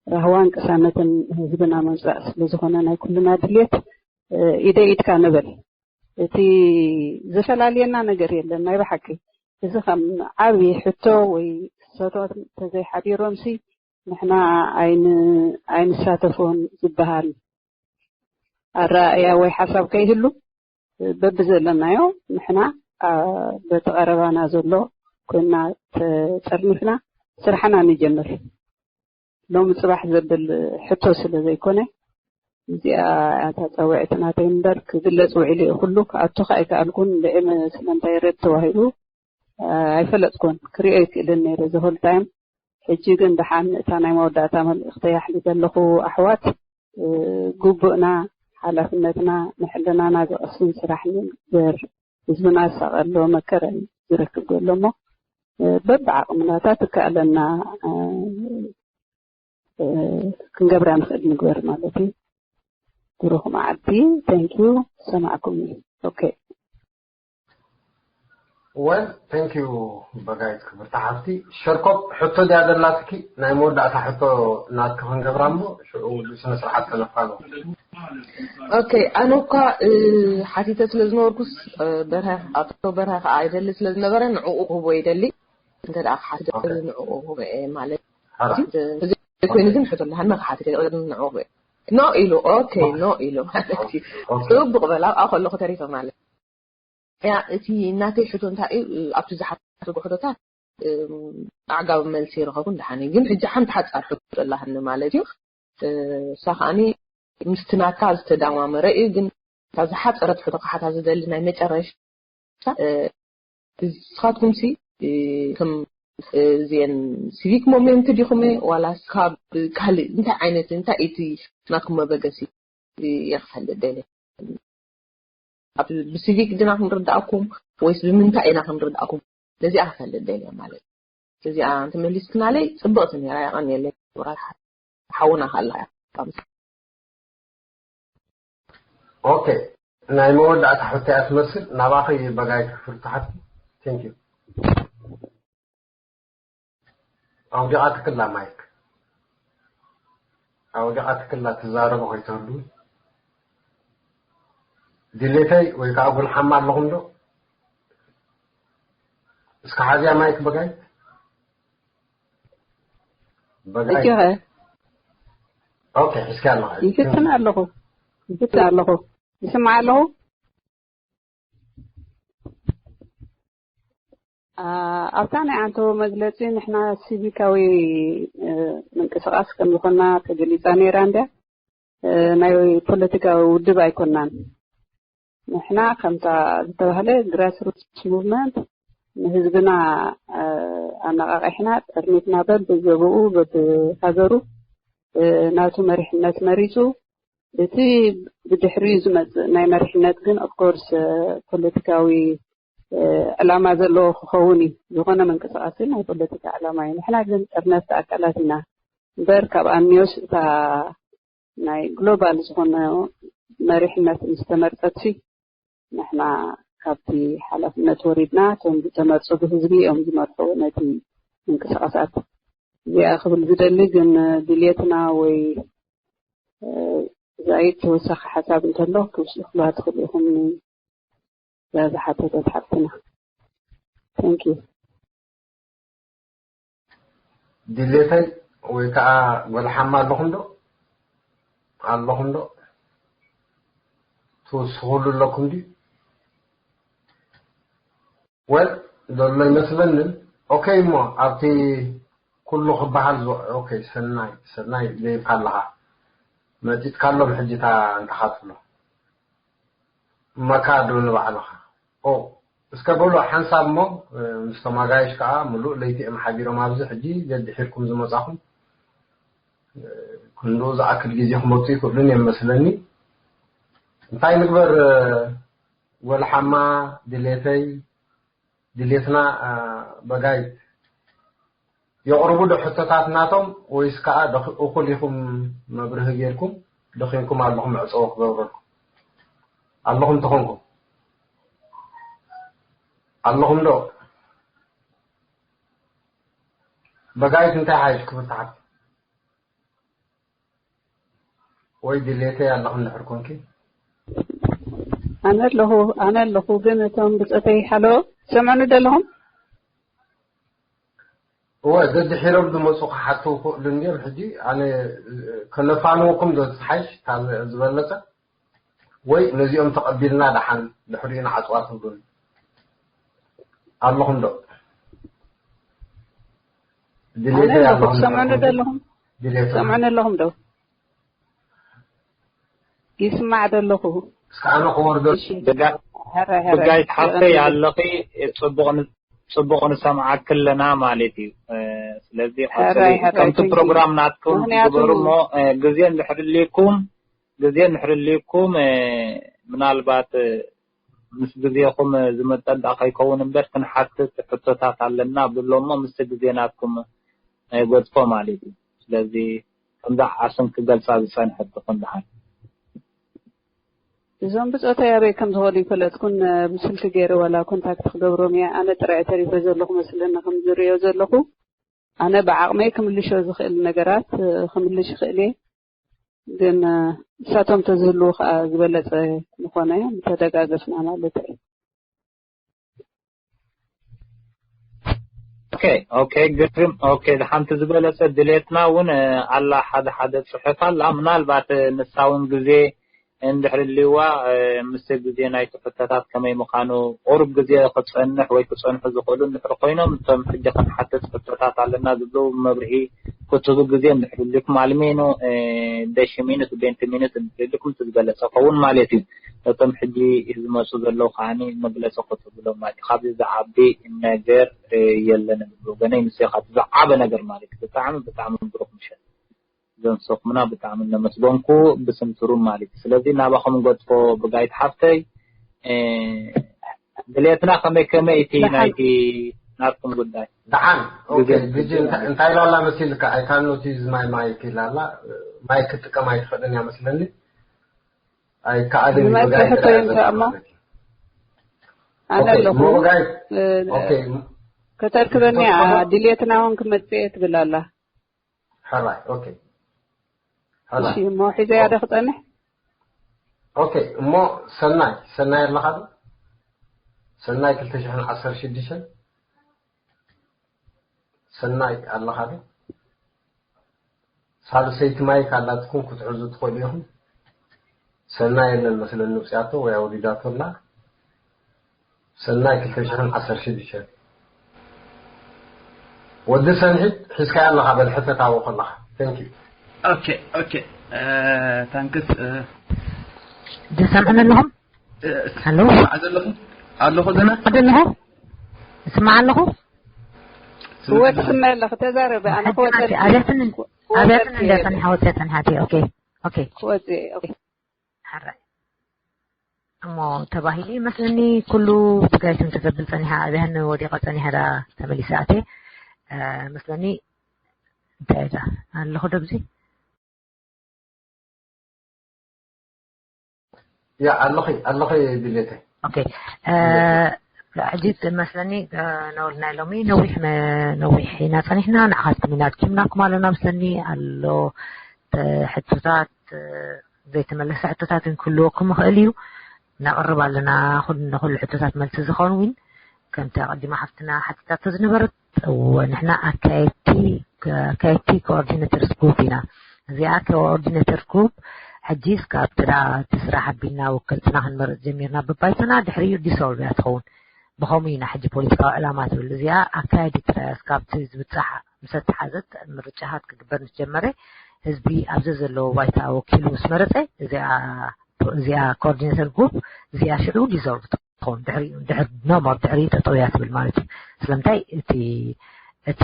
ራህዋን ቅሳነትን ህዝብና ምምፃእ ስለዝኾነ ናይ ኩልና ድልየት ኢደ ኢድካ ንበል። እቲ ዘፈላልየና ነገር የለን። ናይ ብሓቂ እዚ ከም ዓብዪ ሕቶ ወይ ሰቶት ተዘይሓዲሮምሲ ንሕና ኣይንሳተፎን ዝበሃል ኣረኣእያ ወይ ሓሳብ ከይህሉ በብዘለናዮ ንሕና በቲ ቀረባና ዘሎ ኮይና ተጠርኒፍና ስራሕና ንጀምር። ሎሚ ፅባሕ ዘብል ሕቶ ስለ ዘይኮነ እዚኣ እታ ፃውዒት ናተይ እምበር ክግለፅ ውዒሉ እዩ። ኩሉ ክኣቱ ከዓ ኣይከኣልኩን። ልዒ ስለምንታይ ረድ ተዋሂቡ ኣይፈለጥኩን። ክሪኦ ይክእልን ነይረ ዘሆል ታይም። ሕጂ ግን ደሓን እታ ናይ መወዳእታ መልእኽተይ ኣሕሊፈ ኣለኹ ኣሕዋት። ግቡእና ሓላፍነትና ንሕልናና ዘቐስን ስራሕ ንግበር። ህዝብና ዝሳቐሎ መከራ እዩ ዝረክብ ዘሎ እሞ በብዓቕምናታት እከኣለና ክንገብራ ንኽእል ንግበር ማለት እዩ። ብሩኽ መዓልቲ። Thank you። ሰማዕኩም እዩ። Okay። Well, thank you በጋይት ክብርቲ ሓፍቲ። ሸርኮብ ሕቶ ድያ ዘላትኪ? ናይ መወዳእታ ሕቶ ናትኪ ክንገብራ እሞ ሽዑ ስነ ስርዓት ከነፋሎ። Okay፣ ኣነ እኳ ሓቲተ ስለ ዝነበርኩስ በርሀ ኣቶ በርሀ ከዓ ይደሊ ስለ ዝነበረ ንዕኡ ክህቦ ይደሊ። እንተ ደኣ ክሓትት ንዕኡ ክህቦ እየ ማለት እዩ። ዘይኮይኑ ግን ሕቶ ኣለሃና ክሓትት እየ ንዕኡ ክህቦ እየ። ኖ ኢሉ። Okay፣ ኖ ኢሉ ማለት እዩ። ጽቡቕ በላ ኣብኣ ከለኹ ተሪፈ ማለት ያ። እቲ ናተይ ሕቶ እንታይ እዩ ኣብቲ ዝሓተጉ ሕቶታት ኣዕጋቢ መልሲ ይረኸቡ እንደሓነ ግን ሕጂ ሓንቲ ሓፃር ሕቶ ኣለሃኒ ማለት እዩ። እሳ ከዓኒ ምስቲ ናትካ ዝተዳማመረ እዩ ግን እታ ዝሓፀረት ሕቶ ክሓታ ዝደሊ ናይ መጨረሻ ንስኻትኩም ሲ ከም እዚአን ሲቪክ ሞመንት ዲኹም ዋላ ካብ ካልእ እንታይ ዓይነት እንታይ እቲ ናትኩም መበገሲ እየ ክፈልጥ ደልየ ኣብ ብሲቪክ ድና ክንርዳእኩም ወይስ ብምንታይ ኢና ክንርዳእኩም ነዚኣ ክፈልጥ ደልየ ማለት እዚኣ እንተመሊስክናለይ ፅብቕቲ ነራ የቐንየለይ ሓውና ካላ ኦኬ ናይ መወዳእታ ሕቶ እያ ትመስል ናባኸ በጋይ ክፍርትሓት ቴንክ ዩ ኣውዲቓ ትክላ ማይክ ኣውዲቓ ትክላ ትዛረቦ ከይትህሉ ድሌተይ ወይ ከዓ ጉልሓማ ኣለኹም ዶ? እስከ ሓዝያ ማይክ በጋይ። በጋይ። እጆኸ ኦኬ፣ እስኪ ኣለኻ። ይፍትን ኣለኹ። ይፍትን ኣለኹ። ይስማዕ ኣለኹ። ኣ፣ ኣብታ ናይ ኣንቶ መግለጺ ንሕና ሲቪካዊ፣ እ፣ ምንቅስቓስ ከም ዝኾንና ተገሊጻ ነይራ እንድያ። እ፣ ናይ ፖለቲካዊ ውድብ ኣይኮንናን። ንሕና ከምታ ዝተባህለ ግራስሩትስ ሙቭመንት ንህዝብና፣ እ፣ ኣነቓቒሕና ጠርኒፍና በብዘበኡ በብሃገሩ፣ እ፣ ናቱ መሪሕነት መሪጹ እቲ ብድሕሪኡ ዝመጽእ ናይ መሪሕነት ግን ኦፍኮርስ ፖለቲካዊ፣ እ፣ ዕላማ ዘለዎ ክኸውን እዩ። ዝኾነ ምንቅስቓስ ግን ናይ ፖለቲካ ዕላማ እዩ። ንሕና ግን ጠርነፍቲ ኣካላት ኢና እምበር ካብ ኣንዮስ እታ ናይ ግሎባል ዝኾነ መሪሕነት ምስ ተመርጸትሲ ንሕና ካብቲ ሓላፍነት ወሪድና እቶም ዝተመርጹ ብህዝቢ እዮም ዝመርሑ ነቲ ምንቅስቓሳት። እዚኣ ክብል ዝደሊ ግን ድልየትና ወይ፣ እ፣ ዛይድ ተወሳኺ ሓሳብ እንተሎ ክትውስኹላ ትኽእሉ ኢኹም። እዛ ዝሓተተት ሓፍትና። Thank you። ድሌተይ ወይ ከዓ ጎልሓማ ኣለኹም ዶ? ኣለኹም ዶ? ትውስኹሉ ኣለኩም ድዩ? ወል ዘሎ ይመስለንን። ኦኬ እሞ ኣብቲ ኩሉ ክበሃል ዝውዕ-፣ ኦኬ፣ ሰናይ፣ ሰናይ ዘይብካ ኣለኻ። መጺጥካ ኣሎ ብሕጂ እታ እንተኻ ትብሎ። እመካ ዶ ንባዕልኻ? ኦ፣ እስከ በሉ ሓንሳብ እሞ፣ እ፣ ምስቶም ኣጋይሽ ከኣ ምሉእ ለይቲ እዮም ሓዲሮም ኣብዚ። ሕጂ ዘድሒርኩም ዝመጻኹም፣ እ፣ ክንድኡ ዝኣክል ግዜ ክመጹ ይኽእሉን እዮም መስለኒ። እንታይ ንግበር፣ እ፣ ወልሓማ ድሌተይ፣ ድሌትና፣ እ፣ በጋይ የቕርቡ ዶ ሕቶታት ናቶም ወይስ ከኣ ደኽ-፣ እኹል ኢኹም መብርሂ ጌርኩም ደኺምኩም ኣለኹም ዕጸዎ ክገብረልኩም? ኣለኹም ተኾንኩም? ኣለኹም ዶ? በጋይት እንታይ ሓይሽ ክብል ተሓት? ወይ ድሌተይ ኣለኹም ድሕር ኮንኪ? ኣነ ኣለኹ፣ ኣነ ኣለኹ፣ ግን እቶም ብጾተይ፣ ሃሎ፣ ትሰምዑኒ ዶ ኣለኹም? እወ፣ ደድሒሮም ዝመጹ ክሓቱ ይኽእሉ እንድዮም። ሕጂ ኣነ ከነፋንወኩም ዶ ዝሓይሽ፣ ካብ ዝበለጸ? ወይ ነዚኦም ተቐቢልና ደሓን ድሕሪኡ ንዓጽዋ ትብሉን ኣለኹም ዶ? ኣነ ኣለኹ፣ ትሰምዑኒ ዶ ኣለኹም? ድሌተይ ትሰምዑኒ ኣለኹም ዶ? ይስማዕ ዶ ኣለኹ? እስከ ኣነ ክወርዶ። እሺ። ብጋ-፣ ሕራይ፣ ሕራይ። ብጋይት ሓፍተይ ኣለኺ፣ ጽቡቕ ን-፣ ጽቡቕ ንሰምዓኪ ኣለና ማለት እዩ። እ፣ ስለዚ ሕራይ፣ ቀጽሊ። ሕራይ፣ ከምቲ thank you። ፕሮግራም ናትኩም ምኽንያቱ ትግበሩ እሞ፣ እ፣ ግዜ እንድሕር ልይኩም፣ ግዜ እንድሕር ልይኩም፣ እ፣ ምናልባት፣ እ፣ ምስ ግዜኹም ዝመጸ ደኣ ከይከውን እምበር ክንሓትት ሕቶታት ኣለና ብሎ እሞ ምስቲ ግዜ ናትኩም ኣይገድፎ ማለት እዩ። ስለዚ ከምዛ ዓስም ክገልጻ ዝጸንሐት ትኹን ደሓን። እዞም ብጾተይ ኣበይ ከም ዝኾኑ ይፈለጥኩን፣ ብስልኪ ገይረ ዋላ ኮንታክት ክገብሮም እየ። ኣነ ጥራይ ተሪፈ ዘለኹ መስለኒ ከም ዝርእዮ ዘለኹ። ኣነ ብዓቕመይ ክምልሾ ዝኽእል ነገራት፣ እ፣ ክምልሽ ይኽእል እየ። ግን፣ እ፣ ንሳቶም ተዝህልዉ ከኣ ዝበለጸ ምኾነ ምተደጋገፍና ማለት እዩ። ኦኬ፣ ኦኬ፣ ግርም። ኦኬ፣ ሓንቲ ዝበለጸ ድሌትና እውን፣ እ፣ ኣላ፣ ሓደ ሓደ ጽሑፍ ኣላ። ምናልባት፣ እ፣ ንሳ እውን ግዜ እንድሕር ልዋ፣ እ፣ ምስ ግዜ ናይቲ ሕቶታት ከመይ ምዃኑ፣ ቁሩብ ግዜ ክጸንሕ ወይ ክጸንሑ ዝኽእሉ እንድሕር ኮይኖም፣ እቶም ሕጂ ክንሓትት ሕቶታት ኣለና ዝብሉ መብርሂ ክትህቡ ግዜ እንድሕር ልኩም፣ ኣልሜኖ፣ እ፣ ደሽ ሚኒት፣ ቤንቲ ሚኒት እንድሕር ልኩም፣ እቲ ዝበለጸ ከውን ማለት እዩ። እቶም ሕጂ ዝመጹ ዘለዉ ከዓኒ መግለጺ ክትህብሎም ማለት እዩ። ካብዚ ዝዓቢ ነገር፣ እ፣ የለን ብወገነይ፣ ንሱ ኢኻ እቲ ዝዓበ ነገር ማለት እዩ። ብጣዕሚ፣ ብጣዕሚ ብሩኽ ምሸት። ዘንሰኹምና ብጣዕሚ እናመስገንኩ ብስም ትሩም ማለት እዩ። ስለዚ ናባኹም ንገድፎ ብጋይት ሓፍተይ፣ እ፣ ድሌትና ከመይ ከመይ እቲ ደሓን። ናይቲ ናትኩም ጉዳይ? ደሓን። ኦኬ፣ ግዜ ግዜ እንስድድ እንታይ፣ ማለት እንታይ ኢላ ኣላ መሲልካ? I cannot use my mic ኢላ ኣላ። ማይክ ክትጥቀም ኣይትኽእልን እያ መስለኒ። ኣይከኣልን እዩ፣ ብማይክ ብጋይት ሕቶ ጥራይ እያ ይንሳእ እሞ። ዘትብል። ኣነ ኦኬ፣ ኣለኹ። እሞ ብጋይት፣ እ፣ ኦኬ። ከተርክበኒ እያ፣ ተስማማ? ድሌትና እውን ክመጽእ እየ ትብል ኣላ። ሕራይ፣ ኦኬ። ሕራይ። እሺ፣ እሞ ሒዘያ ዶ ክጸንሕ? ኦኬ። እሞ ሰናይ ሰናይ ኣለኻ ዶ? ሰናይ ክልተ ሽሕን ዓሰርተ ሽዱሽተን ሰናይ ኣለኻ ዶ? ሳልሰይቲ ማይክ ኣላትኩም ክትሕዙ ትኽእሉ ኢኹም። ሰናይ የለን መስለኒ ውፅያቶ ወይ ኣውሪዳቶ ኣላ። ሰናይ ክልተ ሽሕን ዓሰርተ ሽዱሽተን ወዲ ሰንሒት ሒዝካያ ኣለኻ በል ሕተታዎ ከለኻ። Thank you። ኦኬ ኦኬ። ታንክስ። ዝሰምዕን ኣለኹም? ኣሎ? ኣለኹ። ኣለኹ ዘና። ኣለኹ? እስማዕ ኣለኹ? ወትስመ ኣለኹ። ተዛረበ። ኣነ ክወፀልኪ። ኣብያትን ኣብያትን እንደ ጸኒሓ ወፅያ ጸኒሓት እየ። ኦኬ ኦኬ። ክወፅእ እየ። ኦኬ። ሓራይ እሞ ተባሂሉ ይመስለኒ። ኩሉ ብጋይት እንተተብል ጸኒሓ ኣብያህን ወዲቐ ጸኒሐ ዳ ተመሊሰ ኣትየ መስለኒ። እንታይ እዛ ኣለኹ ዶ ኣብዚ? ያ ኣለኺ ኣለኺ ድሌተይ። ኦኬ። ሕጂ መስለኒ ነውል ናይ ሎሚ ነዊሕ ነዊሕ ኢና ጸኒሕና። ንዓኻትኩም ኢና ኣድኪምናኩም ኣለና መስለኒ። ኣሎ ሕቶታት ዘይተመለሰ ሕቶታት እውን ክህልወኩም ይኽእል እዩ። ነቕርብ ኣለና። ኩሉ ንኹሉ ሕቶታት መልሲ ዝኸውን እውን ከምቲ ኣቐዲማ ሓፍትና ሓቲታቶ ዝነበረት እወ ንሕና ኣካየድቲ ኣካየድቲ ኮኦርዲኔተርስ ግሩፕ ኢና። እዚኣ ኮኦርዲኔተር ግሩፕ ሕጂ እስካብ ትዳ እቲ ስራሕ ኣቢልና ወከልትና ክንመርፅ ጀሚርና ብባይቶና ድሕሪኡ ዲሶልቭ እያ ትኸውን። ብኸምኡ ኢና ሕጂ ፖለቲካዊ ዕላማ ትብል እዚኣ ኣካየዲት ጥራይ እያ። እስካብቲ ዝብፃሕ ምስ ኣተሓዘት ምርጫታት ክግበር ምስ ጀመረ ህዝቢ ኣብ ዘዘለዎ ባይታ ወኪሉ ምስ መረፀ እዚኣ እዚኣ ኮኦርዲኔተር ግሩፕ እዚኣ ሽዑ ዲዞልቭ ትኸውን። ድሕሪ ድሕር ኖሞር ድሕሪ ጠጠው እያ ትብል ማለት እዩ። ስለምንታይ እቲ እቲ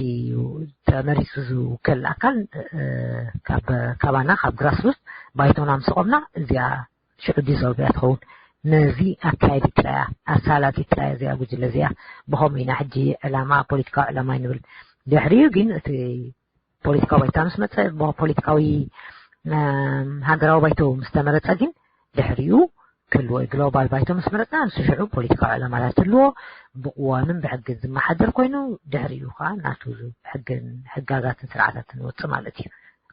ተመሪፁ ዝውከል ኣካል ካብ ካባና ካብ ግራስሩት ባይቶና ምስ ቆምና እዚኣ ሽዑ ዲዞልቭ እያ ትኸውን። ነዚ ኣካየዲት ጥራይ እያ ኣሳላጢት ጥራይ እያ እዚኣ ጉጅለ እዚኣ። ብኸምኡ ኢና ሕጂ ዕላማ ፖለቲካዊ ዕላማ ይንብል። ድሕሪኡ ግን እቲ ፖለቲካዊ ባይታ ምስ መፀ ፖለቲካዊ ሃገራዊ ባይቶ ምስ ተመረፀ ግን ድሕሪኡ ክህልዎ እዩ። ግሎባል ባይቶ ምስ መረፅና ንሱ ሽዑ ፖለቲካዊ ዕላማታት ትህልዎ ብቅዋምን ብሕግን ዝመሓደር ኮይኑ ድሕሪኡ ከዓ ናቱ ሕግን ሕጋጋትን ስርዓታትን ወፅእ ማለት እዩ።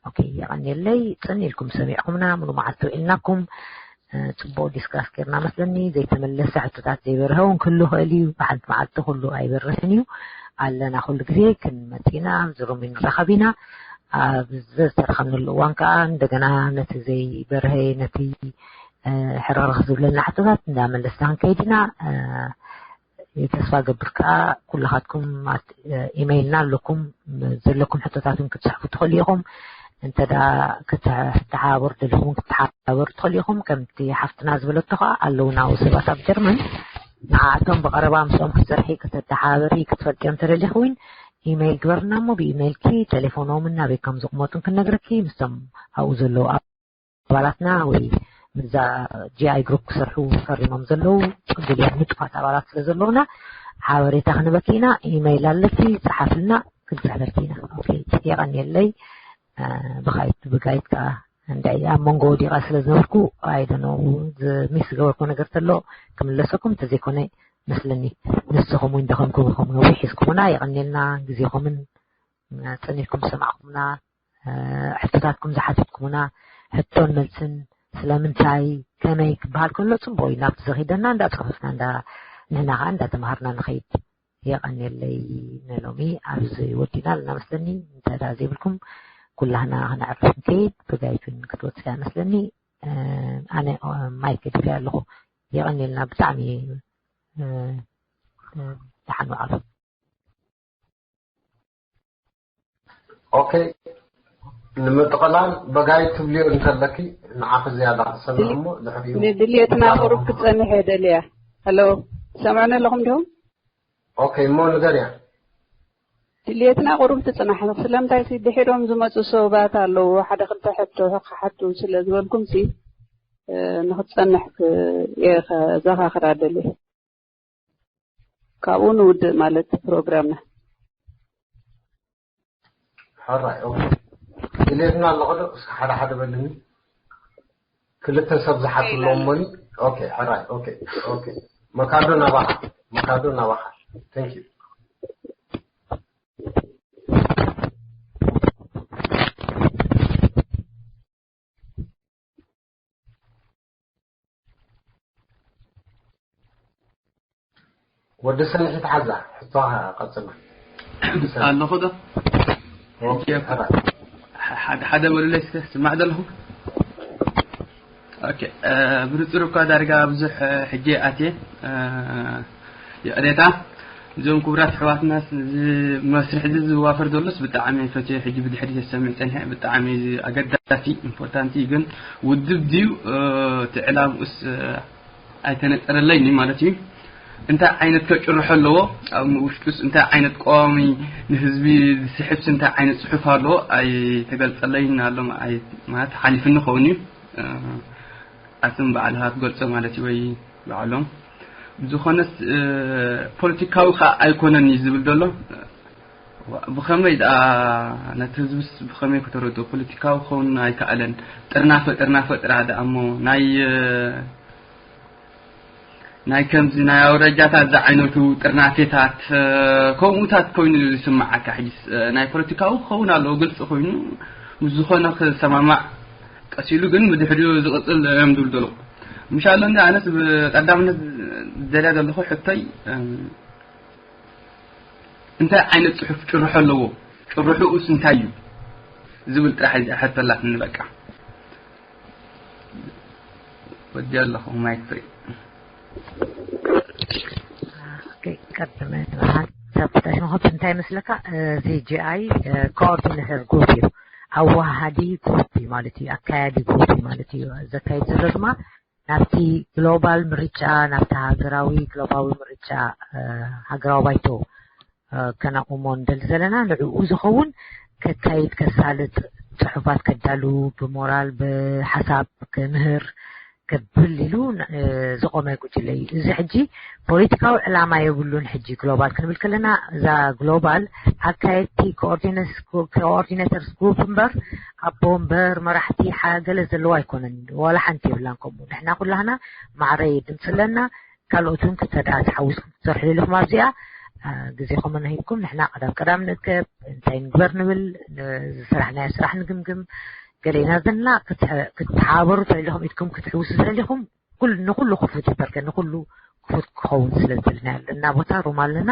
ኦኬ የቐንየለይ። ፅን ኢልኩም ሰሚዕኩምና ሙሉ መዓልቲ ውዒልናኩም። ፅቡቅ ዲስካስ ጌርና መስለኒ። ዘይተመለሰ ሕቶታት ዘይበርሀ እውን ክህሉ ይኽእል እዩ። ብሓንቲ መዓልቲ ኩሉ ኣይበርህን እዩ። ኣለና ኩሉ ግዜ ክንመፅእ ኢና። ዝሩም ንራኸብ ኢና። ኣብ ዝተረኸብንሉ እዋን ከዓ እንደገና ነቲ ዘይበርሀ ነቲ ሕርኽርኽ ዝብለና ሕቶታት እንዳመለስና ክንከይድ ኢና። ተስፋ ገብር ከዓ ኩላኻትኩም ኢመይልና ኣለኩም ዘለኩም ሕቶታት እውን ክትፅሕፉ ትኽእሉ ኢኹም። እንተ ክትተሓባበሩ ደሊኹም ክትተሓባበሩ ትኽእሉ ኢኹም። ከምቲ ሓፍትና ዝበለቶ ከዓ ኣለውና ሰባት ኣብ ጀርመን ንዓኣቶም ብቐረባ ምስኦም ክትሰርሒ ከተተሓባበሪ ክትፈልጥዮ እንተደሊኹ እውን ኢመይል ግበርና እሞ ብኢመይልኪ ቴሌፎኖምን ናበይ ከም ዝቕመጡን ክነግረኪ ምስቶም ኣብኡ ዘለዉ ኣባላትና ወይ ምዛ ጂኣይ ግሩፕ ክሰርሑ ፈሪሞም ዘለዉ ቅቡል እዮም ንጡፋት ኣባላት ስለ ዘለውና ሓበሬታ ክንበኪ ኢና። ኢመይል ኣለኪ ፀሓፍልና ክንፅሕፈልኪ ኢና። ኦኬ የቐንየለይ። ብኻይት ብጋይት ከዓ እንደ ኣብ መንጎ ወዲቐ ስለ ዝነበርኩ ኣይደነው ሚስ ዝገበርኩ ነገር ተሎ ክምለሰኩም እንተዘይኮነ መስለኒ ንስኹም እውን ደኸምኩም ኢኹም ነዊሕ ሒዝኩምና የቐንየልና ግዜኹምን ፀኒሕኩም ዝሰማዕኩምና ሕቶታትኩም ዝሓተትኩምና ሕቶን መልስን ስለምንታይ ከመይ ክበሃል ከሎ ፅቡቅ እዩ ናብቲ ዘኺደና እንዳፀፈፍና እንዳ ንሕና ከዓ እንዳተምሃርና ንኸይድ የቐንየለይ ንሎሚ ኣብዚ ወዲና ኣለና መስለኒ እንተ ደኣ ዘይብልኩም ኩላህና ክነዕርፍ ንከይድ ብጋይቱን ክትወፅያ መስለኒ ኣነ ማይክ ገዲፈ ኣለኹ የቐንየልና ብጣዕሚ ደሓን ዋዕሉ ኦኬ ንምጥቕላል በጋይ ትብልዮ እንተለኪ ንዓኺ ዝያዳ ክሰምዕ እሞ ድሕሪኡ ንድልየትና ቁሩብ ክፀንሕ እየ ደልያ ሄሎ ትሰምዑኒ ኣለኹም ዲኹም ኦኬ እሞ ንገርያ ድልየትና ቁሩብ ትፅናሕ ስለምንታይ ሲ ድሒሮም ዝመፁ ሰባት ኣለዉ ሓደ ክልተ ሕቶ ክሓቱ ስለ ዝበልኩም ሲ ንክትፀንሕ እየ ከዘኻኽራ ደልየ ካብኡ ንውድእ ማለት ፕሮግራምና ሕራይ ኦኬ ድሌትና ኣለኹ ዶ እስኪ ሓደ ሓደ በልኒ ክልተ ሰብ ዝሓቱ ኣለዎ እሞኒ ኦኬ ሕራይ ኦኬ ኦኬ መካዶ ናባኻ መካዶ ናባኻ thank you ወዲ ሰንሒት ሓዛ ሕቶኻ ቀጽል። ኣለኹ ዶ? ኦኬ፣ ተራ። ሓደ ሓደ በሉለይ እስከ ስማዕ ዘለኹ። ኦኬ፣ እ፣ ብንጹር እኳ ዳርጋ ብዙሕ፣ እ፣ ሕጂ ኣትየ፣ እ፣ ይቕሬታ። እዞም ክቡራት ኣሕዋትና እዚ መስርሕ እዚ ዝዋፈር ዘሎስ ብጣዕሚ ፈትየ ሕጂ ብድሕሪ ተሰሚዕ ጸኒሐ። ብጣዕሚ ኣገዳሲ ኢምፖርታንት እዩ፣ ግን ውድብ ድዩ፣ እ፣ እቲ ዕላምኡስ፣ እ፣ ኣይተነጸረለይን ማለት እዩ። እንታይ ዓይነት ከጭርሖ ኣለዎ፣ ኣብ ውሽጡስ እንታይ ዓይነት ቀዋሚ ንህዝቢ ዝስሕብስ እንታይ ዓይነት ጽሑፍ ኣለዎ ኣይተገልጸለይን ኣሎ፣ ኣይ-፣ ማለት ሓሊፍኒ ክኸውን እዩ። እ፣ ኣስም በዓልኻ ትገልጾ ማለት እዩ ወይ ባዕሎም። ብዝኾነስ፣ እ፣ ፖለቲካዊ ከኣ ኣይኮነን እዩ ዝብል ዘሎ። ብኸመይ ደኣ ነቲ ህዝብስ ብኸመይ ከተረድኦ? ፖለቲካዊ ክኸውን ኣይከኣለን። ጥርናፈ፣ ጥርናፈ ጥራሕ ደኣ እሞ ናይ፣ እ፣ ናይ ከምዚ ናይ ኣውረጃታት ዝዓይነቱ ጥርናፌታት፣ እ፣ ከምኡታት ኮይኑ ዝስምዓካ። ሕጂስ፣ እ፣ ናይ ፖለቲካዊ ክኸውን ኣለዎ፣ ግልጺ ኮይኑ ምስ ዝኾነ ክሰማማዕ ቀስ ኢሉ ግን ብድሕሪኡ ዝቕጽል እዮም ዝብል ዘለዉ። ምሻሎ እንደ ኣነስ ብቀዳምነት ዝደልያ ዘለኹ ሕቶይ፣ እም፣ እንታይ ዓይነት ጽሑፍ ጭርሖ ኣለዎ? ጭርሖኡስ እንታይ እዩ? ዝብል ጥራሕ እዚኣ ሕቶ ኣላትኒ በቃ። ወዲ ኣለኹ ማይክ ፍሪ። ኦኬ፣ ቀድመ ንብርሃን ሰብ ተሽመኸት እንታይ ይመስለካ? እዚ ጂ ኣይ ኮኦርዲኔተር ግሩፕ እዩ፣ ኣዋሃዲ ግሩፕ እዩ ማለት እዩ፣ ኣካያዲ ግሩፕ እዩ ማለት እዩ። ዘካይድ ዘሎ ድማ ናብቲ ግሎባል ምርጫ፣ ናብቲ ሃገራዊ ግሎባዊ ምርጫ፣ እ፣ ሃገራዊ ባይቶ፣ እ፣ ከነቑሞ ንደሊ ዘለና ንዕኡ ዝኸውን ከካይድ፣ ከሳልጥ፣ ጽሑፋት ከዳሉ፣ ብሞራል ብሓሳብ ክምህር ከብል ኢሉ፣ እ፣ ዝቖመ ጉጅለ እዩ። እዚ ሕጂ ፖለቲካዊ ዕላማ የብሉን። ሕጂ ግሎባል ክንብል ከለና እዛ ግሎባል ኣካየድቲ ኮኦርዲነስ-፣ ኮኦርዲኔተርስ ግሩፕ እምበር ኣቦ እምበር መራሕቲ ሓ-፣ ገለ ዘለዎ ኣይኮነን። ዋላ ሓንቲ የብላን ከምኡ። ንሕና ኩላህና ማዕረ ድምፂ ኣለና። ካልኦት እውን ተደኣ ተሓዊስኩም ክትሰርሑ ኢልኩም ኣብዚኣ፣ እ፣ ግዜኹም ነሂብኩም ንሕና ቀዳም ቀዳም ንእከብ፣ እንታይ ንግበር ንብል፣ ን-፣ ዝሰራሕናዮ ስራሕ ንግምግም። ገለ ኢና ዘለና ክትሐ-፣ ክትተሓባበሩ ተደሊኹም ኢድኩም ክትሕውሱ ተደሊኹም ኩል-፣ ንኩሉ ክፉት እዩ በርከ፣ ንኩሉ ክፉት ክኸውን ስለ ዝደለና ኣለና ቦታ ሩም ኣለና፣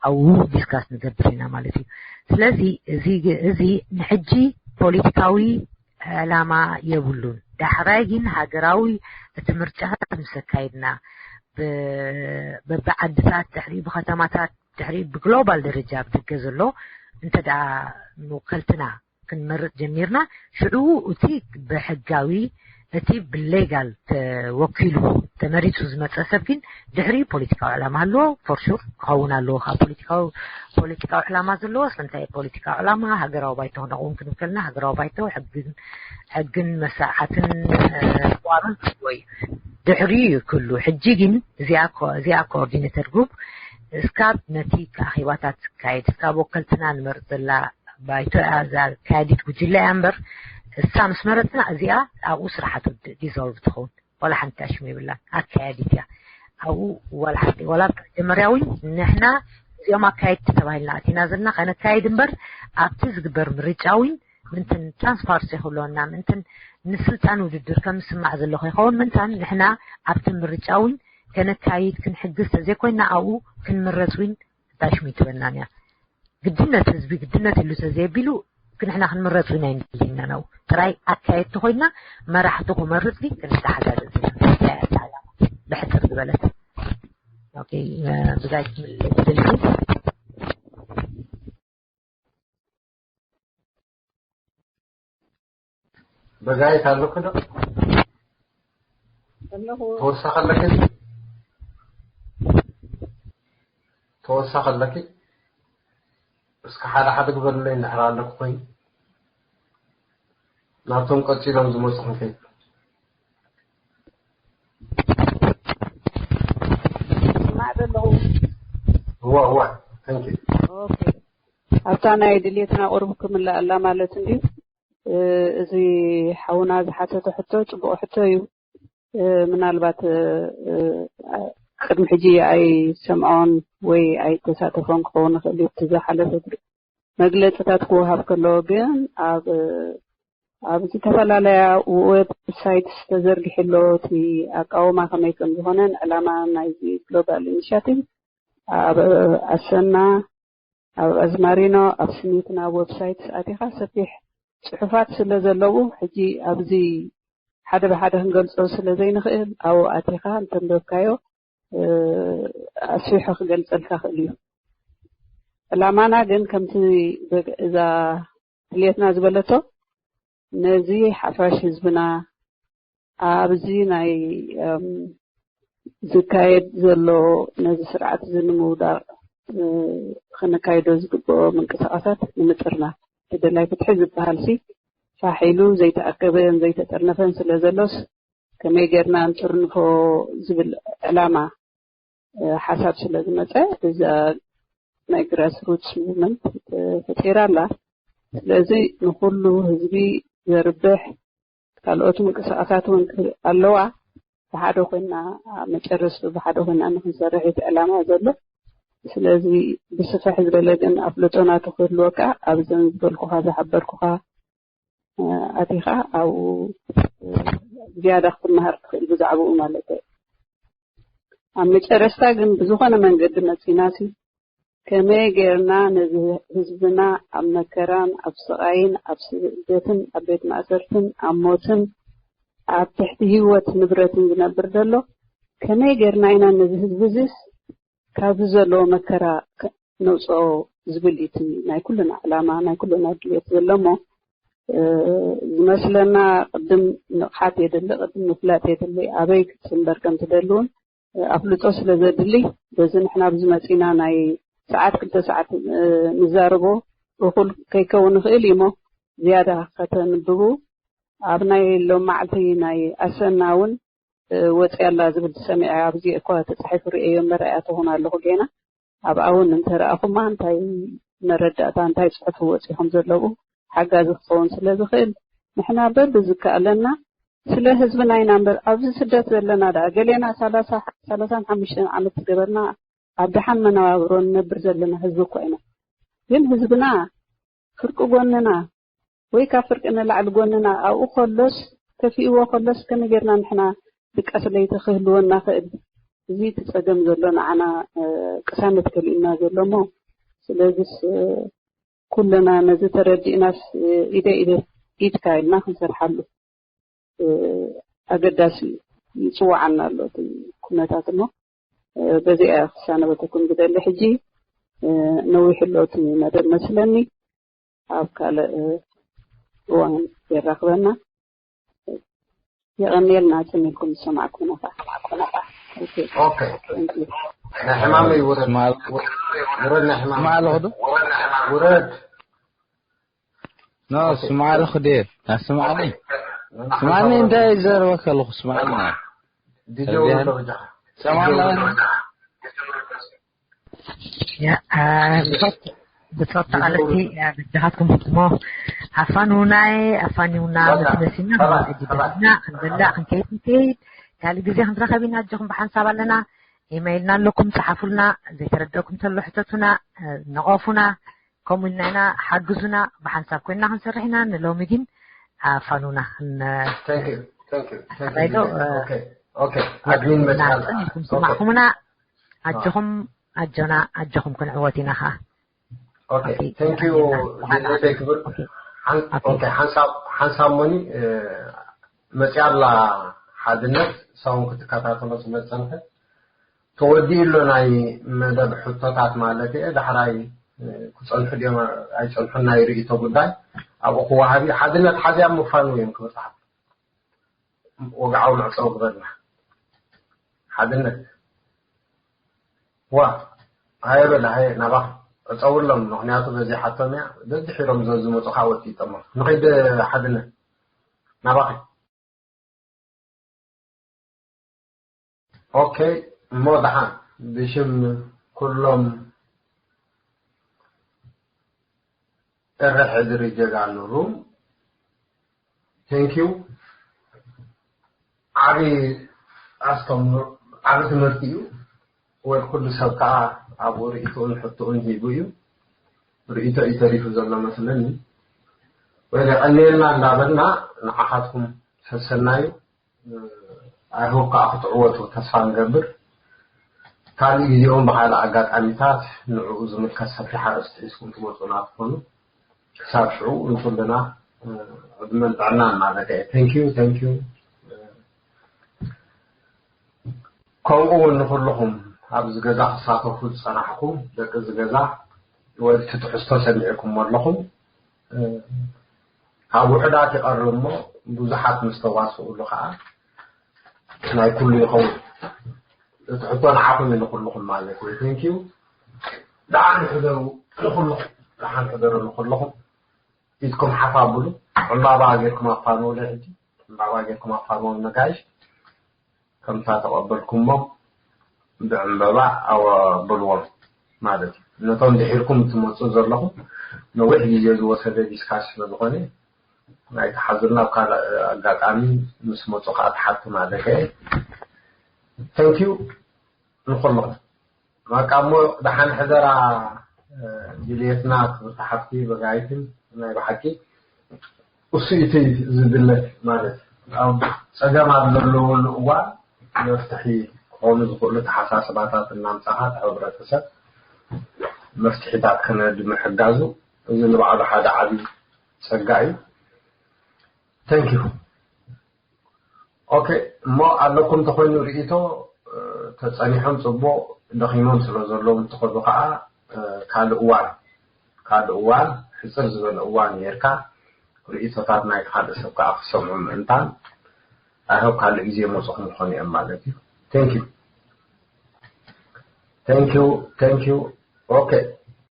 ኣብኡ ዲስካስ ንገብር ኢና ማለት እዩ። ስለዚ እዚ ግ-፣ እዚ ንሕጂ ፖለቲካዊ ዕላማ የብሉን። ዳሕራይ ግን ሃገራዊ እቲ ምርጫ ምስ ኣካይድና ብ-፣ በብዓድታት ድሕሪ ብከተማታት ድሕሪ ብግሎባል ደረጃ ኣብ ደገ ዘሎ እንተ ደኣ መወከልትና ክንመርጥ ጀሚርና፣ ሽዑ እቲ ብሕጋዊ እቲ ብሌጋል ተወኪሉ ተመሪጹ ዝመጸ ሰብ ግን ድሕሪ ፖለቲካዊ ዕላማ ኣለዎ፣ ፎር ሹር ክኸውን ኣለዎ። ካብ ፖለቲካዊ ፖለቲካዊ ዕላማ ዘለዎ ስለምንታይ ፖለቲካዊ ዕላማ ሃገራዊ ባይቶ ክነቕውም ክንብል ከለና ሃገራዊ ባይቶ ሕግን ሕግን መሳዓትን፣ እ፣ ቅዋምን ክህልዎ እዩ። ድሕሪኡ እዩ ክህሉ። ሕጂ ግን እዚኣ ኮ-፣ እዚኣ ኮኦርዲኔተር ግሩፕ እስካብ ነቲ ኣኼባታት ዝካየድ እስካብ ወከልትና ንመርጽ ዘላ ባይቶ እያ፣ እዛ ኣካያዲት ጉጅለ እያ እምበር እሳ ምስ መረጽና እዚኣ ኣብኡ ስራሓቱ ዲ-፣ ዲዞልቭ ትኸውን። ዋላ ሓንቲ ኣሽሙ የብላን። ኣካያዲት እያ። ኣብኡ ዋላ ሓንቲ፣ ዋላ መጀመርያ እውን ንሕና እዚኦም ኣካየድቲ ተባሂልና ኣቲና ዘለና ከነካይድ እምበር ኣብቲ ዝግበር ምርጫ እውን ምንትን ትራንስፓረንሲ ክህልወና ምንትን ንስልጣን ውድድር ከም ዝስማዕ ዘሎ ከይኸውን ምንታን ንሕና ኣብቲ ምርጫ እውን ከነካይድ ክንሕግዝ ተዘይኮይና ኣብኡ ክንምረጽ እውን ኣሽሙ ይትበናን እያ። ግድነት ህዝቢ ግድነት ኢሉ ተዘየቢሉ ንሕና ክንምረጽ እውን ኣይንደልን ኢና። ናብኡ ጥራይ ኣካየድቲ ኮይና መራሕቲ ክመርጽ ግን ክንተሓጋገዝ ኢና። እንታይ እያ እታ ዕላማ? ብሕጽር ዝበለት። ኦኬ፣ እ፣ ብዛይ ትምልስ ትልሲ? በጋይት ኣለኩ ዶ? ኣለኹ። ተወሳኺ ኣለኪ? ተወሳኺ ኣለኪ? እስከ ሓደ ሓደ ግበርለይ እንድሕር ኣለኩ ኮይኑ። ናብቶም ቀጺሎም ዝመጹ ክንከይድ። ስማዕ ዘለኹ። እዋ፣ እዋ። Thank you። ኦኬ። ኣብታ ናይ ድሌትና ቁሩብ ክምላእ ኣላ ማለት እንድዩ። እ፣ እዚ ሓውና ዝሓተቶ ሕቶ ጽቡቕ ሕቶ እዩ። እ፣ ምናልባት፣ እ፣ እ፣ ቅድሚ ሕጂ ኣይሰምዖን ወይ ኣይተሳተፎን ክኸውን ይኽእል እዩ። እቲ ዝሓለፈ መግለጽታት ክወሃብ ከሎ ግን ኣብ፣ ኣብ ዝተፈላለያ ዌብ ሳይትስ ተዘርጊሑ ኣሎ። እቲ ኣቃውማ ከመይ ከም ዝኾነን ዕላማ ናይዚ ግሎባል ኢኒሽቲቭ ኣብ ኣሰና፣ ኣብ ኣዝማሪኖ፣ ኣብ ስኒትና ዌብሳይት ኣቲኻ ሰፊሕ ጽሑፋት ስለ ዘለዉ፣ ሕጂ ኣብዚ ሓደ ብሓደ ክንገልጾ ስለ ዘይንኽእል፣ ኣብኡ ኣቲኻ እንተንበብካዮ ኣስፊሑ ክገልጸልካ ክእል እዩ። ዕላማና ግን ከምቲ እዛ ድልየትና ዝበለቶ፣ ነዚ ሓፋሽ ህዝብና ኣብዚ ናይ ዝካየድ ዘሎ፣ ነዚ ስርዓት እዚ ንምውዳቕ ክነካይዶ ዝግብኦ ምንቅስቃሳት ንምጥርናፍ፣ እቲ ደላይ ፍትሒ ዝበሃል ሲ ፋሕ ኢሉ ዘይተኣከበን ዘይተጠርነፈን ስለ ዘሎስ፣ ከመይ ጌርና ንጥርንፎ ዝብል ዕላማ ሓሳብ ስለ ዝመፀ፣ እዛ ናይ ግራስ ሩትስ ሙቭመንት ተፈጢራ ኣላ። ስለዚ ንኩሉ ህዝቢ ዘርብሕ ካልኦት ምንቅስቃሳት እውን ኣለዋ። ብሓደ ኮይና፣ መጨረስቱ ብሓደ ኮይና ንክንሰርሕ እቲ ዕላማ ዘሎ። ስለዚ ብስፍሕ ዝበለ ግን ኣፍልጦ ናቱ ክህልወካ ኣብዘን ዝበልኩኻ ዝሓበርኩኻ ኣቲኻ ኣብኡ ዝያዳ ክትመሃር ትኽእል ብዛዕባኡ ማለት እዩ። ኣብ መጨረስታ ግን ብዝኾነ መንገዲ መፂናሲ ከመይ ጌርና ነዚ ህዝብና ኣብ መከራን ኣብ ስቓይን ኣብ ስደትን ኣብ ቤት ማእሰርትን ኣብ ሞትን ኣብ ትሕቲ ህይወት ንብረትን ዝነብር ዘሎ ከመይ ጌርና ኢና ነዚ ህዝቢ እዚስ ካብዚ ዘለዎ መከራ ነውፅኦ ዝብል እዩ እቲ ናይ ኩልና ዕላማ ናይ ኩልና ድልየት ዘሎ እሞ ዝመስለና ቅድም ንቕሓት የድሊ፣ ቅድም ምፍላጥ የድሊ፣ ኣበይ ክትፅንበር ከም ትደሊ እውን ኣፍልጦ ስለ ዘድሊ በዚ ንሕና ኣብዚ መፂና ናይ ሰዓት ክልተ ሰዓት ንዛረቦ እኹል ከይከውን ይኽእል እዩ እሞ ዝያዳ ከተንብቡ ኣብ ናይ ሎም መዓልቲ ናይ ኣሰና እውን ወፂያ ኣላ ዝብል ሰሚዐ ኣብዚ እኳ ተፃሒፉ ርእየዮ እምበር ኣይኣተኹን ኣለኹ ጌና ኣብኣ እውን እንተረኣኹማ እንታይ መረዳእታ እንታይ ፅሑፍ ወፂኹም ዘለዉ ሓጋዚ ክኸውን ስለ ዝኽእል ንሕና በብዝከኣለና ስለ ህዝብና ኢና እምበር ኣብዚ ስደት ዘለና ደኣ ገሌና ሰላሳን ሓሙሽተን ዓመት ዝገበርና ኣብ ደሓን መነባብሮ ንነብር ዘለና ህዝቢ እኳ ኢና ግን ህዝብና ፍርቂ ጎንና ወይ ካብ ፍርቂ ንላዕሊ ጎንና ኣብኡ ከሎስ ከፊእዎ ከሎስ ከመይ ጌርና ንሕና ድቃስ ለይቲ ክህልወና ክእል እዚ እቲ ፀገም ዘሎ ንዓና ቅሳነት ከሊኡና ዘሎ እሞ ስለዚስ ኩልና ነዚ ተረዲእናስ ኢደ ኢደ ኢድካ ኢልና ክንሰርሓሉ ኣገዳሲ እዩ ይፅዋዓና ኣሎ እቲ ኩነታት እሞ በዚኣ ክሳነበተኩም ዝደሊ ሕጂ ነዊሕ ኣሎ እቲ መደብ መስለኒ ኣብ ካልእ እዋን የራኽበና የቐንየልና ጽን ኢልኩም ዝሰማዕኩምና ከዓ ኦኬ ናይ ሕማመይ ውረድ ውረድ ናይ ሕማመይ ስማዕ ኣለኹ ዶ ውረድ ኖ ስማዕ ኣለኹ ድየ ኣስማዕኒ ስማዕኒ እንታይ ይዘረበካ ኣለኹ ስማዕኒ ዲጀ ውረድ በጃኻ ሰማዕና ብጾት ተቓለስቲ በጃኻትኩም ክትሞ ኣፋንውናይ ኣፋኒውና መሲመሲና ክንወስድ ይበልና ክንበልዕ ክንከይድ ክንከይድ ካልእ ግዜ ክንረኸብ ኢና ኣጆኹም ብሓንሳብ ኣለና ኢመይልና ኣለኩም ፀሓፉልና ዘይተረደእኩም ተሎ ሕተቱና ነቐፉና ከምኡ ኢልና ኢና ሓግዙና ብሓንሳብ ኮይንና ክንሰርሕ ኢና ንሎሚ ግን ኣፋኑና ኣድሚን መፅኣልኩም ሰማዕኩምና ኣጆኹም ኣጆና ኣጆኹም ክንዕወት ኢና ከዓ ቴንኪዩ ጌታይ ክብር ሓንሳብ ሞኒ መፅያ ኣላ ሓድነት ሳውን ክትከታተሎ ስለ ዝፀንሐ ተወዲኡ ኣሎ ናይ መደብ ሕቶታት ማለት እየ ዳሕራይ ክፀንሑ ድዮም ኣይፀንሑን ናይ ርእቶ ጉዳይ ኣብኡ ክወሃብ እዩ ሓድነት ሓዚያ ምፋኑ እዮም ክብር ፀሓፍ ወግዓዊ መዕፀዊ ግበርና ሓድነት ዋ ሃየ በል ሃየ ናባኻ ዕፀውሎም ምክንያቱ በዚ ሓቶም እያ ደድሒሮም ዘዝመፁ ከዓ ወጢጦሞ ንኸይድ ሓድነት ናባኺ ኦኬ እሞ ደሓን ብሽም ኩሎም ኤረ ሕድሪ ጀጋኑ ሩም ቴንኪው ዓቢ ኣስተምሮ ዓቢ ትምህርቲ እዩ ወይ ኩሉ ሰብ ከዓ ኣብኡ ርእይትኡን ሕትኡን ሂቡ እዩ ርእይቶ እዩ ተሪፉ ዘሎ መስለኒ ወይ ቀንየልና እንዳበልና ንዓኻትኩም ሰሰናዩ ኣይሆፕ ከዓ ክትዕወቱ ተስፋ ንገብር ካልእ ግዜውን ብካልእ ኣጋጣሚታት ንዕኡ ዝምልከት ሰፊሕ ኣርእስቲ ሒዝኩም ትመፁና ትኾኑ። ክሳብ ሽዑ ንኩልና ዕድመን ጥዕናን ማለት እየ። Thank you, thank you። ከምኡ እውን ንኩልኹም ኣብዚ ገዛ ክሳተፉ ዝፀናሕኩም ደቂ እዚ ገዛ ወይ እቲ ትሕዝቶ ሰሚዕኩም ኣለኹም። ካብ ውሑዳት ይቐርብ እሞ ብዙሓት ምስ ተዋስኡሉ ከዓ ናይ ኩሉ ይኸውን። እቲ ሕቶ ንዓኹም እዩ ንኩልኹም ማለት እዩ። Thank you። ደሓን ሕደሩ ንኩልኹም። ደሓን ሕደሩ ንኩልኹም። ኢድኩም ሓፍ ኣብሉ። ዕምባባ ጌርኩም ኣፋንውለይ ሕጂ። ዕምባባ ጌርኩም ኣፋንዎም ነጋይሽ። ከምታ ተቐበልኩሞ ብዕምበባ ኣወ በልዎም ማለት እዩ። ነቶም ድሒርኩም ትመፁ ዘለኹም ነዊሕ ግዜ ዝወሰደ ዲስካስ ስለዝኾነ ናይ ተሓዙልና ኣብ ካልእ ኣጋጣሚ ምስ መፁ ከዓ ትሓቱ ማለት እየ። Thank you ንኩልኹም። በቃ እሞ ደሓን ሕደራ ጅልየትና ክብርቲ ሓፍቲ በጋይትን ናይ ብሓቂ እሱ እቲ ዝድለ ማለት ኣብ ፀገም ኣብ ዘለወሉ እዋን መፍትሒ ክኾኑ ዝኽእሉ ተሓሳስባታት እናምፃኻ እቲ ሕብረተሰብ መፍትሒታት ክነድ ምሕጋዙ እዚ ንባዕሉ ሓደ ዓብዪ ፀጋ እዩ። Thank you። ኦኬ እሞ ኣለኩም ተኮይኑ ርእይቶ ተፀኒሖም ፅቡቕ ደኺሞም ስለ ዘለዉ እንትኸዱ ከዓ ካልእ እዋን ካልእ እዋን ሕፅር ዝበለ እዋን ጌርካ ርእይቶታት ናይ ካልእ ሰብ ከዓ ክሰምዑ ምእንታን ኣይሆብ ካልእ ግዜ መፅኹም ክኾኑ እዮም ማለት እዩ። Thank you. Thank you. Thank you. ኦኬ